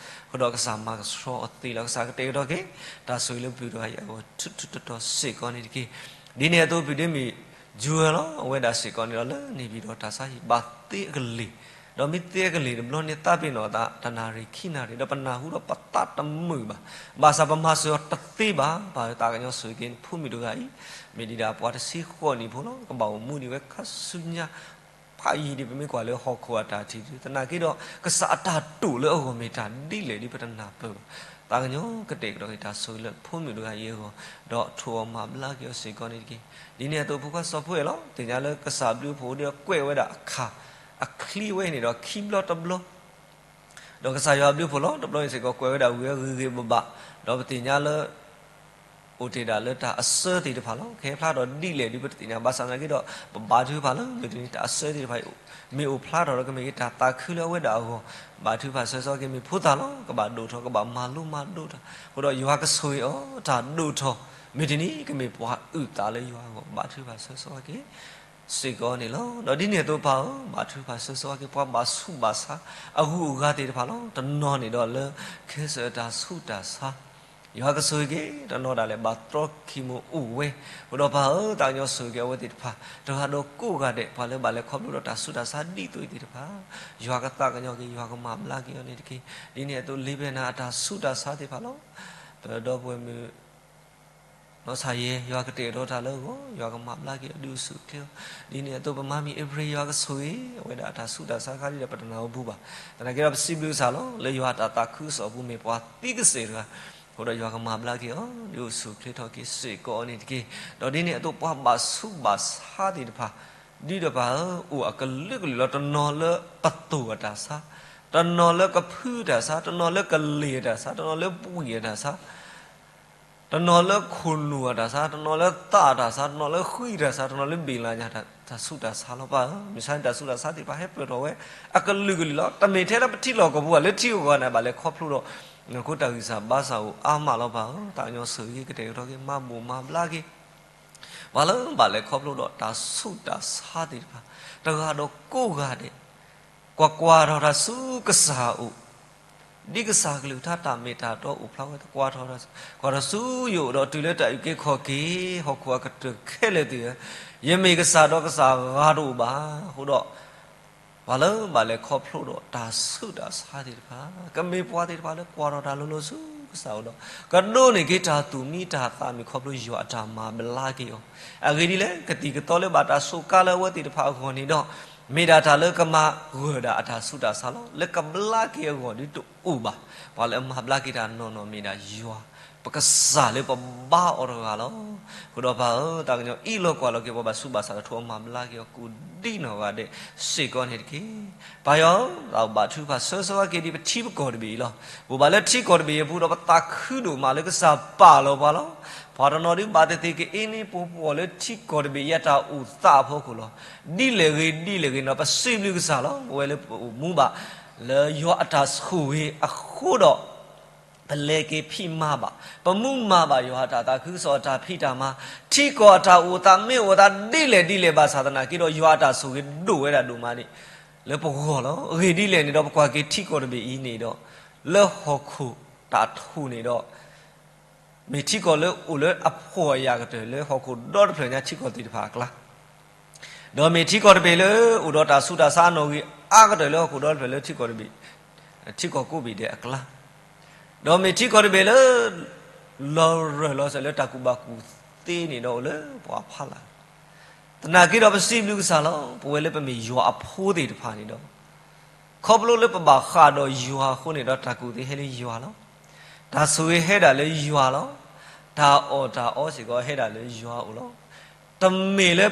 အဃိဒီးကစၢ်မၤကဆှီအီၤသ့လီၤ. ကစၢ်ကတဲာ်ကတီၤက့ၤ တၢ်ဆိၣ်ဂ့ၤလၢပုၢ်တဂၤအံၤအဂီၢ် ထူးထူးတီၤတီၤစ့ၢ်ကီးန့ၣ်တက့ၢ်. ဒ်န့ၣ်အသိး ပုၢ်ဒ့မုၣ် Jewel လီၤ. အဝဲဒၣ်စ့ၢ်ကီးန့ၣ်ဒီး လၢန့ၣ်ပၠံၤဒီးတၢ်ဆါဟံၣ် ဘၣ်သ့အကလ့ၢ်, ဒီးမ့ၢ်သ့အကလ့ၢ်တဘျီန့ၣ် သးပ့ၤနီၣ်အသး တနၣ်ရံၣ်ခံနၣ်ရံၣ် ဒီးပနၢ်ဟူဒီးပသးတမုာ်ဘၣ်. ဘၣ်ဆၣ်ပမၤစၢၤအီၤတသ့ဘၣ်. ပၢ်ဧၢ, သးကညီၤဆိၣ်ဂ့ၤက့ၤ ဖိမုၣ်တဂၤအံၤ မ့ၢ်ဒံးဒၣ်ပှၤတဆံဃိးနံၣ်ဖိလီၤ. ကဘၣ်အိၣ်မူဒံးဝဲခါဆူညါ ဖးယံၤဒံး ပမ့ၢ်ကွၢ်လၢဟီၣ်ခိၣ်အတၢ်ထံၣ်ဒံး သနာ်က့ဒီး ကစၢ်အတၢ်တိာ်လၢအဂီၢ်မ့ၢ်တၢ်ဒ်လဲၣ်ဒ်ပတနၢ်ပၢၢ်ဘၣ်. သးကညီၤကတဲာ်ကတီၤက့ၤတၢ်ဆိၣ်ဂ့ၤလၢဖိမုၣ်တဂၤအံၤအဂီၢ်, ဒီးထိၣ်အီၤမၤဘျါက့ၤအီၤစ့ၢ်ကီးန့ၣ်တက့ၢ်. ဒ်န့ၣ်အသိး ဖိခွါစီၤဖိအဲၣ်လီၤ. သ့ၣ်ညါလၢကစၢ်ဘျုးအဖှိၣ်ဒီးကွဲးဝဲဒၣ်အခၣ် အချံဝဲအံၤန့ၣ်ဒီး ခံဘျီတဘျီ ဒီးကစၢ်ယွၤအဘျုးအဖှိၣ်လီၤ. တဘျီန့ၣ်စ့ၢ်ကီး ကွဲးဝဲဒၣ်ဝံၤအဂ့ၤဂ့ၤဘၣ်ဘၣ်, ဒီးပသ့ၣ်ညါလၢ အိၣ်တ့ၢ်ဒၣ်လၢတၢ်အစၢသ့ၣ်တဖၣ်လီၤ. ကဟဲဖျါထီၣ်ဒ်လဲၣ်ဒ်ပတသ့ၣ်ညါ ဘၣ်ဆၣ်သနာ်က့ဒီး ပဘါထုကဖၣ်လၢ မုၢ်တနံၤတၢ်အစၢသ့ၣ်တဖၣ်အံၤ မ့ၢ်အိၣ်ဖျါထီၣ်ဒီး ကမ့ၢ်က့ၤတၢ်သးခုလၢအဝဲဒၣ်အဂီၢ်, ဘါထုကဖၣ်ဆၢဂ့ၤက့ၤမ့ၢ်ဖိသၣ်လီၤ. ကဘၣ်ဒိၣ်ထီၣ် ကဘၣ်မၤလိမၤဒိးတၢ်, အဃိဒီးယွၤကဆိၣ်ဂ့ၤအီၤ တၢ်ဒိၣ်ထီၣ် မုၢ်တနံၤ ကမ့ၢ်ပှၤအုၣ်သးလၢယွၤအဂီၢ် ဘါထုကဖၣ်ဆၢဂ့ၤက့ၤ စ့ၢ်ကီးန့ၣ်လီၤ. ဒီးဒ်န့ၣ်အသိးပၢ်ဧၢ, ဘါထုကဖၣ်ဆၢဂ့ၤက့ၤ ပှၤဘၣ်ဆူးဘၣ်ဆါ အဂုၤအဂၤသ့ၣ်တဖၣ်လီၤ. တနီၤန့ၣ်ဒီးလၢ ခဲစၢၣ်အတၢ်ဆူးတၢ်ဆါ ယွၤကဆိၣ်ဂ့ၤက့ၤ, တနီၤဒၣ်လဲာ်ဘၣ်တြီခံမိၢ်အိၣ်ဝဲ, အဃိဒီးပၢ်ဧၢ, သးကညီၤဆိၣ်ဂ့ၤက့ၤအဝဲသ့ၣ်တဖၣ် တဂၤဒီးကိးဂၤဒဲး ပှၤလၢဘၣ်လဲၤခီဖျိဒီးတၢ်ဆူးတၢ်ဆါဒ်သိးအံၤသ့ၣ်တဖၣ် ယွၤကသးကညီၤက့ၤ ယွၤကမၤဘျါက့ၤအီၤန့ၣ်တက့ၢ်. ဒ်န့ၣ်အသိး လ့ဘဲနၤအတၢ်ဆူးတၢ်ဆါသ့ၣ်တဖၣ်လီၤ. ပဒီပုၢ်ဝဲၢ်မုၣ် နီၢ်ဆၣ်ယဲၢ် ယွၤကတဲာ်ကတီၤတၢ်လၢအဂီၢ် ယွၤကမၤဘျါက့ၤအီၤ ဒုးအိၣ်ဆူၣ်အိၣ်ချ့အီၤ, ဒ်န့ၣ်အသိး ပမါမံၤအ့ဖြ့ၣ် ယွၤကဆိၣ်ဂ့ၤ အဝဲဒၣ်အတၢ်ဆူးတၢ်ဆါခါဒ်ဒီး ပတနၢ်ဟူပူၤဘၣ်. သနာ်က့ဒီး ပစံးဘျုးကစၢ်လီၤ လၢယွၤအတၢ်သးခုကစီၣ်အပူၤ မ့ၢ်ပှၤသံကစဲာ်တဂၤ, အဃိဒီးယွၤကမၤဘျါက့ၤအီၤ ဒုးအိၣ်ဆူၣ်အိၣ်ချ့ထီၣ်က့ၤစ့ၢ်ကီးအီၤန့ၣ်တက့ၢ်. ဒီးဒ်န့ၣ်အသိး ပှၤဘၣ်ဆူးဘၣ်ဆါသ့ၣ်တဖၣ် ဒ်ဒီးပၢ်ဧၢ, အိၣ်အကလုာ်ကလုာ်လီၤ. တနီၤလၢပသိၣ်အတၢ်ဆါ, တနီၤလၢကဖုအတၢ်ဆါ, တနီၤလၢကလ့ၢ်အတၢ်ဆါ, တနီၤလၢပှံၢ်အတၢ်ဆါ, တနီၤလၢခိၣ်နူာ်အတၢ်ဆါ, တနီၤလၢသးအတၢ်ဆါ, တနီၤလၢဃံအတၢ်ဆါ, တနီၤလၢဘ့ၣ်လၢညါတၢ်ဆူးတၢ်ဆါလီၤပၢ်ဧၢ. မုၢ်ဆါန့ၣ်တၢ်ဆူးတၢ်ဆါသ့ၣ်တဖၣ်ဟဲပၢၢ်ထီၣ်ဝဲ အကလုာ်ကလုာ်လီၤ. တမ့ၢ်ထဲလၢပထံလီၢ်ကီၢ်ပူၤဘၣ်, လၢထံဂုၤကီၢ်ဂၤန့ၣ် ဘၣ်လဲၤခီဖျိဒီး နခိတၢ်ဂံၢ်စၢ်ဘါစၢ်အိၣ်အါမးလီၤပၢ်ဧၢ. သးကညီၤဆိၣ်ဂ့ၤက့ၤ ကတဲာ်ကတီၤက့ၤ မၤဘိၣ်မၤဘျါက့ၤ ပှၤလၢဘၣ်လဲၤခီဖျိဒီးတၢ်ဆူးတၢ်ဆါသ့ၣ်တဖၣ် တဂၤဒီးကိးဂၤဒဲး ကွၢ်ကွၢ်ထီၣ်တၢ်ဆူကစၢ်အအိၣ်, ဒ်ကစၢ်ကလုၢ်ကထါတၢ်မ့ၢ်တၢ်တီအိၣ်ဖျါဝဲ ကွၢ်ထီၣ်တၢ်, ကွၢ်ထီၣ်ဆူယအိၣ်ဒီးတုၤလၢတၢ်အုၣ်က့ၤခီၣ်က့ၤ ဟီၣ်ခိၣ်အကတၢၢ်ခဲလၢာ်သ့ၣ်ဧၢ, ယမ့ၢ်ကစၢ်ဒီးကစၢ်ဂၤတအိၣ်ဘၣ်. အဃိဒီး ပှၤလၢဘၣ်လဲၤခီဖျိဒီးတၢ်ဆူးတၢ်ဆါသ့ၣ်တဖၣ် ကမ့ၢ်ပှၤသ့ၣ်တဖၣ်လၢကွၢ်ထီၣ်တၢ်လိၤလိၤဆူကစၢ်အအိၣ်ဒီး ကဒိးန့ၢ်က့ၤတၢ်သူၣ်မံတၢ်သးမုာ်ခီဖျိယွၤအတၢ်မၤဘျါက့ၤအီၤ. အဂ့ၢ်ဒ်လဲၣ် ကသံၣ်ကသီလၢဘၣ်တၢ်စူးကါလၢအဝဲသ့ၣ်တဖၣ်အဂီၢ်န့ၣ်ဒီး မ့ၢ်ဒၣ်တၢ်လၢကမၤဂၢၢ်ဒၣ်အတၢ်ဆူးတၢ်ဆါလီၤ. လၢကဘျါက့ၤအဂီၢ်ဒ်တအိၣ်ဘၣ်. ပှၤလၢအမၤဘျါက့ၤတၢ်နီၢ်နီၢ်မ့ၢ်ဒၣ်ယွၤ ပကစၢ်လၢပဘါအီၤတဂၤလီၤ. ဃုာ်ဒီးပၢ်ဧၢ, တၢ်ကညီအံၤလီၤကွၢ်လီၤက့ၤ ပှၤဘၣ်ဆူးဘၣ်ဆါကထိအမၤဘျါက့ၤအီၤ ကိးဒံနီၢ်ဂၤဒဲးစ့ၢ်ကီးန့ၣ်တက့ၢ်. ပၢ်ယွၤဧၢ, သးအိၣ်ဘါထုကဖၣ်ဆၢဆၢဝဲက့ၤဒ်ပထံပကီၢ်တဘ့ၣ်အံၤလီၤ. ပအိၣ်ဘၣ်လၢထံကီၢ်တဘ့ၣ်အံၤအပူၤဒီး ပသးခုဒိၣ်မးလၢကစၢ်ပာ်လီၤပှၤလီၤ. ပှၤတနီၤဒုးဘၣ်သ့ၣ်သ့ၣ်က့ၤအ့န့ၣ်ပှၤလၢထံကီၢ်တဘ့ၣ်အံၤအတၢ်အိၣ်သးအဖီခိၣ်လီၤ. ဒ်လဲၣ်ဂ့ၤဒ်လဲၣ်ဂ့ၤန့ၣ်ဒီး ပစံးဘျုးကစၢ်လီၤ. ပဝဲလၢပအိၣ်မူဘၣ်လၢယွၤအတၢ်ဆိၣ်ဂ့ၤအဃိဒီး ပလဲၤက့ၤဖံးမၤဘၣ်, ပမူမၤဘၣ်ယွၤအတၢ်သးခုကစီၣ်အတၢ်ဖံးတၢ်မၤ, ထံကီၢ်အတၢ်အိၣ်သးမ့ၢ်အိၣ်သးဒ်လဲၣ်ဒ်လဲၣ်ဘၣ်ဆၣ်သနာ်က့ဒီး ယွၤအတၢ်ဆိၣ်ဂ့ၤဒိၣ်ဝဲဒၣ်ဒိၣ်မးန့ၣ် လၢပဂီၢ်လီၤ. အဂ့ၢ်ဒ်လဲၣ်န့ၣ်ဒီး ပကွၢ်က့ၤထံကီၢ်တဘ့ၣ်အံၤန့ၣ်ဒီး လၢဟီၣ်ခိၣ်တၢ်ထူၣ်န့ၣ်ဒီး မ့ၢ်ထံကီၢ်လၢအိၣ်လၢအဖှီၣ်အယာ်ကတၢၢ် လၢဟီၣ်ခိၣ်ဒီတဖျၢၣ်ညါထံကီၢ်သ့ၣ်တဖၣ်အကျါ, ဒီးမ့ၢ်ထံကီၢ်တဘ့ၣ်လၢအိၣ်ဒီးတၢ်ဆူးတၢ်ဆါအနီၣ်ဂံၢ်အါကတၢၢ်လၢဟီၣ်ခိၣ်ဒီတဖျၢၣ်လၢထံကီၢ်တဘ့ၣ်, ထံကီၢ်ကိးဘ့ၣ်ဒဲးအကျါ, ဒီးမ့ၢ်ထံကီၢ်တဘ့ၣ်လၢ လီၤရၢၢ်လီၤစၢၤလၢတၢ်ကူၣ်ဘၣ်ကူၣ်သ့န့ၣ်ဒီးအိၣ်လၢပှၤဖးလၢ် သနာ်က့ဒီးပစံးဘျုးကစၢ်လီၤ. ပဝဲလၢပမ့ၢ်ယွၤအဖိသ့ၣ်တဖၣ်န့ၣ်ဒီး ခီဖျိလၢပဘၣ်ဃးဒီးယွၤအဃိန့ၣ်ဒီး တၢ်ကူၣ်သ့ဟဲလၢယွၤလီၤ. တၢ်ဆိၣ်ဂ့ၤဟဲဒၣ်လၢယွၤလီၤ. တၢ်အီၣ်တၢ်အီစ့ၢ်ကီးဟဲဒၣ်လၢယွၤအအိၣ်လီၤ. တမ့ၢ်လၢ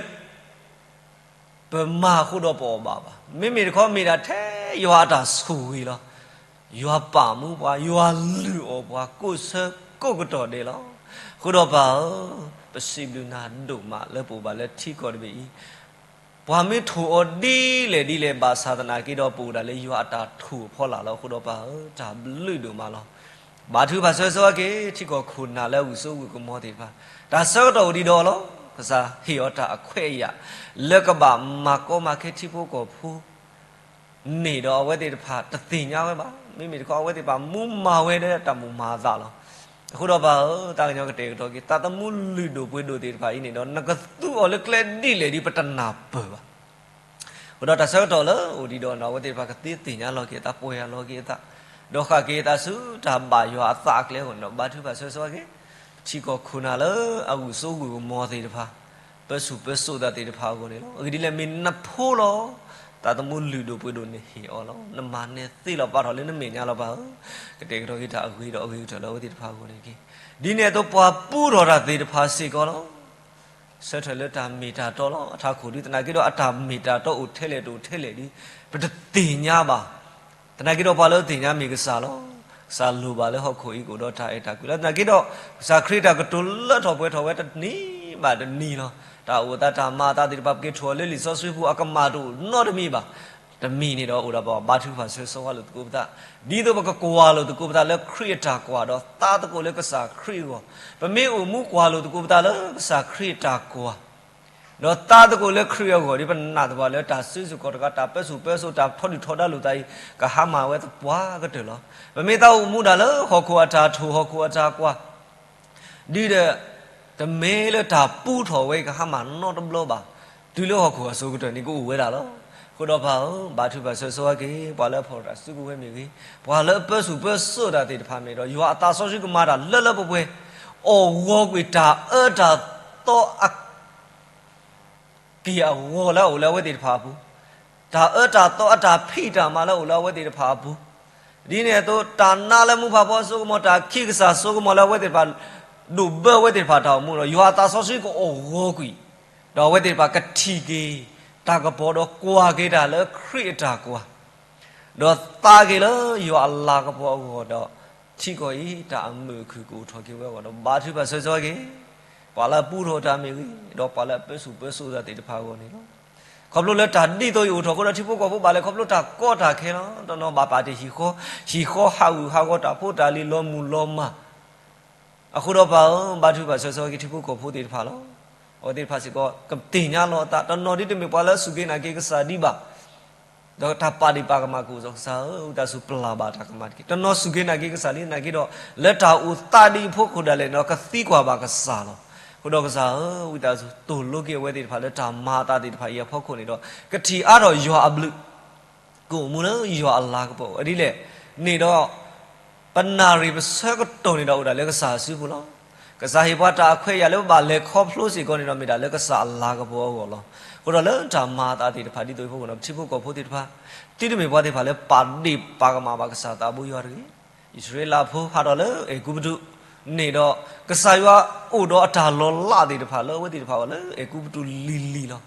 ပမၤအဃိဒီးပအီၣ်ဘၣ်ဘၣ်. မ့မ့ၢ်တခီမ့ၢ်ဒၣ်ထဲယွၤအတၢ်ဆိၣ်ဂ့ၤလီၤ. ယွၤပာ်မူပှၤ, ယွၤလုၢ်အီၣ်ပှၤ ကိးဆၢကိးကတီၢ်ဒဲးလီၤ. အဃိဒီးပၢ်ဧၢ, ပစံးဘျုးနၤဒိၣ်မးလၢပအိၣ်ဘၣ်လၢထံကီၢ်တဘ့ၣ်အံၤ, ပှၤမ့ၢ်ထိၣ်အီၤဒ်လဲၣ်ဒ်လဲၣ်ဘၣ်ဆၣ်သနာ်က့ဒီး ပအိၣ်ဒၣ်လၢယွၤအတၢ်ထူၣ်အဖီလာ်လီၤ. အဃိဒီးပၢ်ဧၢ, တၢ်ဘျုးဒိၣ်မးလီၤ. ဘါထုကဖၣ်ဆၢဆၢက့ၤ ထံကီၢ်ခိၣ်နၢ်လၢအဂုာ်စိအဂုာ်ကမီၤသ့ၣ်တဖၣ်, တၢ်ဆၢကတီၢ်အိၣ်ဒံးဒီးလီၤ. ကစၢ်ဟ့ၣ်အီၤတၢ်အခွဲးအယာ် လၢကဘၣ်မၤကီမၤခဲထံဖိကီၢ်ဖိ န့ၣ်ဒီးအဝဲသ့ၣ်တဖၣ်တသ့ၣ်ညါဝဲဘၣ်. မ့မ့ၢ်တခီ အဝဲသ့ၣ်တဖၣ်မူမၤဝဲလၢတၢ်မိၣ်မၤအသးလီၤ. အဃိဒီးပၢ်ဧၢ, တၢ်ကညီကတဲာ်ကတီၤက့ၤ သးသမူလုၢ်ဒိၣ်ပှ့ၤဒိၣ်သ့ၣ်တဖၣ်အံၤန့ၣ်ဒီး နကသူအီၤလၢကျဲဒ်လဲၣ်ဒ်ပတနၢ်ပၢၢ်ဘၣ်. အဃိဒီးတၢ်ဆၢကတီၢ်လၢအိၣ်ဒံးဒီး အဝဲသ့ၣ်တဖၣ်ကသ့သ့ၣ်ညါလီၤက့ၤအသး ပီၢ်ယၢ်လီၤက့ၤအသး, ဒီးဃၣ်က့ၤအသးဆူတၢ်ဘၣ်ယွၤအသးအကျဲအဂီၢ်န့ၣ်ဒီး ဘါထုကဖၣ်ဆၢဆၢက့ၤ ထံကီၢ်ခိၣ်နၢ်လၢအဂုာ်စိအဂုာ်ကမီၤသ့ၣ်တဖၣ်, ပၢဆူၣ်ပၢစိးသးသ့ၣ်တဖၣ်အဂီၢ်န့ၣ်လီၤ. အဂ့ၢ်ဒ်လဲၣ် မ့ၢ်နဖိလီၤ. သးသမူလုၢ်ဒိၣ်ပှ့ၤဒိၣ်န့ၣ်ဟ့ၣ်အီၤလီၤ. နမၤနၢၤသ့လီၤ ပာ်ထီၣ်လၢနမဲာ်ညါလီၤပၢ်ဧၢ. ကတဲာ်ကတီၤက့ၤတၢ်အဂ့ၤဒီးအဂ့ၤကတၢၢ်လၢအဝဲသ့ၣ်တဖၣ်အဂီၢ်န့ၣ်တက့ၢ်. ဒ်န့ၣ်အသိးပှၤပူထီၣ်တၢ်သ့ၣ်တဖၣ်စ့ၢ်ကီးလီၤ. ဆၢထၢၣ်လၢတၢ်မ့ၢ်တၢ်တီလီၤ. အထးခိၣ်ဒုသနာ်က့ဒီး အတၢ်မ့ၢ်တၢ်တီအိၣ်ထဲလဲၣ်တအိၣ်ထဲလဲၣ်ဒု ပတသ့ၣ်ညါဘၣ်. သနာ်က့ဒီးပှၤလၢသ့ၣ်ညါမ့ၢ်ကစၢ်လီၤ. ကစၢ်လိၣ်ဘၣ်လၢဟီၣ်ခိၣ်အံၤကအိၣ်ဒီးတၢ်အဲၣ်တၢ်ကွံလီၤ. သနာ်က့ဒီး ကစၢ်ခရံာ်တၢ်ကတိၤလၢထီၣ်ပှဲၤထီၣ်ဝဲတနံၤဘၣ်တနံၤလီၤ. တၢ်အိၣ်သးတၢ်မၤအသးသ့ၣ်တဖၣ် ပက့ၤထီၣ်လၢလံာ်စီဆှံပူၤ အကမၣ်တအိၣ်နီတမံၤဘၣ်. တမံၤန့ၣ်ဒီးအိၣ်ဒီးပဘါထုကဖၣ်ဆၢဆၢဝဲလိာ်သကိးပသး, ဒ်သိးပကကွၢ်လိာ်သကိးပသးလၢခရံာ်အတၢ်ကွၢ် ဒီးသးသကိးလၢကစၢ်ခရံာ်အဂီၢ်, ပမ့ၢ်အိၣ်မူကွၢ်လိာ်သကိးပသးလၢကစၢ်ခရံာ်အတၢ်ကွၢ် ဒီးသးသကိးလၢခရံာ်အဂီၢ်ဒီး ပနာ်သပှၢ်လၢတၢ်စုဆူၣ်ခီၣ်တကး တၢ်ပၢဆူၣ်ပၢစိး တၢ်ထီဒုၣ်ထီဒါလိာ်သးအံၤ ကဟါမၢ်ဝဲသပှၢ်ကတၢၢ်လီၤ. ပမ့ၢ်သးအိၣ်မူဒၣ်လၢဟီၣ်ခိၣ်အတၢ်ထူၣ် ဟီၣ်ခိၣ်အတၢ်ကွၢ် ဒ်ဒီး တမ့ၢ်လၢတၢ်ပူထီၣ်ဝဲအံၤ ကဟါမၢ်နီတဘျီဘၣ်. တုၤလၢဟီၣ်ခိၣ်အစိၤကတၢၢ်န့ၣ် ကအိၣ်ဝဲဒၣ်လီၤ. အဃိဒီးပၢ်ဧၢ, ဘါထုကဖၣ်ဆၢဆၢက့ၤ ပှၤလၢအဖီၣ်တၢ်စုကဝဲၤမ့ၢ်ဂ့ၤ, ပှၤလၢအပၢဆူၣ်ပၢစိးတၢ်သ့ၣ်တဖၣ်မ့ၢ်ဒီး ယွၤအသးစီဆှံကမၤတၢ်လၢလၢပှဲၤပှဲၤ, အီၣ်ဂီၤကွံာ်တၢ်အၢတၢ်သီအ က့ၢ်အဂီၤလၢအအိၣ်လၢအဝဲသ့ၣ်တဖၣ်အပူၤ, တၢ်အၢတၢ်သီအတၢ်ဖံးတၢ်မၤလၢအအိၣ်လၢအဝဲသ့ၣ်တဖၣ်အပူၤ, ဒ်န့ၣ်အသိး တၢ်နါလၢမူဖးဖီအစိကမီၤ, တၢ်ခံကစၢ်စိကမီၤလၢအဝဲသ့ၣ်တဖၣ် ဒိၣ်ဘၢအဝဲသ့ၣ်တဖၣ်တၢ်အိၣ်မူဒီး ယွၤအသးစီဆှံကအိၣ်ဂီၤကွံာ်, ဒီးအဝဲသ့ၣ်တဖၣ်ကထံၣ်က့ၤတၢ်ကပီၤဒီးကွၢ်က့ၤတၢ်လၢခရံာ်အတၢ်ကွၢ် ဒီးသးက့ၤလၢယွၤအလၤကပီၤအဂီၢ်ဒီး ထံကီၢ်အံၤ တၢ်အမုာ်အခုၣ်ကအိၣ်ထီၣ်က့ၤဝဲအဂီၢ်ဒီး ဘါထုကဖၣ်ဆၢဆၢက့ၤ ပှၤလၢအပူထီၣ်တၢ်မ့ၢ်ဂ့ၤ, ဒီးပှၤလၢအပၢဆူၣ်ပၢစိးတၢ်သ့ၣ်တဖၣ်အဂီၢ်န့ၣ်လီၤ. ခီဖျိလၢတၢ်ဒ်သိးအံၤအိၣ်ထီၣ်အဃိဒီး ထံဖိကီၢ်ဖိဘၣ်လဲၤခီဖျိတၢ်ကီတၢ်ခဲလီၤ. တနီၤဘၣ်ပာ်တ့ၢ်ဟံၣ်ဃီ, ဟံၣ်ဃီဟးဂူာ်ဟးဂီၤ တၢ်ဖိတၢ်လံၤလီၤမုၢ်လီၤမၢ် အဃိဒီးပၢ်ဧၢ, ဘါထုကဖၣ်ဆၢဆၢက့ၤထံဖိကီၢ်ဖိသ့ၣ်တဖၣ်လီၤ. အဝဲသ့ၣ်တဖၣ်စ့ၢ်ကီး ကသ့ၣ်ညါလီၤအသး, တနီၤဒ်တမ့ၢ်ပှၤလၢအစူၢ်က့ၤနာ်က့ၤကစၢ်ဒံးဘၣ်, ဒီးတၢ်ပာ်ဒ့ၣ်ပာ်ကမၣ်ကအိၣ်ဒီး ကစၢ်ဧၢ, ဝံသးစူၤပျၢ်ဘၣ်တၢ်ကမၣ်တက့ၢ်. တနီၤစူၢ်က့ၤနာ်က့ၤကစၢ်လံနာ်က့ၤဒီး လၢတၢ်အိၣ်သးဒ်အံၤအဖီခိၣ်ဒၣ်လဲာ်န့ၣ်ဒီး ကသံကွၢ်ဘၣ်ကစၢ်လီၤ. အဃိဒီးကစၢ်ဧၢ, ဝံသးစူၤသိၣ်လိက့ၤအဝဲသ့ၣ်တဖၣ်လၢတၢ်မၤအသးသ့ၣ်တဖၣ်အံၤအဖီခိၣ်န့ၣ်ဒီး ကထံၣ်အါထီၣ်ယွၤအဘျုး ကအိၣ်မူလၢယွၤအလၤကပီၤအဂီၢ်. ဒ်လဲၣ်န့ၣ်ဒီး ပနၣ်ရံၣ်ပဆၢကတီၢ်န့ၣ်ဒီးအိၣ်ဒၣ်လၢကစၢ်အစုပူၤလီၤ. ကစၢ်ဟ့ၣ်ပှၤတၢ်အခွဲးအယာ်လၢပဘၣ်လဲၤခီဖျိစ့ၢ်ကီးန့ၣ်ဒီး မ့ၢ်ဒၣ်လၢကစၢ်အလၤကပီၤအဂီၢ်လီၤ. အဃိဒီးလၢတၢ်မၤအသးသ့ၣ်တဖၣ်ဒ်သိးအံၤအဖီခိၣ်န့ၣ်ဒီး ပထံဖိကီၢ်ဖိသ့ၣ်တဖၣ် သုတမ့ၢ်ပှၤသ့ၣ်တဖၣ်လၢပာ်ဒ့ၣ်ပာ်ကမၣ်ဘၣ်ကစၢ်သးဘိယွၤတဂ့ၤ. အံၣ်စရ့လးဖိဟးထီၣ်လၢအဲၤကူပတူး န့ၣ်ဒီး ကစၢ်ယွၤအိၣ်ဒီးအတၢ်လီၤလးသ့ၣ်တဖၣ်လၢအဝဲသ့ၣ်တဖၣ်အဂီၢ်လၢအဲၤကူပတူးလံၤလံၤလီၤ.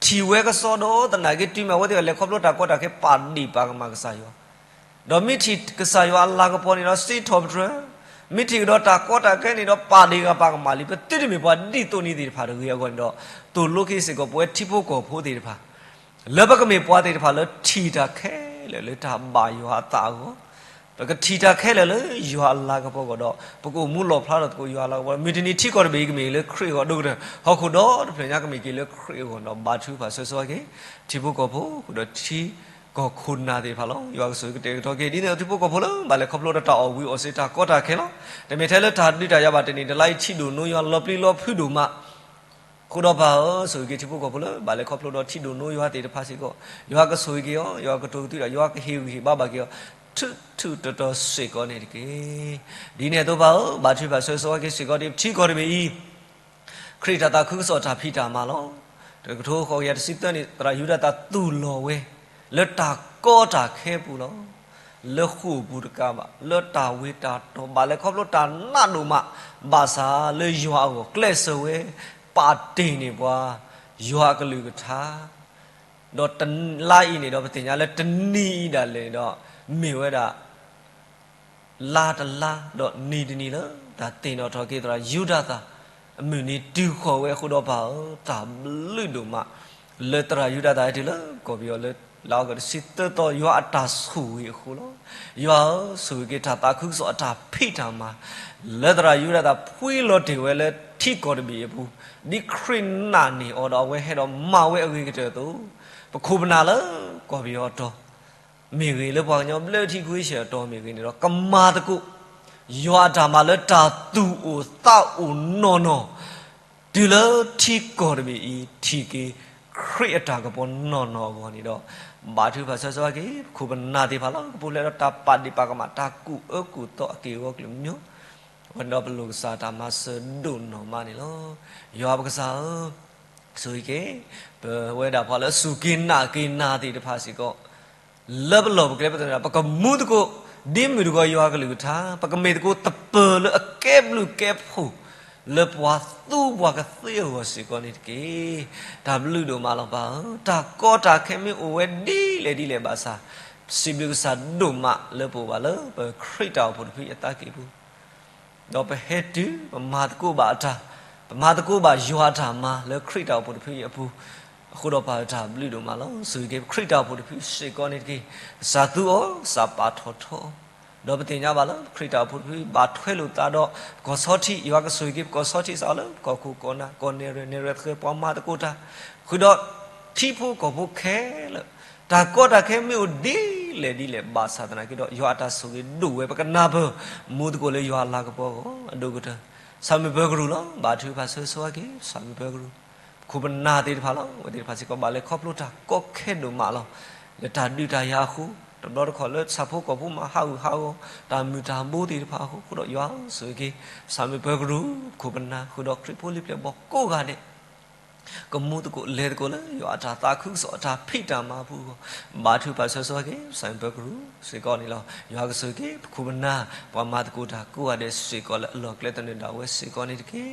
ထံၣ်ဝဲကစီဒီသနာ်က့ တုၤမ့ၢ်အဝဲသ့ၣ်အလဲၤခီဖျိတၢ်ကီတၢ်ခဲ ပာ်ဒ့ၣ်ပာ်ကမၣ်ကစၢ်ယွၤ ဒီးမ့ၢ်ထံၣ်ကစၢ်ယွၤအလၤကပီၤန့ၣ်ဒီး စ့ထီၣ်ပတြၢၤ, မ့ၢ်ထံၣ်ကဒီးတၢ်ကီတၢ်ခဲန့ၣ်ဒီး ပာ်ဒ့ၣ်ဂၤပာ်ကမၣ်လံ. ပသုတမ့ၢ်ပှၤဒ်သိးန့ၣ်သ့ၣ်တဖၣ်တဂ့ၤအဂီၢ်န့ၣ်ဒီး သိၣ်လိက့ၤစ့ၢ်ကီးပဝဲထံဖိကီၢ်ဖိသ့ၣ်တဖၣ် လၢပကမ့ၢ်ပှၤသ့ၣ်တဖၣ်လၢထံၣ်တၢ်ခဲလၢာ်လၢတၢ်ဘၣ်ယွၤအသးအဂီၢ်, ပကထံၣ်တၢ်ခဲလၢာ်လၢယွၤအလၤကပီၤအဂီၢ်ဒီး ပကအိၣ်မူလီၣ်ဖျါထီၣ်သကိးယွၤအလၤကပီၤ, မုၢ်တနံၤထံကီၢ်တဘ့ၣ်အံၤကမ့ၢ်လၢခရံာ်အဂီၢ်, ဒိၣ်ကတၢၢ်ဟီၣ်ခိၣ်ဒီတဖျၢၣ်ညါကမ့ၢ်က့ၤလၢခရံာ်အဂီၢ်ဒီး ဘါထုကဖၣ်ဆၢဂ့ၤဆၢဝါက့ၤ ထံဖိကီၢ်ဖိ ဃုာ်ဒီးထံကီၢ်ခိၣ်နၢ်သ့ၣ်တဖၣ်လီၤ. ယွၤကဆိၣ်ဂ့ၤကတဲာ်ကတီၤက့ၤ ဒ်န့ၣ်အသိးထံဖိကီၢ်ဖိလၢ ဘၣ်လဲၤခီဖျိဒီးတၢ်အီၣ်ဝံၤအီၣ်စ့တၢ်ကီတၢ်ခဲလီၤ. တမ့ၢ်ထဲလၢတၢ်ဒုးတၢ်ယၤဘၣ် တနံၣ်တလါအံၤ ထံဒိၣ်နိယွၤလီၤပျံၤလီၤဖုးဒိၣ်မး ဃုာ်ဒီးပၢ်ဧၢ, ဆိၣ်ဂ့ၤက့ၤထံဖိကီၢ်ဖိလၢ ဘၣ်လဲၤခီဖျိဒီးထံဒိၣ်နိယွၤသ့ၣ်တဖၣ်စ့ၢ်ကီး, ယွၤကဆိၣ်ဂ့ၤက့ၤအီၤ, ယွၤကတိၤကသွံဒီး ယွၤကဟ့ၣ်ဂံၢ်ဟ့ၣ်ဘါဘၣ်က့ၤအီၤ ထူးထူးတီၤတီၤစ့ၢ်ကီးန့ၣ်တက့ၢ်. ဒ်န့ၣ်အသိးပၢ်ဧၢ, ဘါထုကဖၣ်ဆၢဂ့ၤဆၢဝါက့ၤစ့ၢ်ကီး ဒ်ပထံကီၢ်တဘ့ၣ်အံၤ ခရံာ်တၢ်သးခုကစီၣ်တၢ်ဖံးတၢ်မၤလီၤ. တကထိဃိးကယၤတဆံသၢန့ၣ် သရၣ်ယူဒၤသးသူၣ်လီၤဝဲ လၢတၢ်ကီတၢ်ခဲအပူၤလီၤ. လၢဃိာ်ပူၤတကးဘၣ်, လၢတၢ်ဝ့ၤတၢ်တီၤ ဘၣ်လဲၤခီဖျိတၢ်နးဒိၣ်မး, ဘၣ်ဆၣ်လၢယွၤအဂီၢ်ကျဲးစၢးဝဲ ပာ်တ့ၢ်န့ၢ်ပှၤ ယွၤအကလုၢ်ကထါ, ဒီးတလါအံၤန့ၣ်ဒီး ပသ့ၣ်ညါလၢတနံၤအံၤဒၣ်လဲာ်န့ၣ်ဒီး မ့ၢ်ဝဲဒၣ် လါတလါ ဒီးနံၤတနံၤလၢ တၢ်သ့ၣ်နီၣ်ထီၣ်က့ၤသရၣ်ယူဒၤသး အမုၢ်နံၤတုၤဃီၤဝဲအဃိဒီးပၢ်ဧၢ, တၢ်ဘျုးဒိၣ်မး လၢသရၣ်ယူဒၤသးဟဲတုၤလၢကီၢ်ပယီၤလၢ လါအီကူးတဆံသၢသီ ယွၤအတၢ်ဆိၣ်ဂ့ၤအဃိလီၤ. ယွၤဧၢ, ဆိၣ်ဂ့ၤက့ၤတၢ်သးခုကစီၣ်အတၢ်ဖံးတၢ်မၤ လၢသရၣ်ယူဒၤသးဖှံလီၤတ့ၢ်ဝဲလၢထံကီၢ်တဘ့ၣ်အပူၤ, ဒ်ခရံာ်နာ်န့ၢ်အီၤဒီးအဝဲဟဲဒီးမၤဝဲအဂ့ၤကတၢၢ်အသိး, ပခိၣ်ပနၢ်လၢကီၢ်ပယီၤအတီၤ မ့ၢ်ဂ့ၤ, လၢပှၤကညီဘျၢထံခဝ့ၡၢၣ်အတီၤမ့ၢ်ဂ့ၤန့ၣ်ဒီး ကမၤသကိး ယွၤအတၢ်မၤလၢတၢ်သူၣ်အိၣ်သးအိၣ်နီၢ်နီၢ်, တုၤလၢထံကီၢ်တဘ့ၣ်အံၤ ထံၣ်က့ၤခရံာ်အတၢ်ကပီၤနီၢ်နီၢ်အဂီၢ်န့ၣ်ဒီး, ဘါထုကဖၣ်ဆၢဂ့ၤဆၢဝါက့ၤ ပခိၣ်ပနၢ်သ့ၣ်တဖၣ်လီၤ. ကပူၤဖျဲးဒီးတၢ်ပာ်ဒ့ၣ်ပာ်ကမၣ် တၢ်ကူၣ်အၢကူၣ်သီအက့ၢ်အဂီၤကလုာ်ကလုာ်, အဃိန့ၣ်ဒီးပလိၣ်ကစၢ်တၢ်မၤစၢၤဒိၣ်နီၢ်မးန့ၣ်လီၤ. ယွၤပကစၢ်ဧၢ, ဆိၣ်ဂ့ၤက့ၤ ပဝဲဒၣ်ပှၤလၢအစူၢ်က့ၤနာ်က့ၤနၤသ့ၣ်တဖၣ်စ့ၢ်ကီး လၢပလီၢ်ပကျဲပသနၢၣ် ပကမူသကိး ဒ်မုၢ်တဂီၤယွၤကလုၢ်ကထါ, ပကမ့ၢ်သကိးသပၢၤလၢအကဲဘျုးကဲဖှိၣ် လၢပှၤသူပှၤကသ့အဂီၢ်စ့ၢ်ကီးန့ၣ်တက့ၢ်. တၢ်ဘျုးဒိၣ်မးလီၤပၢ်ဧၢ, တၢ်ကီတၢ်ခဲမ့ၢ်အိၣ်ဝဲဒ်လဲၣ်ဒ်လဲၣ်ဘၣ်ဆၣ်, စံးဘျုးကစၢ်ဒိၣ်မးလၢပအိၣ်ဘၣ်လၢပခရံာ်တၢ်အိၣ်ဖှိၣ်တဖုအသးကံၢ်ပူၤ ဒီးပဟဲတုၤ ပမၤသကိးဘၣ်အတၢ်, ပမၤသကိးဘၣ်ယွၤအတၢ်မၤလၢခရံာ်တၢ်အိၣ်ဖှိၣ်တဖုအံၤအပူၤ, အဃိဒီးပၢ်ဧၢ တၢ်ဘျုးဒိၣ်မးလီၤ. ဆိၣ်ဂ့ၤက့ၤပခရံာ်တၢ်အိၣ်ဖှိၣ်တဖုစ့ၢ်ကီးန့ၣ်တက့ၢ်. ကစၢ်သူအီၤ ကစၢ်ပာ်ထီၣ်ထီအီၤ, ဒီးပသ့ၣ်ညါဘၣ်လၢ ခရံာ်တၢ်အိၣ်ဖှိၣ်တဖုအံၤ ဘၣ်ထွဲလိာ်သးဒီး ပကီၢ်ဆီထံး, ယွၤကဆိၣ်ဂ့ၤက့ၤပကီၢ်ဆီထံးစးလၢ ကီၢ်ခိၣ်ကီၢ်နၢ် ကီၢ်နဲၣ်ရွဲၣ် နဲၣ်ရွဲၣ်သဃဲၤ ပှၤမၤသကိးတၢ်, ဃုာ်ဒီးထံဖိကီၢ်ဖိခဲလၢာ်, တၢ်ကီတၢ်ခဲမ့ၢ်အိၣ်ဒ်လဲၣ်ဒ်လဲၣ်ဘၣ်ဆၣ်သနာ်က့ဒီး ယွၤအတၢ်ဆိၣ်ဂ့ၤဒိၣ်ဝဲ ပကနၢ်ပၢၢ် မူသကိးလၢယွၤအလၤကပီၤအဂီၢ် အဒိၣ်ကတၢၢ် ဆၣ်မုာ်ပၢၤကရူၢ်လီၤ. ဘါထုကဖၣ်ဆၢဂ့ၤဆၢဝါက့ၤ ဆၣ်မုာ်ပၢၤကရူၢ်, ပခိၣ်ပနၢ်သ့ၣ်တဖၣ်လီၤ. အဝဲသ့ၣ်တဖၣ်စ့ၢ်ကီး ဘၣ်လဲၤခီဖျိတၢ်ကီခဲဒိၣ်မးလီၤ. လၢတၢ်ဒုးတၢ်ယၤအဃိ, တဘျီတခီၣ်လၢဆၣ်ဖိကီၢ်ဖိမၤဟးဂူာ်ဟးဂီၤ တၢ်မုၢ်တၢ်ဘိသ့ၣ်တဖၣ်အဃိ, အဃိဒီးယွၤဧၢ ဆိၣ်ဂ့ၤက့ၤ ဆၣ်မုာ်ပၢၤကရူၢ်, ပခိၣ်ပနၢ် ဃုာ်ဒီးခရံာ်ဖိလံၤပျဲၢ်ဘီၣ်ကိးဂၤဒဲး ကမူသကိးလဲၤသကိးလၢ ယွၤအတၢ်သးခုကစီၣ်အတၢ်ဖံးတၢ်မၤအပူၤအဂီၢ်, ဘါထုကဖၣ်ဆၢဂ့ၤဆၢဝါက့ၤ ဆၣ်မုာ်ပၢၤကရူၢ်စ့ၢ်ကီးန့ၣ်လီၤ. ယွၤကဆိၣ်ဂ့ၤက့ၤ ပခိၣ်ပနၢ် ပှၤမၤသကိးတၢ်ကိးဂၤဒဲးစ့ၢ်ကီးလၢအလီၢ်ကျဲသနၢၣ်ဒၣ်ဝဲစ့ၢ်ကီးန့ၣ်တက့ၢ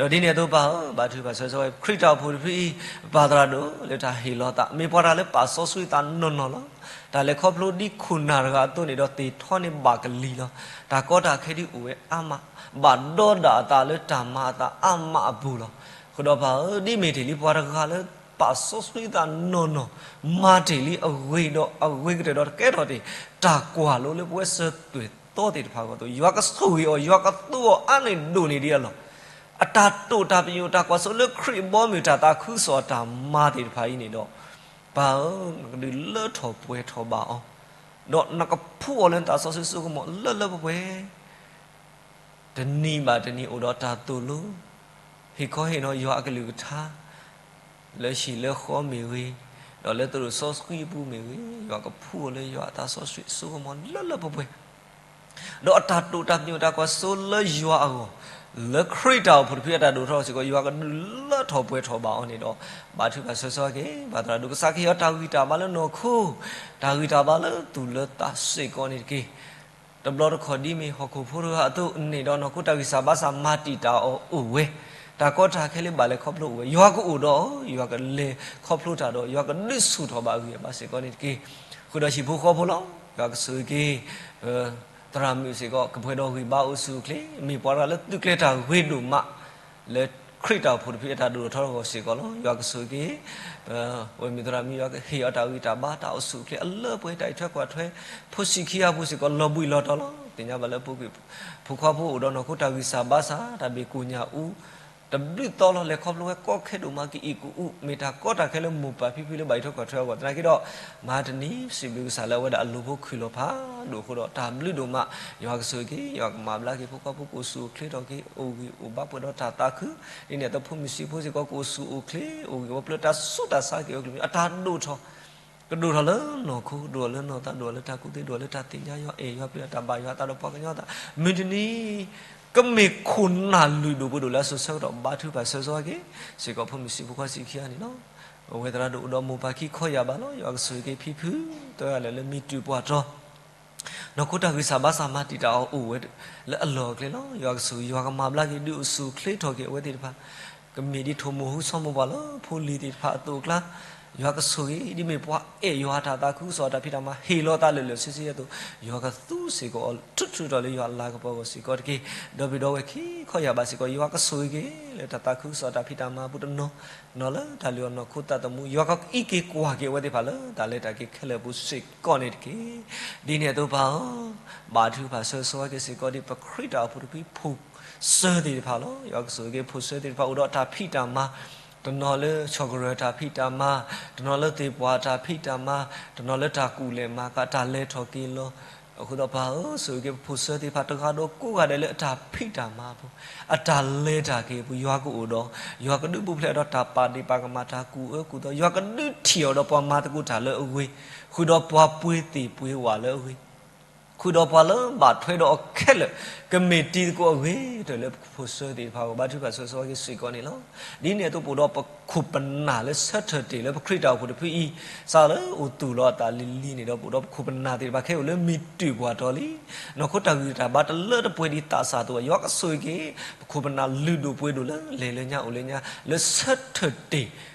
်. ဒီးဒ်န့ၣ်အသိးပၢ်ဧၢ, ဘါထုကဖၣ်ဆၢဂ့ၤဆၢဝါက့ၤ ခရံာ်တၢ်အိၣ်ဖှိၣ်တဖုအံၤ, ပၢ်သရၣ်ဒိၣ်လၢတၢ်ဟ့ၣ်လီၤသး မ့ၢ်ပှၤတၢ်လၢပာ်စီဆှံသးနီၢ်နီၢ်လီၤ. တၢ်လဲၤခီဖျိဒ်ခိၣ်နၢ်တဂၤအသိးန့ၣ်ဒီး သ့ၣ်ထီန့ၢ်ဘၣ်ကလံၤလီၤ. တၢ်ကီတၢ်ခဲဒ်အိၣ်ဝဲအါမး, ဘၣ်ဒီဒၣ်အသးလၢတၢ်မၤအသးအါမးအပူၤလီၤ. အဃိဒီးပၢ်ဧၢ, ဒ်မ့ၢ်တ့ၢ်လံပှၤတဂၤလၢ ပာ်စီဆှံသးနီၢ်နီၢ်, မၤတ့ၢ်လံအဂ့ၤဒီး အဂ့ၤကတၢၢ်ဒီးတကဲထီၣ်တ့ၢ် တၢ်ကွၢ်လိလၢပဝဲစၢၤသွဲၣ်သီသ့ၣ်တဖၣ်အဂီၢ်အသိး ယွၤကဆိၣ်ဂ့ၤအီၤ, ယွၤကသူအီၤအါန့ၢ်ဒိၣ်န့ၢ်ဒံးအလီၢ်. အတၢ်တိာ်တၢ်ပညိၣ်တၢ်ကွၢ်စိလၢခရံာ်အဘီအမုၢ် တၢ်သးခုကစီၣ်အတၢ်မၤသ့ၣ်တဖၣ်အံၤန့ၣ်ဒီး, ပၢ်ဧၢ, နကဒုးလၢထီၣ်ပှဲၤထီၣ်ဘၣ်အီၤ, ဒီးနကဖှူအီၤလၢနသးစီဆှံစိကမီၤလၢလၢပှဲၤပှဲၤ တနံၤဘၣ်တနံၤအိၣ်ဒီးတၢ်သိၣ်လိ, ဟ့ၣ်ခီဟ့ၣ်နီၤယွၤအကလုၢ်ကထါ, လၢဟံၣ်လၢဃီမ့ၢ်ဂ့ၤ, ဒီးလၢသရိာ်စီဆှံအပူၤမ့ၢ်ဂ့ၤ, ယွၤကဖှူအီၤလၢယွၤအသးစီဆှံစိကမီၤလၢလၢပှဲၤပှဲၤ, ဒီးအတၢ်တိာ်တၢ်ပညိၣ်တၢ်ကွၢ်စိလၢယွၤအဂီၢ်, လၢခရံာ်တၢ်အိၣ်ဖှိၣ်တဖုအတၢ်ဒိၣ်ထီၣ်စ့ၢ်ကီး ယွၤကဒုးလၢထီၣ်ပှဲၤထီၣ်ဘၣ်အီၤန့ၣ်ဒီး, ဘါထုကဖၣ်ဆၢဂ့ၤဆၢဝါက့ၤ ပၢ်သရၣ်ဒိၣ်, ကစၢ်ကဟ့ၣ်အီၤတၢ်ဂံၢ်တၢ်ဘါလၢနီၢ်ခိ, တၢ်ဂံၢ်တၢ်ဘါလၢသူၣ်လၢသးစ့ၢ်ကီးန့ၣ်တက့ၢ်. တဘျီတခီၣ်ဒ်မ့ၢ်ဟီၣ်ခိၣ်ဖိတဂၤအသိးန့ၣ်ဒီး နီၢ်ခိတၢ်ဂံၢ်စၢ်ဘါစၢ်မၤတံာ်တာ်အီၤအိၣ်ဝဲ, တၢ်ကီတၢ်ခဲလၢဘၣ်လဲၤခီဖျိအိၣ်ဝဲ, ယွၤကအိၣ်ဒီးအီၤ, ယွၤကလဲၤခီဖျိတၢ်ဒီး ယွၤကဒုးဆူၣ်ထီၣ်ဘၣ်အဂံၢ်အဘါစ့ၢ်ကီးန့ၣ်တက့ၢ်. ဃုာ်ဒီးဟံၣ်ဖိဃီဖိလီၤ. ယွၤကဆိၣ်ဂ့ၤက့ၤ သရၣ်မုၣ်စ့ၢ်ကီး ကပှဲၤဒီးဂံၢ်ဘါအိၣ်ဆူၣ်အိၣ်ချ့, မ့ၢ်ပှၤတဂၤလၢသုးကျဲၤတၢ်ဂ့ၤဒိၣ်မး လၢခရံာ်တၢ်အိၣ်ဖှိၣ်တဖုအတၢ်ဒိၣ်ထီၣ်ထီထီၣ်အဂီၢ်စ့ၢ်ကီးလီၤ. ယွၤကဆိၣ်ဂ့ၤက့ၤ ပဝဲမုၣ်သရၣ်မုၣ် ယွၤကဟ့ၣ်အီၤတၢ်ဂံၢ်တၢ်ဘါ တၢ်အိၣ်ဆူၣ်အိၣ်ချ့ အလၢပှဲၤ တၢ်အံးထွဲကွၢ်ထွဲ ဖိဆံးခံဂၤအပူၤစ့ၢ်ကီး လီၤဘှံးလီၤတီၤလီၤ. သ့ၣ်ညါဘၣ်လၢပူၤကွံာ် ဖိခွါဖိအိၣ်ဒီးနီၢ်ခိတၢ်ဂံၢ်စၢ်ဘါစၢ် တၢ်ဘၣ်ကိၣ်ညၣ်အူ တဘျုးသီလီၤ. လဲၤခီဖျိဝဲကီခဲဒိၣ်မး ကအံၣ်ကအု မ့ၢ်တၢ်ကီတၢ်ခဲလၢမိၢ်ပၢ်ဖံဖုလၢဘၣ်အံးထွဲကွၢ်ထွဲအဂီၢ်သနာ်က့ဒီး, မဟါတနံၤ စံးဘျုးကစၢ်လၢအဝဲဒၣ်အလိၤဖိခုၣ်လီၤဖးဒိၣ်အဃိဒီး တၢ်ဘျုးဒိၣ်မး ယွၤကဆိၣ်ဂ့ၤက့ၤ, ယွၤကမၤဘျါက့ၤ ဖိခွါဖိကအိၣ်ဆူၣ်အိၣ်ချ့ထီၣ်က့ၤ အိၣ်ဂံၢ်အိၣ်ဘါပှဲၤဒီးတၢ်သးခု, ဒ်န့ၣ်အသိးဖိမုၣ်ဆံးဖိစ့ၢ်ကီး ကအိၣ်ဆူၣ်အိၣ်ချ့ အိၣ်ဂံၢ်အိၣ်ဘါ ပျၢၤတၢ်ဆူးတၢ်ဆါက့ၤအီၤ ကလုာ်မံၤ အတၢ်ဒိၣ်ထီၣ် ကဒိၣ်ထီၣ်လၢနီၢ်ခိ, ဒိၣ်ထီၣ်လၢနီၢ်သး, ဒိၣ်ထီၣ်လၢတၢ်ကူၣ်သ့, ဒိၣ်ထီၣ်လၢတၢ်သ့ၣ်ညါယွၤ, အဲၣ်ယွၤ, ပျၢၤတၢ်ဘၣ်ယွၤအသးဒီးပှၤကညီအသး, မုၢ်တနံၤ ကမ့ၢ်ခိၣ်နၢ်လုၢ်ဒိၣ်ပှ့ၤဒိၣ်လၢအစိၤဆၢကတီၢ် ဘါထုကဖၣ်ဆၢဂ့ၤဆၢဝါက့ၤ စ့ၢ်ကီးဖိမုၣ်ဆံးဖိခွါဆံးခံဂၤန့ၣ်လီၤ. အဝဲသရၣ်ဒိၣ်အိၣ်ဒီးမိၢ်ပၢ်ခံခီယာ်ဘၣ်လီၤ. ယွၤကဆိၣ်ဂ့ၤက့ၤဖံဖုသၢဂၤလၢာ်လၢမံၤတၢ်ပှၢ်တီ နီၢ်ခိတၢ်ဂံၢ်စၢ်ဘါစၢ်မၤတံာ်တာ်အီၤအိၣ်ဝဲလၢအလီၢ်အကျဲလီၤ. ယွၤကဆိၣ်ဂ့ၤ ယွၤကမၤဘျါက့ၤ ဒုးအိၣ်ဆူၣ်အိၣ်ချ့ထီၣ်က့ၤအဝဲသ့ၣ်တဖၣ် ကမ့ၢ်ဒ်ထိၣ်မိၢ်ဟူဆီမိၢ်ပှၢ်လၢဖိလံၤသ့ၣ်တဖၣ်အသိးအကျါ, ယွၤကဆိၣ်ဂ့ၤ ဒ်မ့ၢ်ပှၤအဲၣ်ယွၤတၢ်သးခုကစီၣ်တၢ်ဖံးတၢ်မၤ ဟ့ၣ်လီၤသးလၢာ်လၢာ်ဆ့ဆ့အသိး, ယွၤကသူစ့ၢ်ကီးအီၤ ထုးထုးထီၣ်လၢယွၤအလၤကပီၤအဂီၢ်စ့ၢ်ကီးတက့ၢ်. ဒီပုၢ်ဒီဝဲၢ်ခံခီယာ်ဘၣ်စ့ၢ်ကီး ယွၤကဆိၣ်ဂ့ၤက့ၤလၢတၢ်သးခုကစီၣ်တၢ်ဖံးတၢ်မၤအပူၤတနီၤ, တနီၤလၢတၢ်လုၢ်အီၣ်နီၢ်ခိသးသမူ, ယွၤကအံးက့ၤကွၢ်က့ၤအဝဲသ့ၣ်တဖၣ်လၢတၢ်လဲၤတၢ်က့ၤခဲလၢာ်အပူၤစ့ၢ်ကီးန့ၣ်တက့ၢ်. ဒ်န့ၣ်အသိးပၢ်ဧၢ, ဘါထုကဖၣ်ဆၢဂ့ၤဆၢဝါက့ၤစ့ၢ်ကီးဒ်ပခရံာ်တၢ်အိၣ်ဖှိၣ်တဖုဖိ စၢၤသ့ၣ်တဖၣ်လီၤ. ယွၤကဆိၣ်ဂ့ၤက့ၤဖိစၢၤသ့ၣ်တဖၣ်အိၣ်ဒီးတၢ်ဖံးတၢ်မၤ, တနီၤလၢဆီၣ်ကရၢၢ်တၢ်ဖံးတၢ်မၤ, တနီၤလၢသ့ၣ်ပှၢ်တၢ်ဖံးတၢ်မၤ, တနီၤလၢတၢ်ကူၣ်လဲၤမၤကၤ တၢ်လဲၤထီၣ်က့ၤလီၤ. အဃိဒီးပၢ်ဧၢ, ဆိၣ်ဂ့ၤက့ၤပဖိစၢၤသ့ၣ်တဖၣ်တဂၤဒီးကိးဂၤဒဲးလၢအတၢ်ဖံးတၢ်မၤအပူၤ, အတၢ်လဲၤတၢ်က့ၤအပူၤ ယွၤကအိၣ်ဒီး, ယွၤကဒုးပူၤဖျဲးဒီးတၢ်ပာ်ဒ့ၣ်ပာ်ကမၣ် တၢ်ကူၣ်အၢကူၣ်သီ, ယွၤကဒုးထံၣ်အီၤဒီးပှၤမၤသကိးတၢ်လၢအဂ့ၤ, ဃုာ်ဒီးပှၤပှ့ၤသ့ၣ်ပှ့ၤဝၣ်လၢအဂ့ၤ ဃုာ်ဒီးပှၤလၢဘၣ်ထွဲဒီးအီၤခဲလၢာ် ကမ့ၢ်တံၤသကိးအဂ့ၤကတၢၢ်လၢဖိစၢၤသ့ၣ်တဖၣ်အဂီၢ် ဘါထုကဖၣ်ဆၢဂ့ၤဆၢဝါက့ၤစ့ၢ်ကီးန့ၣ်လီၤ. ဒ်န့ၣ်အသိးပအိၣ်ဒီးပခိၣ်ပနၢ်လၢဆၢထၢၣ်တ့ၢ်လၢပခရံာ်တၢ်အိၣ်ဖှိၣ်တဖုအံၤ, စးလၢအိၣ်သူၣ်လီၤအသးလံၤလံၤန့ၣ်ဒီး ပအိၣ်ဒီးပခိၣ်ပနၢ်သ့ၣ်တဖၣ်ခဲအံၤအိၣ်လၢမံၤတၢ်ပှၢ်တီၤလံ. နီၢ်ခိတၢ်ဂံၢ်တၢ်ဘါတလၢတပှဲၤဒံးသးစၢ်အသိးဘၣ်, ယွၤကဆိၣ်ဂ့ၤက့ၤ ပခိၣ်ပနၢ်လုၢ်ဒိၣ်ပှ့ၤဒိၣ်လၢလဲၤလၢညါအိၣ်လၢညါ လၢဆၢထၢၣ်တ့ၢ်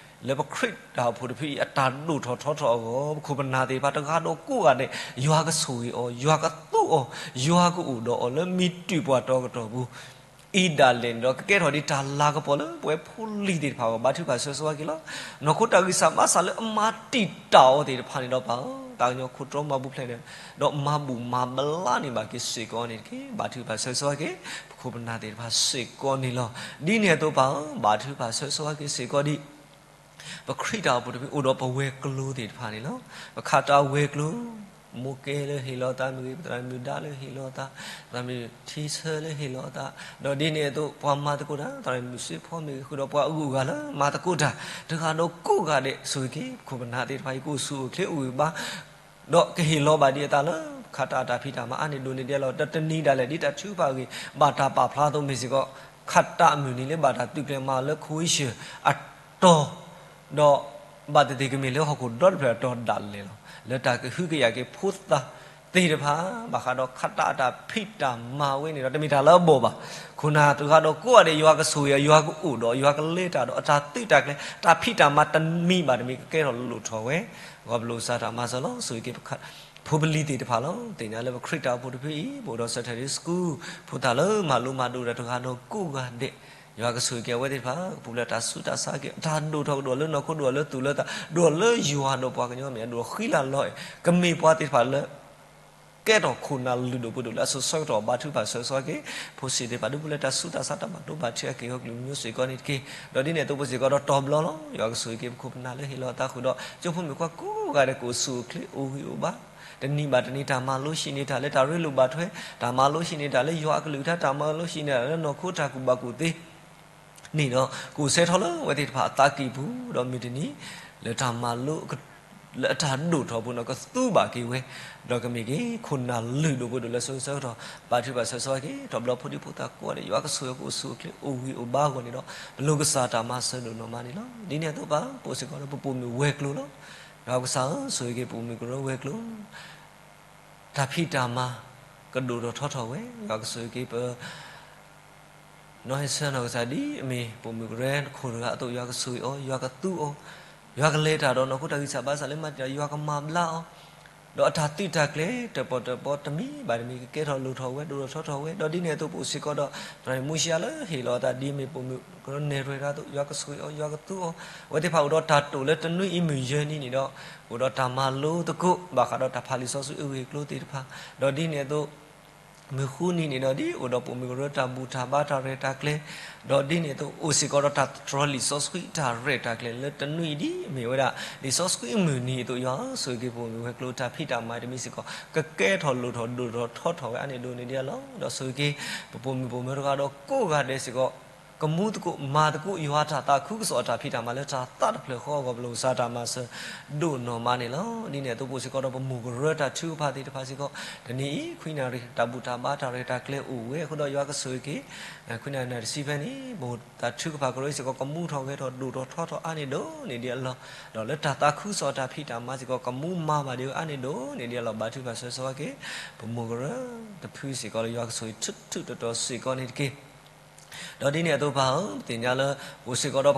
လၢပခရံာ်တၢ်အိၣ်ဖှိၣ်တဖုအံၤ အတၢ်ဒိၣ်ထီၣ်ထီထီၣ်အဂီၢ် ပခိၣ်ပနၢ်သ့ၣ်တဖၣ်တဂၤဒီးကိးဂၤဒဲး ယွၤကဆိၣ်ဂ့ၤအီၤ, ယွၤကသူအီၤ, ယွၤကအိၣ်ဒီးအီၤလၢမံၤတၢ်ပှၢ်တီၤကတီၢ်ပူၤ အံၤဒၣ်လဲာ်န့ၣ်ဒီး ကကဲထီၣ်ဒ်တၢ်လၤကပီၤလၢပဝဲဖိလံၤသ့ၣ်တဖၣ်အဂီၢ် ဘါထုကဖၣ်ဆၢဂ့ၤဆၢဝါက့ၤလီၤ. နီၢ်ခိတၢ်ဂံၢ်စၢ်ဘါစၢ်လၢအမၤတံာ်တာ်အီၤသ့ၣ်တဖၣ်န့ၣ်ဒီးပၢ်ဧၢ, သးကညီၤခိၣ်တြီမၤပူၤဖျဲးန့ၣ် ဒီးမၤဘူၣ်မၤဘျါန့ၢ်ဘၣ်က့ၤစ့ၢ်ကီးန့ၣ်တက့ၢ်. ဘါထုကဖၣ်ဆၢဂ့ၤဆၢဝါက့ၤ ပခိၣ်ပနၢ်သ့ၣ်တဖၣ်စ့ၢ်ကီးန့ၣ်လီၤ. ဒ်န့ၣ်အသိးပၢ်ဧၢ, ဘါထုကဖၣ်ဆၢဂ့ၤဆၢဝါက့ၤစ့ၢ်ကီးဒ် ပခရံာ်တၢ်အိၣ်ဖှိၣ်တဖုအိၣ်ဒီးပဝဲၤကျိၤသ့ၣ်တဖၣ်န့ၣ်လီၤ. ပခးတၢ်ဝဲၤကျိၤ, မိၢ်ကဲလၢဟ့ၣ်လီၤသးမ့ၢ်ဂ့ၤ, သရၣ်မုၣ်ဒါလၢဟ့ၣ်လီၤသး, သရၣ်မုၣ်ထံဆၢလၢဟ့ၣ်လီၤသး, ဒီးဒ်န့ၣ်အသိး ပှၤမၤသကိးတၢ်, သရၣ်မုၣ်စ့ဖီမ့ၢ်ဂ့ၤ, ဃုာ်ဒီးပှၤအဂုၤအဂၤလၢမၤသကိးတၢ်, တဂၤဒီးကိးဂၤဒဲး ဆိၣ်ဂ့ၤက့ၤ ပခိၣ်ပနၢ်သ့ၣ်တဖၣ်အံၤ ကအိၣ်ဆူၣ်အိၣ်ချ့အိၣ်ဂံၢ်ဘါ ဒီးကဟ့ၣ်လီၤဘၣ်ဒံးအသးလၢ ခးတၢ်အတၢ်ဖံးတၢ်မၤအါန့ၢ်ဒိၣ်န့ၢ်ဒဲးလီၤ. ဒီးတနံၤဒၣ်လဲာ် ဒ်တၢ်ထုကဖၣ်အဂ့ၢ် ဘၣ်တၢ်ပာ်ဖျါအသိးမ့ၢ်စ့ၢ်ကီး ခးတၢ်အမုၢ်နံၤလၢဘၣ်တၢ်သုးကျဲၤမၤလၢ ခိဝ့ၡၢၣ် အတီၤ, ဒီးဘၣ်သ့ၣ်သ့ၣ်ကမ့ၢ်လၢဟီၣ်ခိၣ်ဒီတဖျၢၣ်အတီၤဒၣ်လဲာ်လီၤ. လၢတၢ်ကဟုကယာ်က့ၤဖိသၣ်သ့ၣ်တဖၣ် ဘၣ်ဃးဒီးခးတၢ်အတၢ်ဖံးတၢ်မၤဝဲန့ၣ်ဒီး တမ့ၢ်တၢ်လၢအဘီၣ်ဘၣ်. ခိၣ်နၢ်တဂၤဒီးကိးဂၤဒဲး ယွၤကဆိၣ်ဂ့ၤအီၤ, ယွၤကအိၣ်ဒီး, ယွၤကလဲၤတၢ်ဒီး အတၢ်သုးတၢ်ကျဲၤ တၢ်ဖံးတၢ်မၤတမံၤဘၣ်တမံၤ ကကဲထီၣ်လိၣ်ထီၣ်ဝဲ ဂီၤပလိာ်စၢ်တၢ်မၤစၢၤလီၤ. ဆိၣ်ဂ့ၤက့ၤ ဖိပလံၤသ့ၣ်တဖၣ်လီၤ. သ့ၣ်ညါလၢပခရံာ်တၢ်အိၣ်ဖှိၣ်တဖုအံၤ ပအိၣ်ဒီး Saturday School ဖိသၣ်လၢမၤလိမၤဒိးတၢ်တဂၤဒီးကိးဂၤဒဲး, ယွၤကဆိၣ်ဂ့ၤက့ၤအဝဲသ့ၣ်တဖၣ် ကပူၤဖျဲးတၢ်ဆူးတၢ်ဆါက့ၤ အတၢ်ဒိၣ်ထီၣ်ကဒီးလၢနီၢ်ခိ ဒိၣ်လၢသူၣ်လၢသး ဒိၣ်လၢယွၤဒီးပှၤကညီမဲာ်ညါ ဒိၣ်ဃံလၤလီၤအဲၣ် ကမ့ၢ်ပှၤသ့ၣ်တဖၣ်လၢ ကဲထီၣ်ခိၣ်နၢ်လုၢ်ဒိၣ်ပှ့ၤဒိၣ်လၢအစိၤဆၢကတီၢ် ဘါထုကဖၣ်ဆၢဂ့ၤဆၢဝါက့ၤ ဖိသ့ၣ်တဖၣ် ဒုးပူၤဖျဲးတၢ်ဆူးတၢ်ဆါတၢ်ဘၣ်ဒိဘၣ်ထံးအက့ၢ်အဂီၢ် ကလုာ်မံၤစိၤစ့ၢ်ကီးန့ၣ်တက့ၢ်. ဒီးဒ်န့ၣ်အသိးဖိစ့ၢ်ကီးဒီးတီၤဘျီလီၤ. ယွၤကဆိၣ်ဂ့ၤက့ၤပခိၣ်ပနၢ်လၢဟ့ၣ်လီၤအသးဃုာ်ဒီး ကၠိဖိမုၣ်ခွါကိးဂၤဒဲး ကအိၣ်ဆူၣ်အိၣ်ချ့အိၣ်ဂံၢ်အိၣ်ဘါ တနံၤဘၣ်တနံၤ တၢ်မၤလိဟံးန့ၢ်တၢ်လၢတၢ်ရ့လိာ်ဘၣ်ထွဲ, တၢ်မၤလိဟံးန့ၢ်တၢ်လၢယွၤအကလုၢ်ကထါ, တၢ်မၤလိဟံးန့ၢ်တၢ်လၢနီၢ်ခိတၢ်ကူၣ်ဘၣ်ကူၣ်သ့န့ၣ်ဒီး ကအိၣ်ဆဲးထီၣ်လၢအဝဲသ့ၣ်တဖၣ်အသးကံၢ်ပူၤ ဒီးမုၢ်တနံၤ လၢတၢ်မၤလိ လၢအတၢ်ဒိၣ်ထီၣ်အပူၤန့ၣ် ကသူဘၣ်က့ၤဝဲ, ဒီးကမ့ၢ်က့ၤခိၣ်နၢ်လုၢ်ဒိၣ်ပှ့ၤဒိၣ်လၢစိၤဆၢကတီၢ် ဘါထုကဖၣ်ဆၢဂ့ၤဆၢဝါက့ၤ တီၤဘျီဖိဒံဖိသၣ်ကိးဂၤဒဲး ယွၤကဆိၣ်ဂ့ၤ ကအိၣ်ဆူၣ်အိၣ်ချ့အိၣ်ဂံၢ်အိၣ်ဘါအဂီၢ်န့ၣ်ဒီး ပလိၣ်ကစၢ်တၢ်မၤစၢၤဒိၣ်နီၢ်မးန့ၣ်လီၤ. ဒ်န့ၣ်အသိးပၢ် ပအိၣ်စ့ၢ်ကီးလၢပပိာ်မုၣ်ဝဲၤကျိၤလီၤ. ယွၤကစၢ်ဧၢ ဆိၣ်ဂ့ၤက့ၤပိာ်မုၣ်ကရၢဝဲၤကျိၤ တၢ်ဖံးတၢ်မၤ ကဒိၣ်ထီၣ်ထီထီၣ်ဝဲ, ယွၤကဆိၣ်ဂ့ၤက့ၤပ နီၢ်ဟဲဆၢနီၢ်ကစၢ်ဒ်အမ့ၢ်ပိာ်မုၣ်ကရၢခိၣ်တဂၤအသိး, ယွၤကဆိၣ်ဂ့ၤအီၤ, ယွၤကသူအီၤ, ယွၤကလဲၤတၢ်ဒီးနီၢ်ခိတၢ်ဂံၢ်စၢ်ဘါစၢ်လၢမၤတံာ်တာ်, ယွၤကမၤဘျါအီၤ, ဒီးအတၢ်သုးတၢ်ကျဲၤတပီၤတပီၤတမံၤဘၣ်တမံၤ ကကဲထီၣ်လိၣ်ထီၣ်ဝဲ ဒိၣ်ထီၣ်ထီထီၣ်ဝဲ, ဒီးဒ်န့ၣ်အသိးပအိၣ်စ့ၢ်ကီးဒီး သရၣ်မုၣ်မူၡံယၤလၢဟ့ၣ်လီၤအသးဒ်အမ့ၢ်ပိာ်မုၣ်ကရၢနဲၣ်ရွဲၣ်တဂၤအသိး, ယွၤကဆိၣ်ဂ့ၤအီၤ, ယွၤကသူအီၤ, အဝဲသ့ၣ်တဖၣ်အိၣ်ဒီးတၢ်တိာ်လၢတနွံအံၤမုၢ်ယဲၢ်နံၤန့ၣ်ဒီး အိၣ်ဒီးတၢ်မၤလိသကိး ဘၣ်ဃးဒီးတၢ်ဖးလံာ်စီဆှံအဂ့ၢ်အကျိၤသ့ၣ်တဖၣ်, ဒီးဒ်န့ၣ်အသိး မုၢ်ဃုနံၤန့ၣ်ဒီး ဒ်အိၣ်ဒီးပိာ်မုၣ်ကရၢတၢ်ဘူၣ်တၢ်ဘါတၢ်ရဲၣ်တၢ်ကျဲၤ, ဒီးဒ်န့ၣ်အသိး အိၣ်စ့ၢ်ကီးဒီးတၢ်တြီလံာ်စီဆှံတၢ်ရဲၣ်တၢ်ကျဲၤလၢတနွံအံၤဒ်အမ့ၢ်ဝဲဒၣ် လံာ်စီဆှံမုၢ်နံၤအသိး, ယွၤဧၢ, ဆိၣ်ဂ့ၤက့ၤပပိာ်မုၣ်ဝဲၤကျိၤတၢ်ဖံးတၢ်မၤတမံၤစ့ၢ်ကီး ကကဲထီၣ်လိၣ်ထီၣ်ဒိၣ်ထီၣ်ထီထီၣ်ဝဲအါန့ၢ်ဒိၣ်န့ၢ်ဒံးအလီၢ်, ဒီးဆိၣ်ဂ့ၤက့ၤ ပပိာ်မုၣ်ပိာ်မၢၤတဂၤဒီးကိးဂၤဒဲးစ့ၢ်ကီး ကမူသကိးမၤသကိးယွၤတၢ်သးခုကစီၣ်အတၢ်ဖံးတၢ်မၤလၢတၢ်သးတဖျၢၣ်ဃီအဂီၢ် ပလိၣ်ကစၢ်တၢ်မၤစၢၤဒိၣ်နီၢ်မးန့ၣ်လီၤ. ဒ်န့ၣ်အသိးပအိၣ်စ့ၢ်ကီးဒီးပမိၢ်ကရၢတၢ်ထုကဖၣ်သ့ၣ်တဖၣ်စ့ၢ်ကီး, တနံၤအံၤ ခွံနၣ်ရံၣ် တၢ်ဘူၣ်တၢ်ဘါတၢ်ရဲၣ်တၢ်ကျဲၤအိၣ်ဝဲအဃိဒီး ယွၤကဆိၣ်ဂ့ၤက့ၤ ခွံနၣ်ရံၣ်နၣ်တဆံဖဲန့ၣ် မိၢ်တၢ်ထုကဖၣ်ကရၢစ့ၢ်ကီး ကမူထီၣ်ဂဲၤထီၣ်ဒိၣ်ထီၣ်ထီထီၣ်အါန့ၢ်ဒိၣ်န့ၢ်ဒံးအလီၢ်, ဒီးလၢတၢ်သးခုကစီၣ်အတၢ်ဖံးတၢ်မၤစ့ၢ်ကီး ကမူမၤဘၣ်ဒံးဝဲအါန့ၢ်ဒိၣ်န့ၢ်ဒံးအလီၢ်, ဘါထုကဖၣ်ဆၢဂ့ၤဆၢဝါက့ၤ ပမိၢ်ကရၢတဖုစ့ၢ်ကီးလၢ ယွၤကဆိၣ်ဂ့ၤထူးထူးတီၤတီၤစ့ၢ်ကီးန့ၣ်တက့ၢ်. ဒီးဒ်န့ၣ်အသိးပၢ်ဧၢ, ပသ့ၣ်ညါလၢ ပအိၣ်စ့ၢ်ကီးဒီး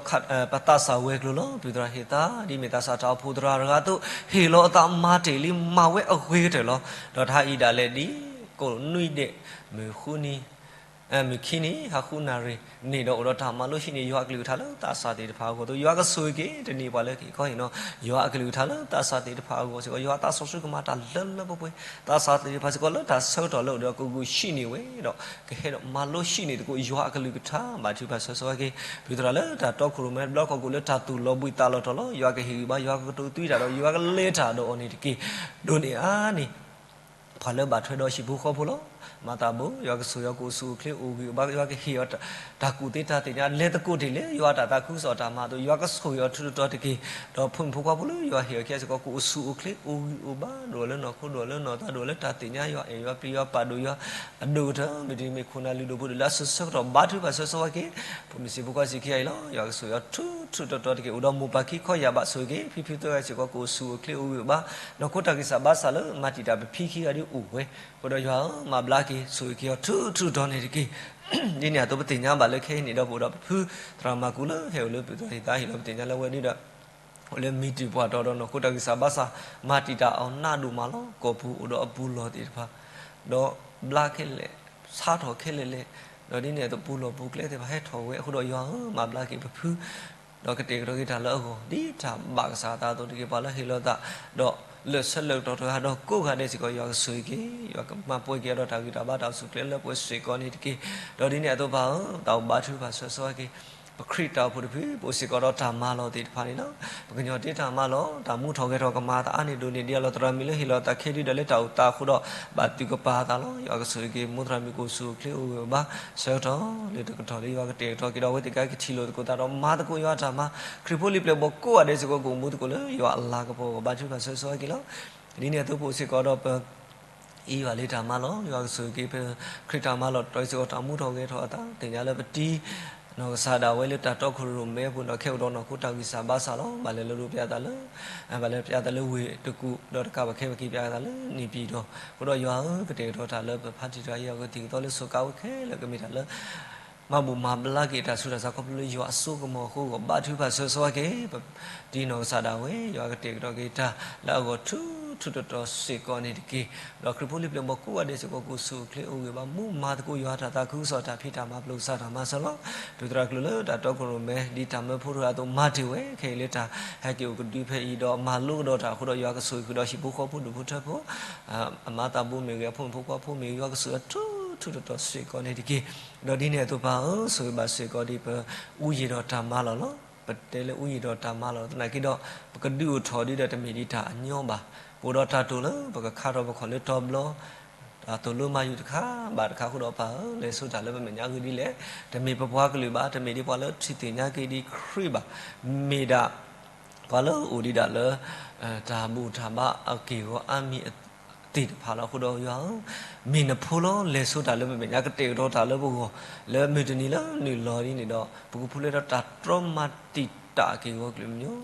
ပသးစၢ်ဝဲၤကျိၤလီၤ. ပၢ်သရၣ်ဟ့ၣ်သါ ဒ်မ့ၢ်သးစၢ်တၢ်အိၣ်ဖှိၣ်သရၣ်တဂၤအသိး ဟ့ၣ်လီၤအသးမၤတ့ၢ်လံ မၤဝဲအဂ့ၤကတၢၢ်လီၤ. ဒီးတဟါအံၤဒၣ်လဲာ်ဒ် ကိးနွံဒဲး မုၢ်ဃုနံၤ မုၢ်ခံနံၤ ဟါဃုနၣ်ရံၣ်န့ၣ်ဒီး အိၣ်ဒီးတၢ်မၤလိဟံးန့ၢ်ယွၤအကလုၢ်ကထါလၢသးစၢ်သ့ၣ်တဖၣ်အဂီၢ်အသိး, ယွၤကဆိၣ်ဂ့ၤက့ၤတနံၤပှၤလၢကဟ့ၣ်ခီဟ့ၣ်နီၤ ယွၤအကလုၢ်ကထါလၢသးစၢ်သ့ၣ်တဖၣ်အဂီၢ်စ့ၢ်ကီး, ယွၤသးစီဆှံကမၤတၢ်လၢလၢပှဲၤပှဲၤ, သးစၢ်သ့ၣ်တဖၣ်စ့ၢ်ကီးလၢတၢ်ဆၢကတီၢ်လၢအအိၣ်ဒီးကဂုာ်ဟံးန့ၢ်ဝဲဒီး ကဟဲဒီးမၤလိဟံးန့ၢ်သကိးယွၤအကလုၢ်ကထါ, ဘါထုကဖၣ်ဆၢဂ့ၤဆၢဝါက့ၤ ပၢ်သရၣ်လၢတၢ်တီခိၣ်ရိၣ်မဲတဘျီ ခီၣ်ခိၣ်လၢတၢ်သူၣ်လီၤဘှံးသးလီၤတီၤလီၤ, ယွၤကဟ့ၣ်ဂံၢ်ဘါ ယွၤကကတိၤသွံတၢ်ဒီး ယွၤကလဲၤတၢ်ဒီးအီၤန့ၣ်တက့ၢ်. ဒိးန့ၢ်အါန့ၢ် ပှၤလၢဘၣ်ထွဲဒီးဟံၣ်ဖိဃီဖိလီၤ. မၤသးဘိ ယွၤကဆိၣ်ဂ့ၤအီၤ ကအိၣ်ဆူၣ်အိၣ်ချ့အိၣ်ဂံၢ်အိၣ်ဘါ, ယွၤကဟ့ၣ်အီၤတၢ်ကူၣ်သ့တၢ်သ့ၣ်ညါ လဲၤသကိးတ့ၢ်လၢယွၤတၢ်သးခုကစီၣ်တၢ်မၤအသိး, ယွၤကဆိၣ်ဂ့ၤအီၤထူးထူးတီၤတီၤတက့ၢ်. ဒီးဖိမုၣ်ဖိခွါဖိလၢယွၤဟ့ၣ်အီၤခံဂၤစ့ၢ်ကီး ကအိၣ်ဆူၣ်အိၣ်ချ့အိၣ်ဂံၢ်အိၣ်ဘါ, ဒိၣ်အီၤလၢနီၢ်ခိ ဒိၣ်အီၤလၢနီၢ်သး, ဒိၣ်အီၤလၢတၢ်သ့ၣ်ညါယွၤ, အဲၣ်ယွၤပျံၤယွၤပာ်ဒိၣ်ယွၤ, အဒိၣ်ကတၢၢ် မ့တမ့ၢ်ခိၣ်နၢ်လုၢ်ဒိၣ်ပှ့ၤဒိၣ်လၢအဆၢဆၢကတီၢ်, ဘါထုကဖၣ်ဆၢဂ့ၤဆၢဝါက့ၤ ဖိမုၣ်ဆံးဖိခွါဆံးခံဂၤအံၤလီၤ. ယွၤကဆိၣ်ဂ့ၤအီၤထူးထူးတီၤတီၤတက့ၢ်. အိၣ်ဒီးမိၢ်ပၢ်ခံခီယာ်ဘးဆိၣ်ဂ့ၤက့ၤ ဖံဖုသၢဂၤစ့ၢ်ကီး ကအိၣ်ဆူၣ်အိၣ်ချ့အိၣ်ဂံၢ်အိၣ်ဘါ, နီၢ်ခိတၢ်ဂံၢ်စၢ်ဘါစၢ်လၢမၤတံာ်တာ်ပဖံခံဂၤဒ်အိၣ်ဝဲ, အဃိဒီးယွၤဧၢ, မၤဘျါက့ၤ ဆိၣ်ဂ့ၤက့ၤအီၤထူးထူးတီၤတီၤန့ၣ်တက့ၢ်. ဒ်န့ၣ်အသိးပသ့ၣ်ညါဘၣ်လၢခဲအံၤန့ၣ်ဒီး ပအိၣ်ဒီးပဖုသရၣ်မၤကူၤလၢဟဲအိၣ်လၢပၢ်သရၣ်ဟ့ၣ်သါဟ့ၣ်လီၤပသ့ၣ်ညါလၢဝဲဒၣ်ဒီး အိၣ်လၢမံၤတံာ်ပှၢ်တီၤဒီးနီၢ်ခိတၢ်ဂံၢ်စၢ်ဘါစၢ် မၤတံာ်တာ်အီၤနးဒိၣ်မးလီၤ. ကိာ်ပူၤအိၣ်ဒီးအပူၤလီၢ်သ့ၣ်တဖၣ်, ဒီးဘျါခဲလၢာ်, ဆါထီၣ်ခဲလၢာ်လဲၣ်, ဒီးဒ်န့ၣ်အသိးပူၤလီၢ်ပူၤကျဲသ့ၣ်တဖၣ်ဟဲထီၣ်ဝဲအဃိဒီးယွၤဧၢ, မၤဘျါက့ၤပဖု ဒီးကတဲာ်ကတီၤက့ၤတၢ်လၢအဂီၢ် ဒ်တၢ်ဘၣ်ကစၢ်အသးအသိးတက့ၢ်. ပှၤလၢဟ့ၣ်လီၤသး ဒီးလၢာ်ဆၢလၢာ်ကတီၤတဂၤဒီးကိးဂၤဒဲးစ့ၢ်ကီး ယွၤကဆိၣ်ဂ့ၤက့ၤ, ယွၤကမၤပှဲၤက့ၤအီၤဒီးတၢ်ဂံၢ်တၢ်ဘါတၢ်အိၣ်ဆူၣ်အိၣ်ချ့လၢပှဲၤစ့ၢ်ကီးန့ၣ်တက့ၢ်. ဒီးဒ်န့ၣ်အသိးပၢ်ဧၢ, တၢ်အိၣ်ဘါထုကဖၣ်ဆၢဂ့ၤဆၢဝါက့ၤ ပခရံာ်တၢ်အိၣ်ဖှိၣ်တဖု ပအိၣ်စ့ၢ်ကီးဒီးတၢ်မၤလီၢ်သ့ၣ်တဖၣ်န့ၣ်လီၤ. ပကညီၤတ့တၢ်မၤလီၢ် တၢ်မူထီၣ်ဂဲၤထီၣ်ကမၤအသးအါန့ၢ်ဒိၣ်န့ၢ်ဒံးအလီၢ် သရၣ်မုၣ်လၢဟ့ၣ်လီၤသးခဲဒုဒီးလၢတၢ်အိၣ်သးအဃိဒီး ဘၣ်သုးကပၤအသးလီၤ. ယွၤကဆိၣ်ဂ့ၤက့ၤ မိၢ်သရၣ်မုၣ်ကအိၣ်ဆူၣ်အိၣ်ချ့အိၣ်ဂံၢ်အိၣ်ဘါ ဆၢကတီၢ်လၢတကတီၢ်လၢယွၤကတဲာ်ကတီၤက့ၤဒီး အဝဲသ့ၣ်ကကထံၣ်လိာ်သကိးသးဒီးမၤသကိးယွၤတၢ်မၤ ခရံာ်ဖိလံၤပျဲၢ်ဘီၣ်ကိးဂၤဒဲးစ့ၢ်ကီး ကအိၣ်မူသကိးလၢယွၤအလၤကပီၤအဂီၢ် ဘါထုကဖၣ်ဆၢဂ့ၤဆၢဝါက့ၤလီၤ. ဒ်န့ၣ်အသိးပအိၣ်စ့ၢ်ကီးဒီးပ အံၤဘၣ်လၢတၢ်မၤလီၢ် ယွၤကဆိၣ်ဂ့ၤက့ၤပ ခရံာ်တၢ်မၤလီၢ် တၢ်စ့ၢ်ကီးတၢ်မူထီၣ်ဂဲၤထီၣ်အသး သ့ၣ်ညါလၢပတံၤ နီၢ်ကစၢ်ဒၣ်ဝဲလၢတၢ်တီခိၣ်ရိၣ်မဲအပူၤဒီး ခဲအိၣ်ဒီးနီၢ်ခိတၢ်ဂံၢ်စၢ်ဘါစၢ်လီၤ. ဘၣ်လဲၤလၢဒိးပျးသးလၢ ဘၣ်လဲၤပျးသးလၢဝ့ၢ်တကူၣ် ဒီးတကးဘၣ်ခဲပက့ၤပျးသးလၢန့ၣ်ပံၤဒီး အဃိဒီးယွၤဧၢ ကတဲာ်ကတီၤတၢ်လၢပဖါတံၢ်တဂၤအံၤအဂီၢ် ကသံၣ်ကသီလၢစိၤကါဝဲခဲလၢာ် ကမ့ၢ်တၢ်လၢ မၤဘူၣ်မၤဘျါက့ၤတၢ်ဆူးတၢ်ဆါခီဖျိလၢယွၤအစိကမီၤအဃိအဂီၢ် ဘါထုကဖၣ်ဆၢဂ့ၤဆၢဝါက့ၤ ပတံၤနီၢ်ကစၢ်ဒၣ်ဝဲ ယွၤကတဲာ်ကတီၤက့ၤတၢ်လၢအဂီၢ်ထူးထူးတီၤတီၤစ့ၢ်ကီးန့ၣ်တက့ၢ်. ဒီးခရံာ်ဖိလံၤပျဲၢ်ဘီၣ်ကိးဂၤဒဲးစ့ၢ်ကီး ကအိၣ်ဆူၣ်အိၣ်ချ့အိၣ်ဂံၢ်ဘါ မူမၤသကိးယွၤတၢ်သးခုကစီၣ်တၢ်ဖံးတၢ်မၤ ပလိၣ်ကစၢ်တၢ်မၤစၢၤလီၤ. ပၢ်သရၣ်ကျိၤလၢတၢ်တီခိၣ်ရိၣ်မဲ ဒ်တၢ်မၢဖိတဂၤအသိး မၤတ့ၢ်ဝဲခဲအံၤလၢတၢ်ဟဲက့ၤအိၣ်ကဒုဖဲအံၤ ဒီးမၤလိကဒီးတၢ်အဃိဒီး ယွၤကဆိၣ်ဂ့ၤဃုာ်ဒီးဟံၣ်ဖိဃီဖိဒူၣ်ဖိထၢဖိ အမါသးဘိမ့ၢ်ဂ့ၤ အဖိမုၣ်ဖိခွါဖိမ့ၢ်ဂ့ၤ ယွၤကဆိၣ်ဂ့ၤအီၤထူးထူးတီၤတီၤစ့ၢ်ကီးန့ၣ်တက့ၢ်. ဒီးဒ်န့ၣ်အသိးပၢ်ဧၢ ဆိၣ်ဂ့ၤဘၣ်စ့ၢ်ကီးဒ်ပ အူယံာ်ဒီးတၢ်မၤလီၢ်လီၤ. ပတဲလၢအူယံာ်ဒီးတၢ်မၤလီၢ် သနာ်က့ဒီး ပကဒုးအိၣ်ထီၣ်ဒ်ဒီးတမ့ၢ်ဒ်တၢ်အညီဘၣ်. ပအိၣ်ဒီးတၢ်တိာ်လၢပကခါထီၣ်ပခီၣ်လၢတီဘျီ တၢ်သိၣ်လိမၤယုာ်တခါဘၣ်တခါအဃိဒီးပၢ်ဧၢ လဲၤဆိတၢ်လၢပမဲာ်ညါဂ့ၤဒ်လဲၣ်. တမ့ၢ်ပပှၤကလုာ်ဘၣ်, တမ့ၢ်ဒ်ပှၤလၢထံၣ်သ့ၣ်ညါက့ၤဒ်ခရံာ်ဘၣ်. မ့ၢ်ဒၣ် ပှၤလၢအအိၣ်ဒံးဒၣ်လၢ တၢ်ဘူၣ်တၢ်ဘါအက့ၢ်အဂီၤအါမံၤသ့ၣ်တဖၣ်လီၤ. အဃိဒီးယွၤဧၢ, မ့ၢ်နဖိလီၤ လဲၤဆိတၢ်လၢပမဲာ်ညါ ကတဲာ်ကတီၤတၢ်လၢပဂီၢ် လၢမုၢ်တနံၤလၢနုာ်လီၤဒ်န့ၣ်ဒီး ပကဖှူလၢဒီးတၢ်တြီမၤတံာ်တာ်အက့ၢ်အဂီၤကလုာ်မံၤ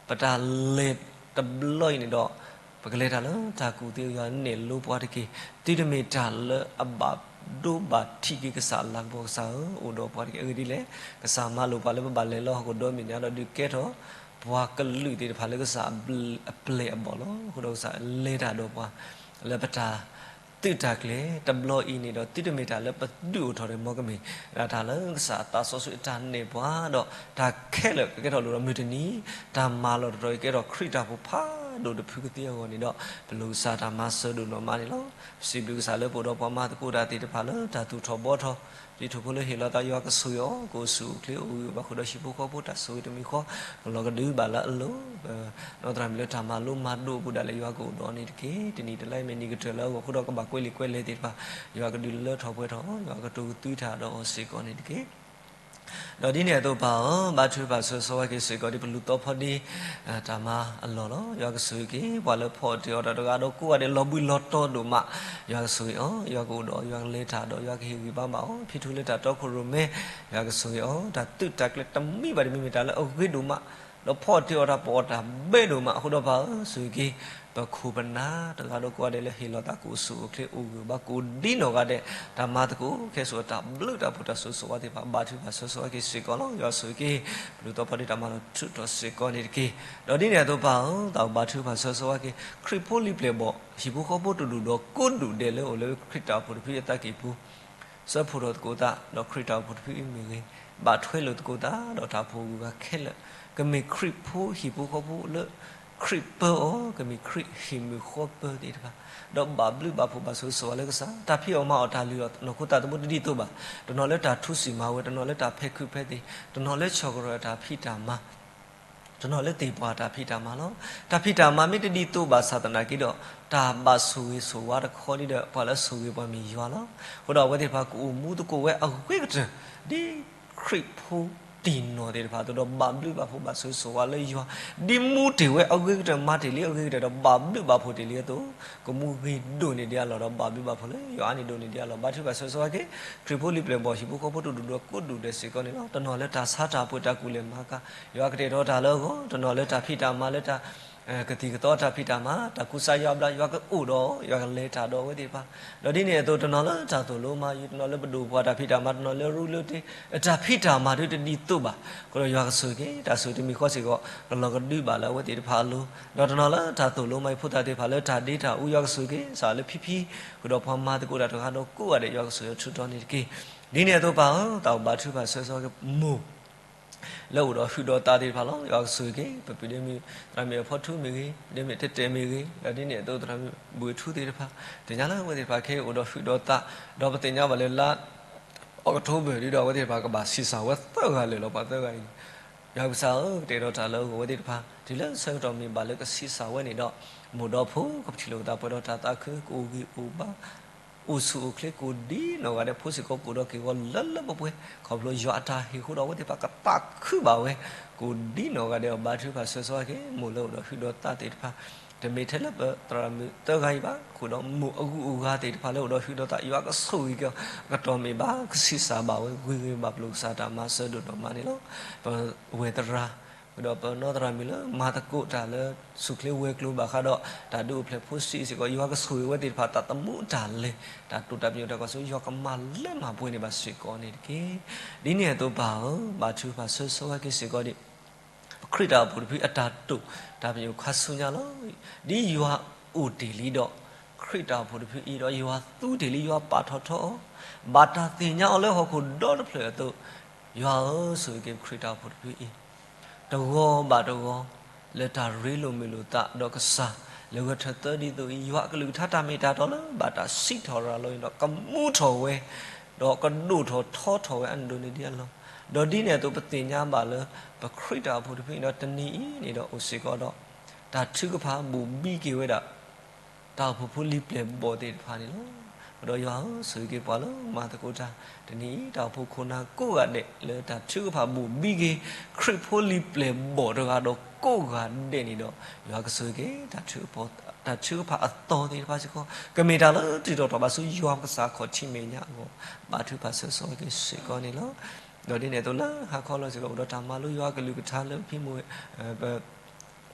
ပတၢ်လဲၤတဘျီအံၤန့ၣ်ဒီး ပကလဲၤတၢ်လၢတၢ်ကူၣ်သ့, ယွၤနဲၣ်လိပှၤတက့ၢ်. သုတမ့ၢ်တၢ်လၢအဘၣ်ဒိဘၣ်ထံးက့ၤကစၢ်အလၤကပီၤ, ကစၢ်ဧၢ, အိၣ်ဒီးပှၤတက့ၢ်. အဂ့ၢ်ဒ်လဲၣ်, ကစၢ်မၤလိာ်ပှၤလၢပဘၣ်လဲၤလၢဟီၣ်ခိၣ်ဒီဘ့ၣ်ညါဒီး ဒုးကဲထီၣ်ပှၤကလုာ်သ့ၣ်တဖၣ်လၢကစၢ်အပျဲၢ်အဘီၣ်လီၤ. အဃိဒီးကစၢ်လဲၤတၢ်ဒီးပှၤ လၢပတၢ်သုးတၢ်ကျဲၤတဘျီအံၤန့ၣ်ဒီး သုတမ့ၢ်တၢ်လၢပဒုးအိၣ်ထီၣ်ဒီးမ်ကမ့ၢ် ဒၣ်တၢ်လၢကစၢ်အသးစီဆှံအတၢ်နဲၣ်ပှၤဒီး တၢ်ခဲလၢာ်ကကဲထီၣ်လိၣ်ဒီးမုၢ်တနံၤ တၢ်မၤလီၤတတီၤအံၤကဲထီၣ်ခရံာ်တၢ်ဖိဖးဒိၣ်တဖုကသ့အဂီၢ်န့ၣ်ဒီး ပလိၣ်ကစၢ်တၢ်မၤစၢၤဒိၣ်နီၢ်မးန့ၣ်လီၤ. ပစံးဘျုးကစၢ်လၢပအိၣ်ဒီးပှၤမၤသကိးတၢ်သ့ၣ်တဖၣ်လၢတၢ်သူၣ်ထီၣ်ဘှီထီၣ် ဒ်ထိၣ်ဖိလၢဟ့ၣ်လီၤသး ယွၤကဆိၣ်ဂ့ၤအီၤ, ကအိၣ်ဆူၣ်အိၣ်ချ့အိၣ်ဂံၢ်အိၣ်ဘါဃုာ်ဒီးဟံၣ်ဖိဃီဖိတၢ်ဆိၣ်ဂ့ၤတမံၤဃီ, ကလီၤကဒုဘၣ်လၢအလိၤ နီၢ်သရၣ်မုၣ်လၢတၢ်မၤလိမၤဒိးအပူၤဒၣ်လဲာ် ယွၤကအိၣ်ဒီးအီၤန့ၣ်တက့ၢ်. တနံၤတလါအံၤမ့ၢ်နံၤကတၢၢ်လၢအဂီၢ်အဃိဒီး ကဘၣ်ကွဲးလံာ်ကွဲးလဲၢ်သ့ၣ်တဖၣ် ယွၤကဒုးလၢထီၣ်ပှဲၤထီၣ်, ယွၤကတိၤကသွံတၢ်ဒီးအီၤစ့ၢ်ကီးန့ၣ်တက့ၢ်. ဒီးဒ်န့ၣ်အသိးပၢ်ဧၢ, ဘါထုကဖၣ်ဆၢဂ့ၤဆၢဝါက့ၤစ့ၢ်ကီးဒ်ပလူၤသီဖီဒ့ တၢ်မၤအလီၢ်လီၤ. ယွၤကဆိၣ်ဂ့ၤက့ၤ ပှၤလၢဖီအီၣ်တ့ၢ်အီၣ်တၢ်တဂၤဒီးကိးဂၤဒဲး လီၤဘှံးလီၤတီၤဒိၣ်မး, ယွၤကဆိၣ်ဂ့ၤအီၤ, ယွၤကအိၣ်ဒီးအီၤ, ယွၤကဟ့ၣ်ဂံၢ်ဘါဘၣ်အီၤ, ဖံထူလၢတၢ်တီခိၣ်ရိၣ်မဲ, ယွၤကဆိၣ်ဂ့ၤအီၤ, တၢ်သုးတၢ်ကျဲၤတမံၤဘၣ်တမံၤမ့ၢ်တၢ်လၢအဂ့ၤဒိၣ်မး, ဒီးဖီအီၣ်တ့ၢ်အီၣ်တၢ် ပအီၣ်တၢ်ဘဲဒိၣ်မးအဃိဒီးပၢ်ဧၢ, ဆိၣ်ဂ့ၤက့ၤ ပခိၣ်ပနၢ်တဂၤဒီးကိးဂၤဒဲးလၢဟ့ၣ်လီၤသး ကအိၣ်ဆူၣ်အိၣ်ချ့အိၣ်ဂံၢ်အိၣ်ဘါ ကအိၣ်ဒ်နီၢ်ဂၤဒဲး, တၢ်မၤသကိးခဲစိၤအတၢ်ဘျုးတၢ်ဖှိၣ်တၢ်ဆိၣ်ဂ့ၤဆိၣ်ဝါသ့ၣ်တဖၣ် ဘါထုကဖၣ်ဆၢဂ့ၤဆၢဝါက့ၤစ့ၢ်ကီးလီၤ. ယွၤဆိၣ်ဂ့ၤက့ၤ ပလူၤသီဖီဒ့တၢ်မၤလီၢ်ထုးထီၣ်စ့ၢ်ကီးန့ၣ်တက့ၢ်. ဒီးဒ်န့ၣ်အသိးပၢ်ဧၢ, တၢ်အိၣ်ဘါထုကဖၣ်ဆၢဂ့ၤဆၢဝါက့ၤ ခရံာ်ဖိလံၤပျဲၢ်ဘီၣ် ဟံၣ်ဖိဃီဖိတဒူၣ်ဒီးကိးဒူၣ်ဒဲးလၢအိၣ်လၢခရံာ်တၢ်အိၣ်ဖှိၣ်တဖုအသးကံၢ်ပူၤ စၢဖှိၣ်ထီၣ်သကိးသး ဒီးခရံာ်တၢ်အိၣ်ဖှိၣ်တဖုအံၤမ့ၢ်ဂ့ၤ, ဘၣ်ထွဲလိာ်သကိးသးဒီးတၢ်အိၣ်ဖှိၣ်အဂုၤအဂၤခဲလၢာ်, ကမ့ၢ်ခရံာ်ဖိဟံၣ်ဖိဃီဖိလၢ ခရံာ်ပၢအီၤ, ကမ့ၢ်ခရံာ်ဟံၣ်မုၣ်ဃီပၢသ့ၣ်တဖၣ်, ဒီးဘၣ်ဘျုးဘၣ်ဖှိၣ်ဘၣ်ဆိၣ်ဂ့ၤဆိၣ်ဝါလၢကစၢ်, တၢ်ဖံးအီၣ်မၤအီၣ်တၢ်လုၢ်အီၣ်နီၢ်ခိသးသမူတဒ်သိးဘၣ်, တနီၤလၢတၢ်ထူစံၣ်မၤဝဲ, တနီၤလၢတၢ်ဖဲးခုးဖဲးသ့ၣ်, တနီၤလၢဆီၣ်ကရၢၢ်တၢ်ဖံးတၢ်မၤ တနီၤလၢသ့ၣ်ပှၢ်တၢ်ဖံးတၢ်မၤလီၤ. တၢ်ဖံးတၢ်မၤမ့ၢ်တဒ်သိးဘၣ်ဆၣ်သနာ်က့ဒီး တၢ်ဘၣ်ဆိၣ်ဂ့ၤဆိၣ်ဝါတခီဒ်ဒီး ပှၤလၢအဆိၣ်ဂ့ၤပှၤမ့ၢ်ယွၤလီၤ. အဃိဒီးအဝဲသ့ၣ်တဖၣ်ကအိၣ်မူသကိးဝဲအဂ့ၤကတၢၢ် ဒ်ခရံာ်ဖိတံၢ်နီၢ်သ့ၣ်တဖၣ်အသိးဒီး ဘၣ်ဘျုးဘၣ်ဖှိၣ်ဘၣ်ဆိၣ်ဂ့ၤဆိၣ်ဝါလၢယွၤ, ဒ်မူတ့ၢ်ဝဲအဂ့ၤကတၢၢ် မၤတ့ၢ်လံအဂ့ၤကတၢၢ်ဒီး ဘၣ်ဘျုးဘၣ်ဖှိၣ်တ့ၢ်လံအသိး, ကမူဂ့ၤဒိၣ်န့ၢ်ဒံးအလီၢ်ဒီး ဘၣ်ဘျုးဘၣ်ဖှိၣ်လၢယွၤအါန့ၢ်ဒိၣ်န့ၢ်ဒံးအလီၢ်, ဘါထုကဖၣ်ဆၢဂ့ၤဆိၣ်ဝါက့ၤ ခရံာ်ဖိလံၤပျဲၢ်ဘီၣ် ဟံၣ်ဖိဃီဖိတဒူၣ်ဒီးကိးဒူၣ်ဒဲးစ့ၢ်ကီးန့ၣ်လီၤ. တနီၤလၢတၢ်ဆါတၢ်ပှ့ၤတၢ်ကူၣ်လဲၤမၤကၤ ယွၤကတဲာ်ကတီၤတၢ်လၢအဂီၢ်, တနီၤလၢတၢ်ဖံးတၢ်မၤလၢတၢ် ကသံၣ်ကသီတၢ်ဖံးတၢ်မၤ တၢ်ကူစါယွၤအဘျါ ယွၤကအိၣ်ဒီး ယွၤကလဲၤတၢ်ဒီးအဝဲသ့ၣ်တဖၣ်, ဒီးဒ်န့ၣ်အသိး တနီၤလၢတၢ်သိၣ်လိမၤယုၤ တနီၤလၢပဒိၣ်ပှၤတၢ်ဖံးတၢ်မၤ တနီၤလၢရူလၢတ့ တၢ်ဖံးတၢ်မၤဒုတဒ်သိးဘၣ်, အဃိဒီးယွၤကဆိၣ်ဂ့ၤက့ၤ တၢ်ဆိၣ်ဂ့ၤတမံၤဃီစ့ၢ်ကီး ကလီၤကဒုဘၣ်လၢအဝဲသ့ၣ်တဖၣ်အလိၤ, ဒီးတနီၤလၢတၢ်သိၣ်လိမၤယုၤဖိသၣ်သ့ၣ်တဖၣ်လၢတၢ်ဒ့တၢ်အူ ယွၤကဆိၣ်ဂ့ၤက့ၤ စးလၢဖံဖံ ဃုာ်ဒီးပှၤမၤသကိးတၢ်တဂၤဒီးကိးဂၤဒဲး ယွၤကဆိၣ်ဂ့ၤထုးထီၣ်န့ၣ်တက့ၢ်. ဒ်န့ၣ်အသိးပၢ်ဧၢ, တၢ်အိၣ်ဘါထုကဖၣ်ဆၢဂ့ၤဆိၣ်ဝါက့ၤ မိၢ် လၢအိၣ်ဒီးဟုၣ်ဒီးသးသ့ၣ်တဖၣ်လီၤ. ယွၤကဆိၣ်ဂ့ၤက့ၤ ပပုၢ်ဒ့မုၣ် သရၣ်မုၣ်အဖီထူမ့ၢ်ဂ့ၤ, ဒ့မုၣ်တဲတဲမ့ၢ်ဂ့ၤ, ဒီးဒ်န့ၣ်အသိးသရၣ်မုၣ်ဘှံးထူသ့ၣ်တဖၣ်, သ့ၣ်ညါလၢအဝဲသ့ၣ်တဖၣ်ခဲအံၤအိၣ်ဒီးဟုၣ်ဒီးသး, ဒီးပသ့ၣ်ညါဘၣ်လၢလါ October ဒ်ဒီးအဝဲသ့ၣ်တဖၣ်ကဘၣ်ဆံးစၢ်ဝဲသၢဂၤလၢာ်လီၤ. ပှၤသၢဂၤအံၤန့ၣ် ယွၤကစၢ်ဧၢ, ကတဲာ်ကတီၤတၢ်လၢအဂီၢ် အဝဲသ့ၣ်တဖၣ် တုၤလၢဆၢကတီၢ်မ့ၢ်ဘၣ်လၢကဆံးစၢ်ဝဲန့ၣ်ဒီး မိၢ်ဒီးဖိကပထံၣ်လိာ်ပသးပှဲၤဒီးတၢ်သးခု ကအိၣ်ဂံၢ်အိၣ်ဘါ အိၣ်ဆူၣ်အိၣ်ချ့ ကအိၣ်ဒ်နီၢ်ဂၤဒဲး, ဖိစ့ၢ်ကီးကအိၣ်ဒီးက့ၢ်ဂီၤလၢလၢပှဲၤပှဲၤ, ခီဖျိယွၤအတၢ်ဟ့ၣ်အဃိဒီး အဝဲသ့ၣ်တဖၣ်ကသးခုဘၣ်ဝဲ ကအိၣ်ဒ်နီၢ်ဂၤဒဲးအီၤ. ဘါထုကဖၣ်ဆၢဂ့ၤဆိၣ်ဝါက့ၤ မိၢ်လၢအိၣ်ဒီးဟုၣ်ဒီးသးသ့ၣ်တဖၣ်, တမ့ၢ်ထဲလၢပသရၣ်မုၣ်သၢဂၤအံၤဘၣ်, ဃုာ်ဒီးမိၢ်အဂုၤအဂၤသ့ၣ်တဖၣ်လၢအိၣ်ဒီးဟုၣ်ဒီးသး ယွၤကဆိၣ်ဂ့ၤက့ၤအီၤ, အကတီၢ်မ့ၢ်ဘၣ်ကဆံးစၢ်ဘၣ်ဝဲ ဂ့ၤဂ့ၤဘၣ်ပလိာ်ကစၢ်တၢ်မၤစၢၤဒိၣ်ဒီးမးန့ၣ်လီၤ. ပဝဲၢ်သရၣ် ဃုာ်ဒီးပနီၢ်သရၣ်မုၣ်လၢမၤသကိးတၢ်လၢ ဆူၣ်ချ့ဝဲၤကျိၤဘၣ်ဃးဒီး တၢ်ဒုးအိၣ်ဖျဲၣ်ဖိစံးစ့ၢ်ကီး ယွၤကဆိၣ်ဂ့ၤဝဲသ့ၣ်တဖၣ် တၢ်သမူတၢ်လဲၤ တၢ်တိာ်တၢ်ပညိၣ်တၢ်ကွၢ်စိ ယွၤကမၤလၢမၤပှဲၤန့ၢ်ဘၣ်စ့ၢ်ကီးန့ၣ်တက့ၢ်. ဒ်န့ၣ်အသိးပၢ်ဧၢ, ဘါထုကဖၣ်ဆၢဂ့ၤဆိၣ်ဝါက့ၤစ့ၢ်ကီးဒ် ပခရံာ်တၢ်အိၣ်ဖှိၣ်တဖုအတၢ်တိာ်တၢ်ပညိၣ်ခါဆူညါလီၤ. ဒ်ယွၤအိၣ်တ့ၢ်လံဒီး ခရံာ်တၢ်အိၣ်ဖှိၣ်တဖုအံၤဒီး ယွၤသူတ့ၢ်လံ ယွၤပာ်ထီၣ်ထီအီၤ, ဘၣ်တၢ်သ့ၣ်ညါအီၤလၢဟီၣ်ခိၣ်ဒီတဖျၢၣ်အသိး, ယွၤဧၢ, ဆိၣ်ဂ့ၤက့ၤပခရံာ်တၢ်အိၣ်ဖှိၣ်တဖုအံၤ တဂီၤဘၣ်တဂီၤ လၢတၢ်ရ့လိာ်မုာ်လိာ်သးဒီးကစၢ် လၢဂဲၤထၢၣ်သၢဒ်သိးအံၤ, ယွၤအကလုၢ်ကထါတၢ်မ့ၢ်တၢ်တီလၢဘၣ်တၢ်စံးထီၣ်ရၤလီၤအံၤဒီး ကမူထီၣ်ဝဲ ဒီးကဒိၣ်ထီၣ်ထီထီၣ်ဝဲအါန့ၢ်ဒိၣ်န့ၢ်ဒံးအလီၢ်, ဒီးဒ်န့ၣ်အသိးပသ့ၣ်ညါဘၣ်လၢ ပခရံာ်တၢ်အိၣ်ဖှိၣ်တဖုအံၤဒီး တနံၤအံၤန့ၣ်ဒီးအိၣ်စ့ၢ်ကီးဒီး တၢ်ထုကဖၣ်ဘိၣ်ဘံက့ၤဝဲဒၣ် တၢ်အိၣ်ဖှိၣ်ဖိလံၤပျဲၢ်ဘီၣ်သ့ၣ်တဖၣ်န့ၣ်လီၤ. ဒီးယွၤဧၢ, ဆိၣ်ဂ့ၤက့ၤပှၤလၢမၤသကိးတၢ် တနံၤအံၤ တၢ်အိၣ်ဖှိၣ်ခိၣ်နၢ်ကိးဂၤဒဲး လၢတၢ်ထုကဖၣ်ဘိၣ်ဘံက့ၤ ခရံာ်ဖိလံၤပျဲၢ်ဘီၣ်တဂၤဒီးကိးဂၤဒဲးန့ၣ်ဒီး ယွၤကဆိၣ်ဂ့ၤက့ၤ တၢ်ထုကဖၣ်အသီသ့ၣ်တဖၣ်စ့ၢ်ကီး ကမ့ၢ်တၢ်လၢတံၤတီၣ်ထီၣ်ဘၣ်ဆူယွၤပကစၢ်ခီၣ်ထံးမဲာ်ညါအဂီၢ် ဘါထုကဖၣ်ဆၢဂ့ၤဆိၣ်ဝါက့ၤစ့ၢ်ကီးန့ၣ်လီၤ. ဒီးဒ်န့ၣ်အသိးလၢဟါခီလီၤစ့ၢ်ကီး အိၣ်ဒီးတၢ်မၤလိယွၤကလုၢ်ကထါလၢဖံမိၢ် ပ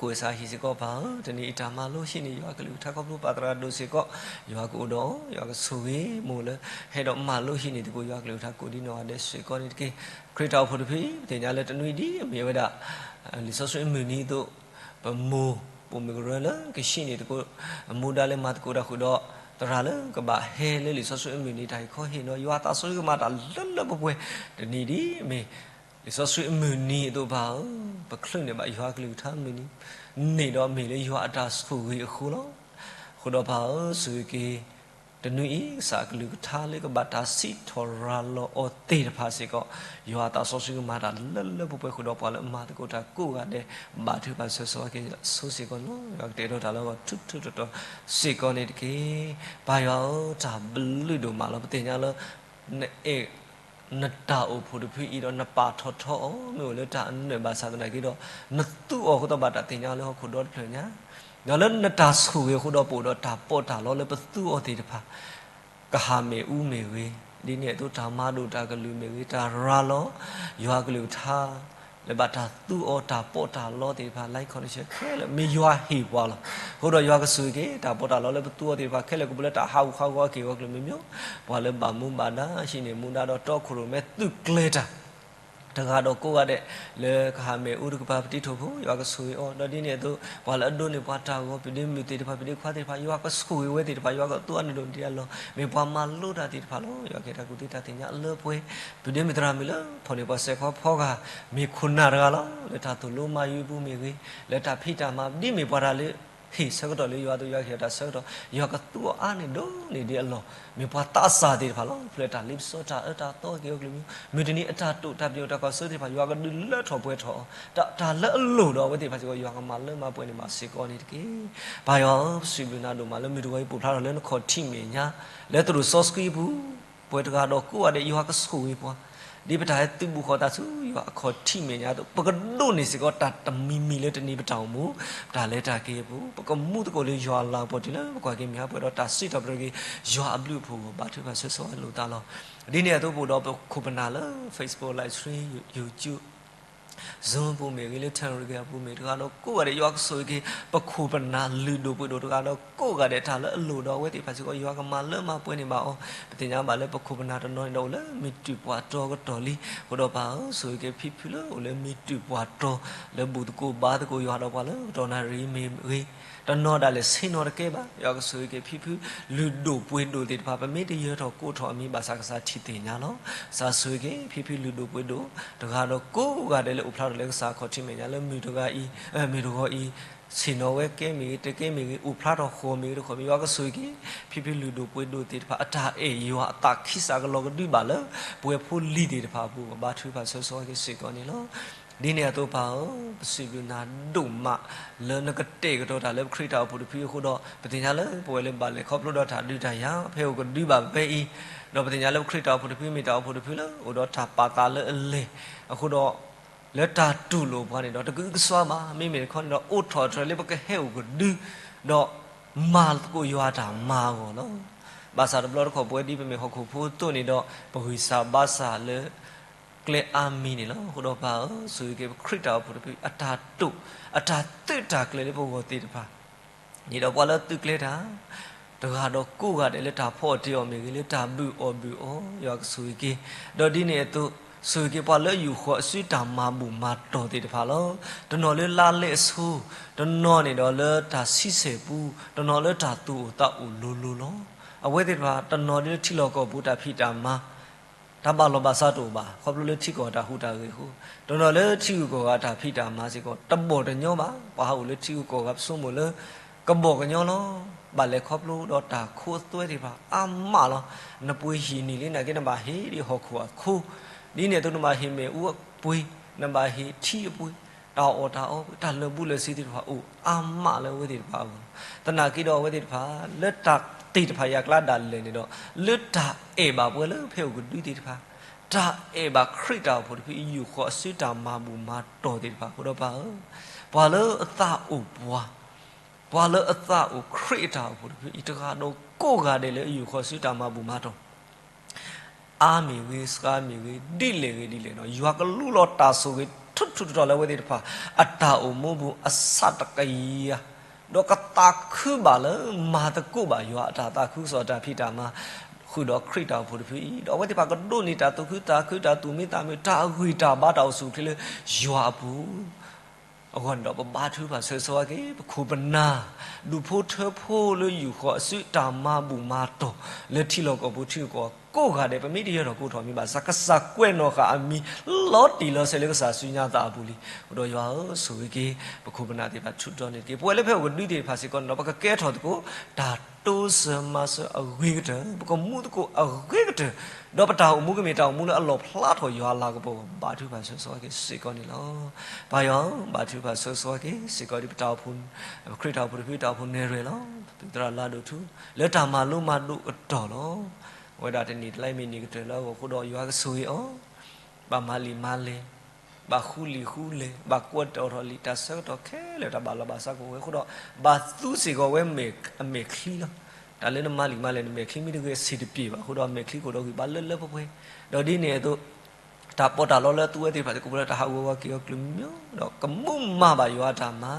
ကိးဝဲစးဟံၣ်စ့ၢ်ကီးပၢ်ဧၢ, တနံၤအံၤတၢ်မၤလိဟံးန့ၢ်ယွၤကလုၢ်ကထါခီဖျိပာ်သရၣ်ဒိၣ်စ့ၢ်ကီး, ယွၤကအိၣ်ဒီးအီၤ, ယွၤကဆိၣ်ဂ့ၤမိၢ်လၢ ဟဲဒီးမၤလိဟံးန့ၢ်သကိး ယွၤကလုၢ်ကထါကိးဒံနီၢ်ဂၤဒဲးစ့ၢ်ကီးန့ၣ်တက့ၢ်. ခရံာ်တၢ်အိၣ်ဖှိၣ်တဖုအံၤ ပသ့ၣ်ညါလၢတနွံဒ်အမ့ၢ်ဝဲဒၣ် လံာ်စီဆှံအမုၢ်နံၤအသိး, ပမိၢ်ပိာ်မုၣ်ကရၢလၢကဟံးန့ၢ်သကိး အမူဒါလၢမၤသကိးတၢ်ဃုာ်ဒီးသရၣ်လၢကဘၣ်ဟဲလၢလံာ်စီဆှံအမုၢ်နံၤ တၢ်ဟ့ၣ်ခီဟ့ၣ်နီၤ ယွၤအသးစီဆှံကမၤတၢ်လၢလၢပှဲၤပှဲၤ, တနံၤဒ်အမ့ၢ် လံာ်စီဆှံအမုၢ်နံၤအသိးပၢ်ဧၢ, ပချုးန့ၢ်ဘၣ်ယွၤကလုၢ်ကထါမုၢ်နံၤ န့ၣ်ဒီးမ့ၢ်လၢယွၤအတၢ်ဆိၣ်ဂ့ၤအဃိလီၤ. အဃိဒီးပၢ်ဧၢ, ဆိၣ်ဂ့ၤက့ၤ တနွံအံၤ ကစၢ်အကလုၢ်ကထါလၢကဘၣ်တၢ်စံးထီၣ်ရၤလီၤအီၤသ့ၣ်တဖၣ်စ့ၢ်ကီး, ယွၤအသးစီဆှံကမၤတၢ်လၢလၢပှဲၤပှဲၤဃုာ်ဒီးပှၤလၢအမၤသကိးတၢ်ကိးဂၤဒဲး ဘၣ်ထုကဖၣ်ဆၢဂ့ၤဆိၣ်ဂ့ၤက့ၤအီၤစ့ၢ်ကီးန့ၣ်လီၤ. ယွၤကတဲာ်ကတီၤတၢ်လၢအဂီၢ်ထူထူတီတီစ့ၢ်ကီးန့ၣ်တက့ၢ်. ပၢ်ယွၤဧၢ, တၢ်ဘျုးဒိၣ်မးလီၤ. ပသ့ၣ်ညါလၢ နအဲၣ် နတၢ်အိၣ်ဖှိၣ်တဖုအံၤဒီးနပာ်ထီၣ်ထီအီၤ မ့ၢ်အိၣ်လၢတၢ်အနၢၣ်ဘၣ်ဆၣ်သနာ်က့ဒီး နသူအီၤအဃိသတးဘၣ်တၢ်သ့ၣ်ညါလၢဟီၣ်ခိၣ်ဒီတဖျၢၣ်ညါ, ဒီးလၢနတၢ်ဆိၣ်ဂ့ၤအဃိဒီးပအိၣ်ဒီးတၢ်ပီးတၢ်လီလၢပသူအီၤသ့ၣ်တဖၣ် ကဟၣ်မ့ၣ်အူမ့ၢ်ဂ့ၤ, ဒ်န့ၣ်အသိးတၢ်မၤဒိၣ်တၢ်ကလုၢ်မ့ၢ်ဂ့ၤ, တၢ်ရၤလီၤ ယွၤကလုၢ်ကထါ လၢဘၣ်တၢ်သူအီၤတၢ်ပီးတၢ်လီသ့ၣ်တဖၣ် life condition ခဲလၢာ် မ့ၢ်ယွၤဟ့ၣ်ပှၤလီၤ. အဃိဒီးယွၤကဆိၣ်ဂ့ၤက့ၤ တၢ်ပီးတၢ်လီလၢပသူအီၤသ့ၣ်တဖၣ်ခဲလၢာ် ကပူၤလၢတၢ်ဟးဂူာ်ဟးဂီၤအက့ၢ်အဂီၤကလုာ်မ့ၢ်မ့ၢ်, ပှၤလၢဘၣ်မူဘၣ်ဒါ ဟံးန့ၢ်မူဒါဒီးတီခိၣ်ရိၣ်မဲသုးကျဲၤတၢ် တဂၤဒီးကိးဂၤဒဲး လၢကဟၣ်မ့ၣ်အူတကပၤပတံၤထိၣ်ဖိ ယွၤကဆိၣ်ဂ့ၤအီၤ, ဒီးဒ်န့ၣ်အသိး ပှၤလၢအဒိးန့ၢ်ပှၤတၢ်ဂီၤ ပုၢ်ဒ့မုၣ်သ့ၣ်တဖၣ် ပုၢ်ဒ့ခွါသ့ၣ်တဖၣ် ယွၤကဆိၣ်ဂ့ၤဝဲသ့ၣ်တဖၣ် ယွၤကအသူအနၢၣ်ဒိၣ်ဒ်အလီၢ် မ့ၢ်ပှၤမၤလိတၢ်သ့ၣ်တဖၣ်လီၤ. ယွၤကဟ့ၣ်တၢ်ကူၣ်သ့တၢ်သ့ၣ်ညါအလၢပှဲၤ ပုၢ်ဒ့မုၣ်သရၣ်မုၣ်လၢဖီၣ်န့ၢ်ပှၤစဲးခီဖီဂာ် မ့ၢ်ခိၣ်နၢ်တဂၤလီၤ. လၢတၢ်သိၣ်လိမၤယုၤအပူၤမ့ၢ်ဂ့ၤ, လၢတၢ်ဖံးတၢ်မၤ ဒ်မ့ၢ်ပှၤတၢ်လၢ ဟ့ၣ်ဆၢကတီၢ်လၢယွၤအသိး ယွၤကဟ့ၣ်အီၤတၢ်ဆၢကတီၢ် ယွၤကသူအီၤအါန့ၢ်ဒိၣ်န့ၢ်ဒ်အလီၢ် မ့ၢ်ပှၤသးစၢ်သ့ၣ်တဖၣ်လီၤ. ဖျါတၢ်လ့ပစီတၢ်အၢတၢ်သီက့ၤအီၤကလုၢ်မ့ၢ်, မုၢ်တနံၤအတၢ်တိာ်တၢ်ပညိၣ်တၢ်ကီၢ်စၢၤသ့ၣ်တဖၣ် ယွၤကဒုးလၢထီၣ်ပှဲၤထီၣ်အီၤ, တၢ်လၢအလိၣ်ဒီးအဝဲသ့ၣ်တဖၣ်စ့ၢ်ကီး ယွၤကမၤလၢမၤပှဲၤန့ၢ်ဘၣ်စ့ၢ်ကီးန့ၣ်တက့ၢ်. ပၢ်ယွၤဧၢ, ပစံးဘျုးနၤဒိၣ်မးလၢမုၢ်တဂီၤအံၤ ပိာ်ဖျါထီၣ်လၢနခီၣ်ထံးမဲာ်ညါ လၢသရိာ်စီဆှံအပူၤ ပှၤတဂၤဒီးကိးဂၤဒဲး ယွၤကဆိၣ်ဂ့ၤပှၤ ဒ်ပတၢ်ဟဲသုးဘူးဃီၤသးဆူယွၤအခီၣ်ထံးမဲာ်ညါအသိး ပကဒိးန့ၢ်စ့ၢ်ကီးတၢ်တမံၤမံၤလၢတနံၤပတၢ်အိၣ်မူ ပတၢ်လဲၤတၢ်က့ၤအပူၤ ပကမူသကိးလၢယွၤအလၤကပီၤတုၤလၢပကွၢ်က့ၤမုၢ်ဟါပှဲၤဒီး တၢ်စံးထီၣ်ပတြၢၤက့ၤ ယွၤအဘျုးအဖှိၣ်အဂီၢ် ဘါထုကဖၣ်ဆၢဂ့ၤဆိၣ်ဂ့ၤလိာ်သးလီၤ. ဒ်န့ၣ်အသိးပအိၣ်ဒီးပခိၣ်ပနၢ်လၢ Facebook, live stream, YouTube, Zoom အပူၤမ့ၢ်ဂ့ၤ, လၢ Telegram အပူၤမ့ၢ်ဂ့ၤ, တဂၤဒီးကိးဂၤဒဲး ယွၤကဆိၣ်ဂ့ၤက့ၤ ပခိၣ်ပနၢ်လုၢ်ဒိၣ်ပှ့ၤဒိၣ်တဂၤဒီးကိးဂၤဒဲး တၢ်လၢအလိၣ်ဒီးအဝဲသ့ၣ်တဖၣ်စ့ၢ်ကီး ယွၤကမၤလၢမၤပှဲၤန့ၢ်ဘၣ်အီၤ. ပသ့ၣ်ညါဘၣ်လၢပခိၣ်ပနၢ်တနီၤန့ၣ်ဒီး အိၣ်လၢမ့ၢ်တုၤပှၤတီကတီၢ်လံ. အဃိဒီးပၢ်ဧၢ, ဆိၣ်ဂ့ၤက့ၤဖံဖုလၢအိၣ်လၢမ့ၢ်တုၤပှၤတီ လၢဘူၣ်သကိးဘါသကိးယွၤဒီးပှၤလၢကတီၢ်နၣ်ရံၣ်မ့ၢ်ဂ့ၤ, တနီၤဒၣ်လဲာ်ဆ့ၣ်နီၤတကဲဘၣ်, ယွၤကဆိၣ်ဂ့ၤက့ၤဖံဖုလုၢ်ဒိၣ်ပှ့ၤဒိၣ်သ့ၣ်တဖၣ် ပမ့ၢ်တယၢၤထီၣ်ကိးထီၣ်အမံၤဘၣ်ဆၣ် ကစၢ်ထံၣ်သ့ၣ်ညါလီၤ. ကစၢ်ဆိၣ်ဂ့ၤက့ၤဖံဖုလုၢ်ဒိၣ်ပှ့ၤဒိၣ် တဂၤဒီးကိးဂၤဒဲးလၢအိၣ်ဖျါထီၣ်လၢကစၢ်အခီၣ်ထံးမဲာ်ညါလၢမုၢ်တဂၤအံၤ, မုၢ်တဂီၤအံၤ ဆ့ၣ်နီၤဝဲကဲမ့ၢ်ဂ့ၤ, တကဲမ့ၢ်ဂ့ၤ, အိၣ်ဖျါထီၣ်ဃီမ့ၢ်ဂ့ၤ, တခီမ့ၢ်ဂ့ၤ, ယွၤကဆိၣ်ဂ့ၤက့ၤ ဖံဖုလုၢ်ဒိၣ်ပှ့ၤဒိၣ်သ့ၣ်တဖၣ် အတၢ်အဲၣ်ယွၤအသးခံစးကလီၤကဒုဘၣ်လၢ ပဝဲဖိလံၤသ့ၣ်တဖၣ်အပူၤ ဘါထုကဖၣ်ဆၢဂ့ၤဆိၣ်ဂ့ၤက့ၤစ့ၢ်ကီးန့ၣ်လီၤ. ဒ်န့ၣ်အသိးပၢ်ဧၢ, ပစံးဘျုးနၤဒိၣ်မး လၢနကတဲာ်ကတီၤတၢ်လၢပခရံာ်တၢ်အိၣ်ဖှိၣ်တဖုအံၤအဃိဒီး ပသ့ၣ်ညါလၢပဝဲလၢဘၣ်လဲၤခီဖျိဒီးတၢ်ဒုးတၢ်ယၤ ဖဲအိၣ်ကဒုဘၣ်ဖဲအံၤ, ဒီးပသ့ၣ်ညါလၢပခရံာ်တၢ်အိၣ်ဖှိၣ်တဖုမ့ၢ်တၢ်အိၣ်ဖှိၣ်တဖုလၢအိၣ်ဒီးတၢ်ပာ်သးလၢအလဲၢ်အဃိဒီး လၢတၢ်တူၢ်လိာ်ပှၤန့ၣ်ဒီး တကအုကစွါဘၣ်, မ့မ့ၢ်တခီန့ၣ်ဒီး အိးထီၣ်အတြဲၤလၢပကဟဲအိၣ်ကဒု ဒီးမၤသကိးယွၤအတၢ်မၤအဂီၢ်လီၤ. ဘၣ်ဆၣ်တဘျီတခီၣ်ပဝဲဒ်ပမ့ၢ်ဟီၣ်ခိၣ်ဖိအသိးန့ၣ်ဒီး ပဂံၢ်စၢ်ဘါစၢ်လၢ ကျဲအါမံၤန့ၣ်လီၤ. အဃိဒီးပၢ်ဧၢ, ဆိၣ်ဂ့ၤက့ၤပခရံာ်တၢ်အိၣ်ဖှိၣ်တဖု အတၢ်တိာ် အတၢ်သုးတၢ်ကျဲၤလၢပဂီၢ်သ့ၣ်တဖၣ် န့ၣ်ဒီးပှၤလၢသုးကျဲၤတၢ် တဂၤဒီးကိးဂၤဒဲးလၢတၢ်ဖီအီၣ်တ့ၢ်အီၣ်မ့ၢ်ဂ့ၤ, လၢတၢ်ဘုၣ်အီၣ်ဘုၣ်အီ, ယွၤကဆိၣ်ဂ့ၤက့ၤ, ဒီးဒ်န့ၣ်အသိး ဆိၣ်ဂ့ၤက့ၤပှၤလၢအယူာ်ဃီၤအစုတၢ်မၤဘူၣ်မၤတီၢ်သ့ၣ်တဖၣ်လီၤ. တနီၤလၢလါလဲအဆိ, တနီၤန့ၣ်ဒီးလၢတၢ်ဆံဆဲၣ်ပူၤ, တနီၤလၢတၢ်သူၣ်အိၣ်သးအိၣ်လိၤလိၤလီၤ. အဝဲသ့ၣ်တဖၣ် တနီၤဒ်လၢထံလီၢ်ကီၢ်ပူၤတၢ်ဖံးတၢ်မၤ တၢ်ဘၣ်လီၢ်ဘၣ်စးတအိၣ်ဘၣ်, ခီဖျိလၢထံကီၢ်တၢ်ဟူးတၢ်ဂဲၤအဃိ, တနီၤလၢထံဂုၤကီၢ်ဂၤတၢ်ဖံးတၢ်မၤစ့ၢ်ကီး တဘီၣ်တညီဘၣ်, ပှၤဟးအိၣ်လၢထံဂုၤကီၢ်ဂၤပဆိကမိၣ်လၢ ကဘီၣ်ကညီလီၤ. ဘၣ်လဲၤခီဖျိဒီးတၢ်ခိအသွဲသ့ၣ်တဖၣ်အါမးလီၤ. နပှ့ၤဟံၣ်န့ၢ်လံနာ်က့ နဘၣ်ဟ့ၣ်ဒ်ဟီၣ်ခိၣ်အခိ, ဒ်န့ၣ်အသိးနဘၣ်ဟ့ၣ်မ့ၣ်အူအပှ့ၤ, နဘၣ်ဟ့ၣ်ထံအပှ့ၤ, တၢ်အီၣ်တၢ်အီပှ့ၤ, တၢ်လၢာ်ဘူၣ်လၢာ်စ့ၤသ့ၣ်တဖၣ်အိၣ်အါမးလၢအဝဲသ့ၣ်တဖၣ်အဂီၢ်လီၤ. သနာ်က့ဒီးအဝဲသ့ၣ်တဖၣ် လၢတၢ်သ့ၣ်တဖၣ်အံၤအကျါဒၣ်လဲာ်န့ၣ်ဒီး လၢတၢ်အဲၣ်ဘၣ်ပှၤလၢဖဲအိၣ်ကဒုသ့ၣ်တဖၣ်, တၢ်အဲၣ်ဘၣ်ခရံာ်တၢ်အိၣ်ဖှိၣ်တဖုအံၤ ယူာ်ဃီၤအစုတၢ်မၤဘူၣ်မၤတီၢ်သ့ၣ်တဖၣ်အဃိဒီးပၢ်ဧၢ, ပှၤလၢအသးအိၣ်ပှၤ, ပှၤလၢအသးအိၣ်ခရံာ်အတၢ်အိၣ်ဖှိၣ်တဖုအံၤ တဂၤဒီးကိးဂၤဒဲးလၢအယူာ်ဃီၤအစုတၢ်မၤဘူၣ်မၤတီၢ် အါမ့ၢ်ဂ့ၤ, စှၤမ့ၢ်ဂ့ၤ, ဒ်လဲၣ်ဂ့ၤဒ်လဲၣ်ဒီး ယွၤကလူလီၤတၢ်ဆိၣ်ဂ့ၤ ဆူၣ်ဆူၣ်ထီၣ်ထီၣ်လၢအဝဲသ့ၣ်တဖၣ် အတၢ်အိၣ်မူပူၤအဆၢတကယၤ ဒီးကသးခုဘၣ်လၢမၤသကိးဘၣ်ယွၤအတၢ်သးခုကစီၣ်အတၢ်ဖံးတၢ်မၤ ဃုာ်ဒီးခရံာ်တၢ်အိၣ်ဖှိၣ်တဖုအံၤ ဒီးအဝဲသ့ၣ်တဖၣ်ကဒိးန့ၢ်တၢ်သူၣ်ခုသးခု တၢ်သူၣ်မံသးမုာ် တၢ်ဂံၢ်တၢ်ဘါ တၢ်အိၣ်ဆူၣ်အိၣ်ချ့လၢယွၤအပူၤ အဂီၢ်န့ၣ်ဒီး ပဘါထုကဖၣ်ဆၢဂ့ၤဆၢဝါက့ၤ ပခိၣ်ပနၢ် ဒူၣ်ဖိထၢဖိလၢယူၢ်ဃီၤအစု တၢ်မၤဘူၣ်မၤတီၢ် လၢထံလီၢ်ကီၢ်ပူၤထံကီၢ်ကိးဂၤဒဲး ပမ့ၢ်တယၢၤထီၣ်ကိးထီၣ်မံၤဘၣ်ဆၣ် ကစၢ်ကွဲးနီၣ်ဃာ်အမံၤ လီၤတံၢ်လီၤဆဲးလၢကစၢ်စုညါသးအပူၤလံ. အဃိဒီးယွၤဧၢ ဆိၣ်ဂ့ၤက့ၤ ပခိၣ်ပနၢ်သ့ၣ်တဖၣ် ထုးထီၣ်န့ၢ်တက့ၢ်. ပဝဲလၢဖဲအိၣ်ကဒုသ့ၣ်တဖၣ်စ့ၢ်ကီးန့ၣ်ဒီး ပကကဲထီၣ်သကိး တၢ်တိစၢၤမၤစၢၤအဂ့ၤကတၢၢ် ပကမူသကိးအဂ့ၤကတၢၢ် ဒီးပတၢ်အိၣ်မူကမ့ၢ်တၢ်အိၣ်မူလၢအလီၣ်ဖျါထီၣ်ယွၤအလၤကပီၤ ဘါထုကဖၣ်ဆၢဂ့ၤဆၢဝါက့ၤစ့ၢ်ကီးန့ၣ်လီၤ. ပၢ်ယွၤဧၢ ဘါထုကဖၣ်ဆၢဂ့ၤဆၢဝါက့ၤစ့ၢ်ကီးဒ်ပတၢ်အိၣ်ဖှိၣ် ပခရံာ်တၢ်အိၣ်ဖှိၣ်တဖုတၢ်အိၣ်ဖှိၣ်နဲၣ်ရွဲၣ်လီၤ. ပသရၣ်လါဒိၣ်ထူ လၢတၢ်မၤလိမၤဒိးကတီၢ်လီၤ. အဝဲဒၣ်တနံၣ်တလါအံၤမ့ၢ်နံၣ်ကတၢၢ်လၢအဂီၢ်အဃိဒီး ယွၤကဆိၣ်ဂ့ၤအီၤ ဘၣ်မၤလံာ်မၤလဲၤ ဘၣ်ဃူလံာ်ဃူလဲၤ ဘၣ်ကွဲးတီၤထီၣ်လံာ် တၢ်ဆၢကတီၢ်ခဲလၢာ် တၢ်ဘၣ်လီၤဘၣ်စးကအိၣ်ဝဲအဃိဒီး ဘၣ်သူစ့ၢ်ကီးဝဲအမဲာ်ချံလီၤ. တၢ်လၢနမၤလံာ်မၤလဲၤ နမဲာ်ချံမ့ၢ်တဂ့ၤ အဆံးတပျ့ၤဘၣ်အဃိဒီး အမဲာ်ချံကအိၣ်ဒီးဂံၢ်ဘါလၢလၢပှဲၤပှဲၤ ဒီးဒ်န့ၣ်အသိး တၢ်ပီးတၢ်လီလၢအသူဝဲသ့ၣ်တဖၣ် သကိးပူၤလၢတၢ်ဟးဂူာ်ဟးဂီၤက့ၤအီၤကျၢၤမညီ ဒီးကမူမၤဘၣ်ယွၤအတၢ်မၤ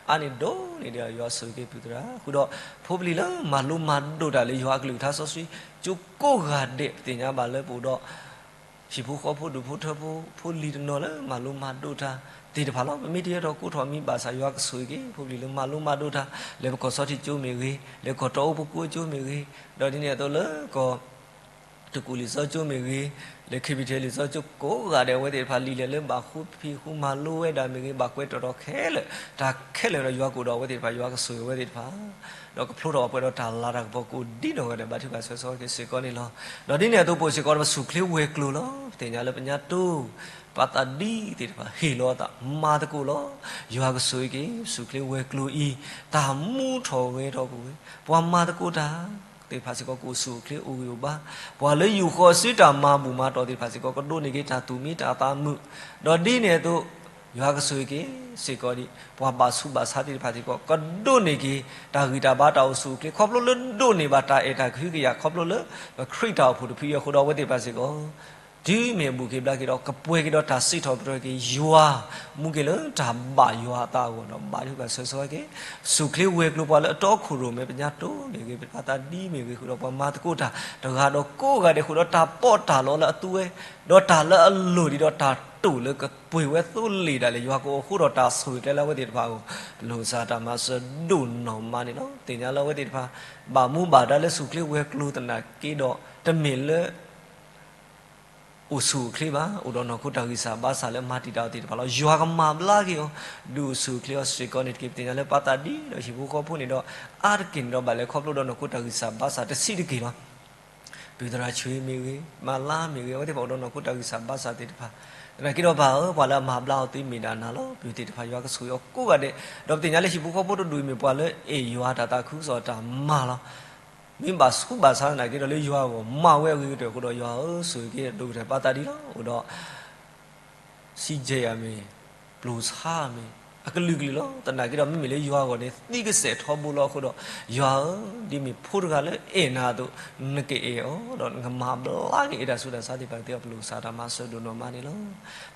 အါန့ၢ်ဒိၣ်န့ၢ်ဒံး ယွၤဆိၣ်ဂ့ၤက့ၤပုၢ်သရၣ် ဃုာ်ဒီး ဖိပလံၤလၢမၤလိမၤဒိးတၢ်လၢယွၤအကလုၢ်ကထါစီဆှံ ကၠိကိးဂၤဒဲး ပသ့ၣ်ညါဘၣ်လၢပအိၣ်ဒီး ဟံၣ်ဖိဃီဖိဒူၣ်ဖိထၢဖိ ဖိလံၤတနီၤလၢမၤလိမၤဒိးတၢ်သ့ၣ်တဖၣ်လီၤ. ပမ့ၢ်တယၢၤထီၣ်ကိးထီၣ်မံၤဘၣ်ဆၣ် ယွၤကဆိၣ်ဂ့ၤက့ၤ ဖိပလံၤလၢမၤလိမၤဒိးတၢ် လၢပကီၢ်စီထံကၠိမ့ၢ်ဂ့ၤ လၢကီၢ်တီအိပကိအကၠိမ့ၢ်ဂ့ၤ ဒီးဒ်န့ၣ်အသိးလၢကီၢ် သုးခိၣ်လံာ်စီကၠိမ့ၢ်ဂ့ၤ, လၢ capital လံာ်စီကၠိကိးဂၤဒဲး အဝဲသ့ၣ်တဖၣ်လံာ်လဲၣ်လၢဘၣ်ဃူဖံးဃူမၤလိဝဲဒၣ်မ့ၢ်ဂ့ၤ, ဘၣ်ကွဲးတီၤထီၣ်ခဲလၢာ်, တၢ်ခဲလၢာ်ဒီးယွၤကအိၣ်ဒီးအဝဲသ့ၣ်တဖၣ်, ယွၤကဆိၣ်ဂ့ၤအဝဲသ့ၣ်တဖၣ်, ဒီးကဖျိထီၣ်ပှဲၤဒီးတၢ်လၤတၢ်ကပီၤကိးဒ်နီၢ်ဂၤဒဲး ဘါထုကဖၣ်ဆၢဂ့ၤဆၢဝါက့ၤစ့ၢ်ကီးန့ၣ်လီၤ. ဒီးဒ်န့ၣ်အသိး ပအိၣ်စ့ၢ်ကီးဒီးပဆူၣ်ချ့ဝဲၤကျိၤလီၤ. ပသ့ၣ်ညါလၢပညါတိၢ် ပှၤသးဒ်သ့ၣ်တဖၣ် ဟ့ၣ်လီၤအသးမၤသကိးလီၤ. ယွၤကဆိၣ်ဂ့ၤက့ၤ ပဆူၣ်ချ့ဝဲၤကျိၤအံၤ တၢ်မူထီၣ်ဂဲၤထီၣ်ကွံာ်ဝဲ, ပှၤမၤသကိးတၢ်သ့ၣ်တဖၣ်စ့ၢ်ကီး ကအိၣ်ဆူၣ်အိၣ်ချ့အိၣ်ဂံၢ်အိၣ်ဘါ, ပှၤလၢယူၢ်ဃီၤစုတၢ်မၤဘူၣ်မၤတီၢ်သ့ၣ်တဖၣ်စ့ၢ်ကီး ကဒိးန့ၢ်က့ၤတၢ်သူၣ်မံတၢ်သးမုာ်, ဒီးဒ်န့ၣ်အသိး ယွၤကဆိၣ်ဂ့ၤက့ၤစ့ၢ်ကီးဒ် ပှၤဘၣ်ဆူးဘၣ်ဆါသ့ၣ်တဖၣ်စ့ၢ်ကီး ကဒိးန့ၢ်က့ၤ တၢ်ဂံၢ်တၢ်ဘါတၢ်အိၣ်ဆူၣ်အိၣ်ချ့ ခီဖျိလၢဒိးန့ၢ်ဘၣ်တၢ်အဲၣ်တၢ်ကဟုကယာ် ခီဖျိလၢ ပခရံာ်တၢ်အိၣ်ဖှိၣ်တဖုအံၤအဃိဒီး အဝဲသ့ၣ်တဖၣ်စ့ၢ်ကီး တုၤမ့ၢ်အဘူးက့ၤဘျါက့ၤဒီး ကပှဲၤက့ၤဒီးတၢ်စံးထီၣ်ပတြၢၤက့ၤ ယွၤ မူက့ၤလၢတၢ်ဘၣ်ယွၤအသးအဂီၢ်ဒီး ဘါထုကဖၣ်ဆၢဂ့ၤဆၢဝါက့ၤ ဆူၣ်ချ့ဝဲၤကျိၤ ပှၤလၢအတီခိၣ်ရိၣ်မဲ ပညါတိၢ်မ့ၢ်ဂ့ၤ ပသးဒ်မ့ၢ်ဂ့ၤ ဃုာ်ဒီးပှၤမၤသကိးတၢ် တဂၤဒီးကိးဂၤဒဲး ဃုာ်ဒီးတၢ်ပီးတၢ်လီလၢအသူဝဲ ဒီးတၢ်လၢအလိၣ်ဒံးဒီးတၢ်တိာ်လၢကပှ့ၤဝဲသိလ့ၣ်ဒၣ်လဲာ် ယွၤကအိၣ်ဃူဒီးတၢ်ဆိၣ်ဂ့ၤကျဲလၢအဝဲသ့ၣ်တဖၣ်အဂီၢ် ပလိာ်စၢ်တၢ်မၤစၢၤဒိၣ်နီၢ်မးန့ၣ်လီၤ. သ့ၣ်ညါလၢအဝဲသ့ၣ်တဖၣ် ဘၣ်မူဘၣ်ဒါလၢဆူၣ်ချ့ဝဲၤကျိၤသနာ်က့ဒီး တမ့ၢ်လၢ အိၣ်ဆူၣ်အိၣ်ချ့ဘၣ်, အိၣ်ဒီးနီၢ်ခိတၢ်ဂံၢ်စၢ်ဘါစၢ်လၢမၤတံာ်တာ်အီၤသ့ၣ်တဖၣ်လီၤ. ယွၤကမၤဘျါက့ၤအီၤ ဒုးအိၣ်ဆူၣ်အိၣ်ချ့အီၤစ့ၢ်ကီးန့ၣ်တက့ၢ်. ပသ့ၣ်ညါလၢပှၤသးဒ်ဒီးဟံၣ်ဖိဃီဖိန့ၣ်ဒီး အါတက့ၢ်န့ၣ်ဒီးဘၣ်လဲၤခီဖျိဒီးနီၢ်ခိတၢ်ဂံၢ်စၢ်ဘါစၢ်တဆံးတက့ၢ်လီၤ. ပုၢ်သရၣ်ဆံးမ့ၢ်ဂ့ၤ, မၤလါမ့ၢ်ဂ့ၤ, အဝဲသ့ၣ်တဖၣ်အိၣ်ဒီးနီၢ်ခိတၢ်ဂံၢ်စၢ်ဘါစၢ်သ့ၣ်တဖၣ်, သနာ်က့ဒီးပၢ်ဧၢ ပှၤလၢအမၤဘျါအီၤသ့မ့ၢ်ဒၣ်နၤလီၤ. ပုၢ်သ့ၣ်တဖၣ်ယွၤကဆိၣ်ဂ့ၤအီၤကိးဂၤဒဲး, ဒီးပသ့ၣ်ညါလၢဟံၣ်ဖိဃီဖိတဒူၣ်အံၤမ့ၢ်ပှၤလၢ အဲၣ်ယွၤတၢ်သးခုကစီၣ်တၢ်မၤလီၤ. မ့ၢ်ဘၣ်ဆူးဘၣ်ဆါသနာ်က့ဒီးလၢယွၤအဂီၢ် မၤဝဲအဂ့ၤကတၢၢ်အဃိဒီး ယွၤဧၢ ဆိၣ်ဂ့ၤက့ၤအဒိၣ်ကတၢၢ်ပှၤသးဒ်လီၤ. အိၣ်ဒီး စံးကဲယၤမ့ၢ်, ပျိၢ်ဆါမ့ၢ်, အကလုာ်ကလုာ်လီၤ. သနာ်က့ဒီးမ့မ့ၢ်လၢယွၤအဂီၢ်န့ၣ် သံကစဲးထီဘိလီၤအဃိဒီး ယွၤဧၢ, ဒ်မ့ၢ်ဖိတဂၤလၢအဲၣ်နၤအသိး နကအဲၣ်အီၤဒီးနကမၤဘျါက့ၤအတၢ်ဆူးတၢ်ဆါသ့ၣ်တဖၣ်သ့အီၤ ပလိာ်စၢ်တၢ်မၤစၢၤဒိၣ်နီၢ်မးန့ၣ်လီၤ.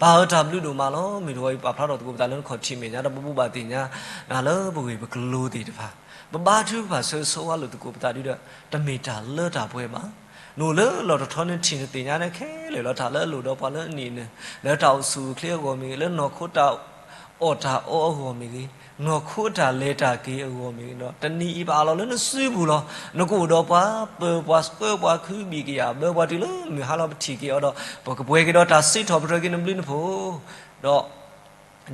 ပၢ်ဧၢ တၢ်ဘျုးဒိၣ်မးလီၤ. မုၢ်တဂီၤအံၤပာ်ဖျါထီၣ်သကိးပသးလၢနခီၣ်ထံးမဲာ်ညါဒီး ပဘူၣ်ဘၣ်သ့ၣ်ညါနၤလၢပဂ့ၢ်ပကျိၤသ့ၣ်တဖၣ်, ပဘါထုကဖၣ်ဆၢဂ့ၤဆၢဝါလိာ်သကိးပသးဒ်ဒီး တမ့ၢ်တၢ်လၢတၢ်ပှဲၤဘၣ်. နအိၣ်လၢလီၢ်တထီန့ၣ်ထံၣ်နသ့ၣ်ညါန့ၣ်ခဲလၢာ်လီၤ. တၢ်လၢအလိၣ်ဒီးပှၤလၢအနံၣ်အနၢၤ, လၢတၢ်အိၣ်ဆူၣ်အိၣ်ချ့အဂီၢ်မ့ၢ်ဂ့ၤ, လၢနီၢ်ခိတၢ်အီၣ်တၢ်အီအဂီၢ်မ့ၢ်ဂ့ၤ, နီၢ်ခိတၢ်လဲၤတၢ်က့ၤအဂီၢ်မ့ၢ်ဂ့ၤဒီး တနံၤအံၤပအးလီၤလၢနစုပူၤလီၤ. နကအိၣ်ဒီးပှၤပၢၤပှၤဆှၢပှၤ ခုဘံၣ်ကယာ်ဘၢပှၤတုၤလၢမုၢ်ဟါလီၤပထံၣ်က့ၤအီၤဒီး ပကပှဲၤက့ၤဒီးတၢ်စံးထီၣ်ပတြၢၤက့ၤနဘျုးနဖှိၣ်,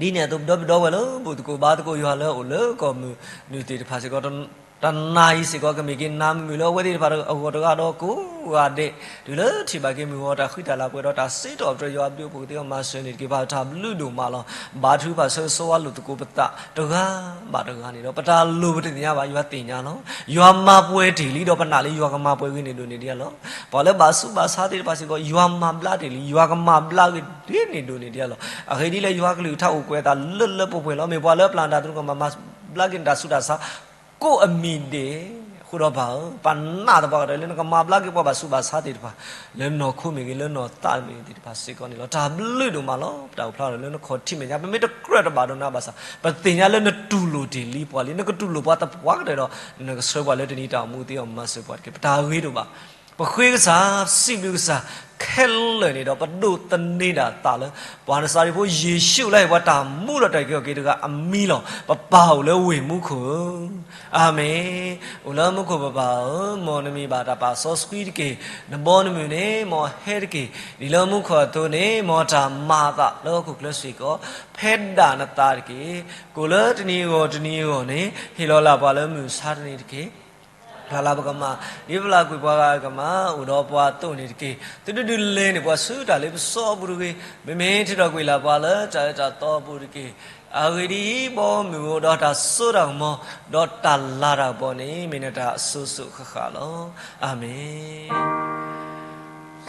ဒီး ဒ်န့ၣ်အသိး ပဒီပုၢ်ဝဲၢ်လၢ ဘူၣ်သကိးဘါသကိးယွၤလၢအအိၣ်လၢကီၢ်မုၢ်နုာ်သ့ၣ်တဖၣ်စ့ၢ်ကီး တနၤအံၤစ့ၢ်ကီး ကမ့ၢ်က့ၤနၤမုာ်လၢအဝဲသ့ၣ်တဖၣ်အဂီၢ်တဂၤဒီးကိးဂၤဒဲး, တုၤလၢထံၣ်ဘၣ်က့ၤမုၢ်ဂီၤတၢ်ဃံတၢ်လၤပှဲၤဒီးတၢ်စံးထီၣ်ပတြၢၤယွၤအဘျုးအဖှိၣ်ကသ့အီၤမၤစၢၤန့ၣ်တက့ၢ်. ပၢ်တၢ်ဘျုးဒိၣ်မးလီၤ. ဘါထုကဖၣ်ဆၢဂ့ၤဆၢဝါလိာ်သကိးပသးတဂၤဘၣ်တဂၤန့ၣ်ဒီး ပတၢ်လိၣ်ပတသ့ၣ်ညါဘၣ် ယွၤသ့ၣ်ညါလီၤ. ယွၤမၤပှဲၤတ့ၢ်လံဒီးပနာ်လၢယွၤကမၤပှဲၤဂ့ၤန့ၣ်ဒိၣ်န့ၢ်ဒံးအလီၢ်. ပှၤလၢဘၣ်ဆူးဘၣ်ဆါသ့ၣ်တဖၣ်စ့ၢ်ကီး ယွၤမၤဘျါတ့ၢ်လံ ယွၤကမၤဘျါဂ့ၤဒ်န့ၣ်ဒိၣ်န့ၢ်ဒံးအလီၢ်. အဂ့ၢ်ဒ်လဲၣ် ယွၤကလုၢ်ကထါအိၣ်ကွဲးအသးလၢလၢပှဲၤပှဲၤလီၤ. မ့ၢ်ပှၤလၢအပျၢ်တၢ်သရူးကမၣ် မၤဘျါက့ၤနတၢ်ဆူးတၢ်ဆါ ကိးအမံၤဒဲး အဃိဒီးပၢ်ဧၢ, ပနာ်သပှၢ်ကတၢၢ်လၢနကမၤဘျါက့ၤပှၤဘၣ်ဆူးဘၣ်ဆါသ့ၣ်တဖၣ်, လၢနီၢ်ခိမ့ၢ်ဂ့ၤ, လၢနီၢ်သးမ့ၢ်ဂ့ၤသ့ၣ်တဖၣ်စ့ၢ်ကီးန့ၣ်လီၤ. တၢ်ဘျုးဒိၣ်မးလီၤ. ပတၢ်အိၣ်ဖျါထီၣ်လၢနခီၣ်ထံးမဲာ်ညါ, ပမ့ၢ်တကြၢးတဘၣ်ဒီးနၤဘၣ်ဆၣ်, ပသ့ၣ်ညါလၢနတူၢ်လိာ်တ့ၢ်လံပှၤလံ, နကတူၢ်လိာ်ပှၤသပှၢ်ကတၢၢ်ဒီး နကဆှၢပှၤလၢတနံၤတၢ်အိၣ်မူသ့အီၤမၤစၢၤပှၤတက့ၢ်. ပတၢ်ဂ့ၤဒိၣ်ဘၣ်. ပဃ့ကစၢ်, စံးဘျုးကစၢ်, ခဲလၢာ်န့ၣ်ဒီး ပဒိးသန့ၤဒၣ်သးလၢ ပှၤနစၤရ့းဖိယ့ၣ်ၡူးလၢဟ့ၣ်ပှၤတၢ်မူဒီးတၢ်အုၣ်က့ၤခီၣ်က့ၤတဂၤအမံၤလီၤ. ပပၢ်အိၣ်လၢဝ့ၢ်မူခိၣ်ဧၢ, အၤမ့ၣ်. အိၣ်လၢမူခိၣ်ပပၢ်ဧၢ, မ်နမံၤဘၣ်တၢ်ပာ်စီဆှံတက့ၢ်. နဘီနမုၢ်န့ၣ် မ်ဟဲတက့ၢ်. ဒ်လၢမူခိၣ်အသိးန့ၣ် မ်တၢ်မၤအသးလၢဟီၣ်ခိၣ်ချၢစ့ၢ်ကီး ဖဲဒၣ်နသးတက့ၢ်. ကိၣ်လၢတနံၤအဂီၢ်တနံၤအဂီၢ်န့ၣ် ဟ့ၣ်လီၤလၢပှၤလၢမုၢ်မဆါတနံၤတက့ၢ်. ဖျါလၢပကမၤ, ဒ်ပျၢ်ကွံာ်ပှၤဂၤအကမၤ, အိၣ်ဒီးပှၤအသိးန့ၣ်တက့ၢ်. သုတဒုးလဲၤန့ၢ်ပှၤဆူတၢ်လ့ပစီအပူၤတဂ့ၤ. မ့မ့ၢ်ထုးထီၣ်ကွံာ်လၢပှၤလၢတၢ်အၢတၢ်သီအပူၤတက့ၢ်. အဂ့ၢ်ဒ်အံၤ, ဘီမုၢ်အိၣ်ဒီးတၢ်စိတၢ်ကမီၤ, ဒီးတၢ်လၤတၢ်ကပီၤန့ၣ် မ့ၢ်နတၢ်အစိၤစိၤဃၣ်ဃၣ်လီၤ. အၤမ့ၣ်.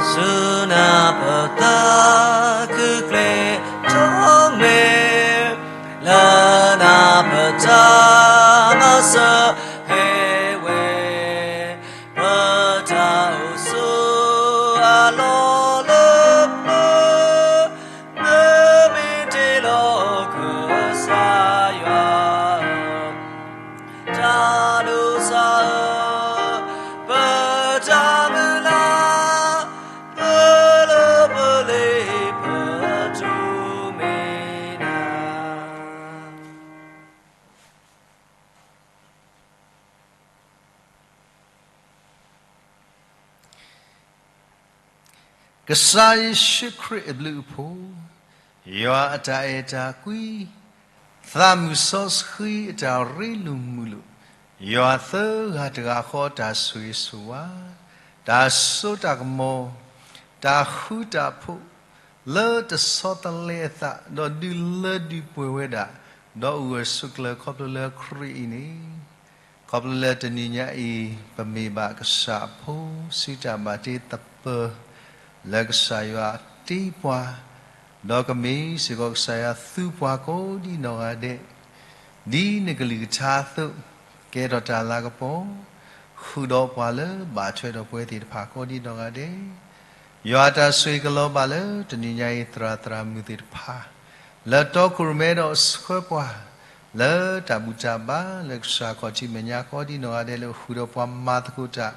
ဆူနၤပသးခုကျ့ထီၣ်မဲာ်, လၢနၤပတၢ်မၤစၢၤဟဲဝဲ, ပတၢ်အိၣ်ဆိးအလီၢ်လၢပျၢၤ, ပမ့ၢ်တ့လီၤကစၢ်ယွၤ တၢ်ဒိးစးဧၢ, ပတၢ်မုၢ်လၢ်, ပလၢပလ့ပတိမ့ၢ်နၤ. ကစၢ်ယ့ၣ်ၡူးခရံာ်အဘျုးအဖှိၣ်, ယွၤအတၢ်အဲၣ်တၢ်ကွံ, သးမုၢ်စီဆှံအတၢ်ရ့လိာ်မုာ်လိာ်, ယွၤသၢဂၤတဂၤဃီတၢ်ဆိၣ်ဂ့ၤဆိၣ်ဝါ, တၢ်စိတၢ်ကမီၤ, တၢ်ဃူတၢ်ဖိး, လၢတဆီတလဲအသး, ဒီးဒုးလၢဒုးပှဲၤဝဲဒၣ်, ဒီးအိၣ်ဂၢၢ်ဆိးကျၢၤခီဖျိလၢခရံာ်အံၤန့ၣ် ခီဖျိလၢတနံၤညါအံၤ ပမ့ၢ်ဘၣ်ကစၢ်အဖိ ဆူတၢ်ဘၣ်တ့သပၢၤ လၢကစၢ်ယွၤတ့ပှၤ, ဒီးကမ့ၢ်စ့ၢ်ကီးကစၢ်ယွၤသူပှၤကိးဒ်နီၢ်ဂၤဒဲး, ဒ်နကလုၢ်ကထါအသိး, ကဲထီၣ်တၢ်လၤကပီၤ, ဃုာ်ဒီးပှၤလၢဘၣ်ထွဲဒီးပဝဲသ့ၣ်တဖၣ်ကိးဒ်နီၢ်ဂၤဒဲး, ယွၤတၢ်ဆိၣ်ဂ့ၤကလီၤဘၣ်လၢတနံၤညါအံၤ သရၣ်သရၣ်မုၣ်သ့ၣ်တဖၣ် လၢတီခိၣ်ရိၣ်မဲဒီးဆှၢပှၤ လၢတၢ်ဘူၣ်တၢ်ဘါ လၢကစၢ်ခီၣ်ထံးမဲာ်ညါကိးဒ်နီၢ်ဂၤဒဲး လၢဃုာ်ဒီးပှၤမၤသကိးတၢ်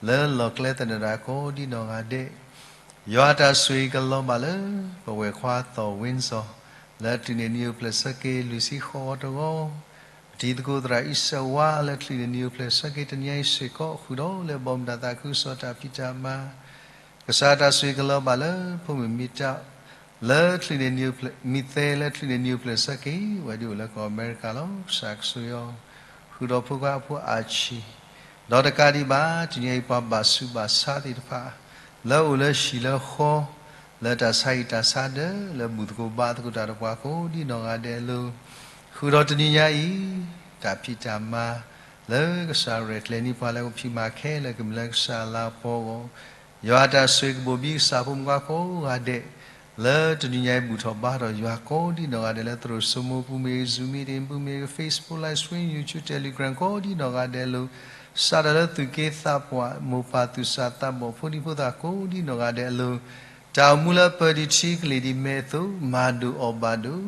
လၢလီၢ်ကျဲသနၢၣ်ဒၣ်ကိးဒ်နီၢ်ဂၤဒဲး, ယွၤတၢ်ဆိၣ်ဂ့ၤကလီၤဘၣ်လၢ ပဝဲၢ်ခွါသီၣ်ဝ့စီၤ လၢအချုးန့ၢ်နံၣ်အိၣ်ဖျဲၣ်ဆၢက့ၤ လွံၢ်ဆံဃိးဂီၤတဂီၤ, ပတံၤသကိးသရၣ်အံၣ်စဝါ လၢချုးန့ၢ်နံၣ်အိၣ်ဖျဲၣ်ဆၢက့ၤတနံၤအံၤစ့ၢ်ကီး ဃုာ်ဒီးလၢဘီမုၢ်တၢ်သးခုကစီၣ်တၢ်ဖံးတၢ်မၤ ကစၢ်တၢ်ဆိၣ်ဂ့ၤကလီၤဘၣ်လၢ ဖိမုၣ်မံတၢ် လၢချုးန့ၢ်နံၣ်အိၣ်ဖျဲၣ် မံသဲလၢချုးန့ၢ်နံၣ်အိၣ်ဖျဲၣ်ဆၢက့ၤ ဝဲဒၣ်အိၣ်လၢကီၢ်အမဲရကၤလီၤ. ကစၢ်ကဆိၣ်ဂ့ၤအီၤ ဃုာ်ဒီးဖိခွါအဖိအါဆံး, ဒီးတကးဒံးဘၣ် တနံၤအံၤပှၤဘၣ်ဆူးဘၣ်ဆါသ့ၣ်တဖၣ် လၢအိၣ်လၢဟံၣ်လၢဃီ လၢတၢ်ဆါဟံၣ်တၢ်ဆါဒၢး လၢဘူၣ်သကိးဘါသကိးတၢ်ဒီးပှၤကိးဒ်နီၢ်ဂၤဒဲးအလိၤ, ဃုာ်ဒီးတနံၤညါအံၤ တၢ်ဖံးတၢ်မၤ လၢကစၢ်ရဲၣ်ကျဲၤန့ၢ်ပှၤလၢကဖံးမၤခဲလၢာ် ကမ့ၢ်လၢကစၢ်အလၤကပီၤအဂီၢ်, ယွၤတၢ်ဆိၣ်ဂ့ၤကဘိးဘံကစၢ်ဖိမုၣ်ခွါကိးဂၤဒဲး လၢတနံၤညါအံၤဘူၣ်ထီၣ်ဘါထီၣ်ယွၤကိးဒ်နီၢ်ဂၤဒဲး လၢသရိာ်စိမိၢ်ပူၤမ့ၢ်ဂ့ၤ Zoom meeting ပူၤမ့ၢ်ဂ့ၤ Facebook live stream YouTube Telegram ကိးဒ်နီၢ်ဂၤဒဲးအလိၤ, စးထီၣ်လၢသူၣ်က့သးပှၢ် မိၢ်ပၢ်သူၣ်စၢ်သးဘီၣ် ဖိဒံဖိသၣ်ကိးဒ်နီၢ်ဂၤဒဲးအလိၤ, တၢ်အိၣ်မူလၢပၢၤဒံးထံကလ့ၢ်ဒံးမဲးအသိး မၤဒိၣ်အီၣ်ဘၣ်ဒိၣ်,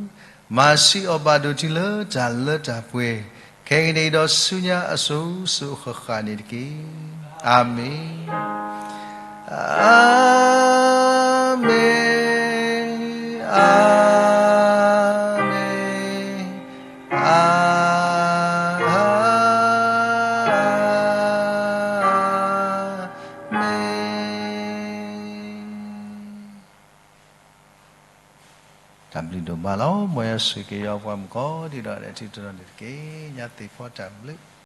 မၤဆံးအီၣ်ဘၣ်ဒိၣ်တုၤလၢတၢ်လၢတၢ်ပှဲၤ, ခဲကနံၣ်အံၤဒီးဆူညါအစိၤစိၤဃၣ်ဃၣ်န့ၣ်တက့ၢ်. အၤမ့ၣ်, အၤမ့ၣ်, အၤမ့ၣ်, အၤမ့ၣ်. တၢ်ဘျုးဒိၣ်မးလီၤ. မ်ယွၤဆိၣ်ဂ့ၤက့ၤယွၤပှၤမုၣ်ကိးဒံးဒီး ထံၣ်တနီၤန့ၣ်တက့ၢ်. ညါသ့ၣ်ဖီတၢ်ဘျုး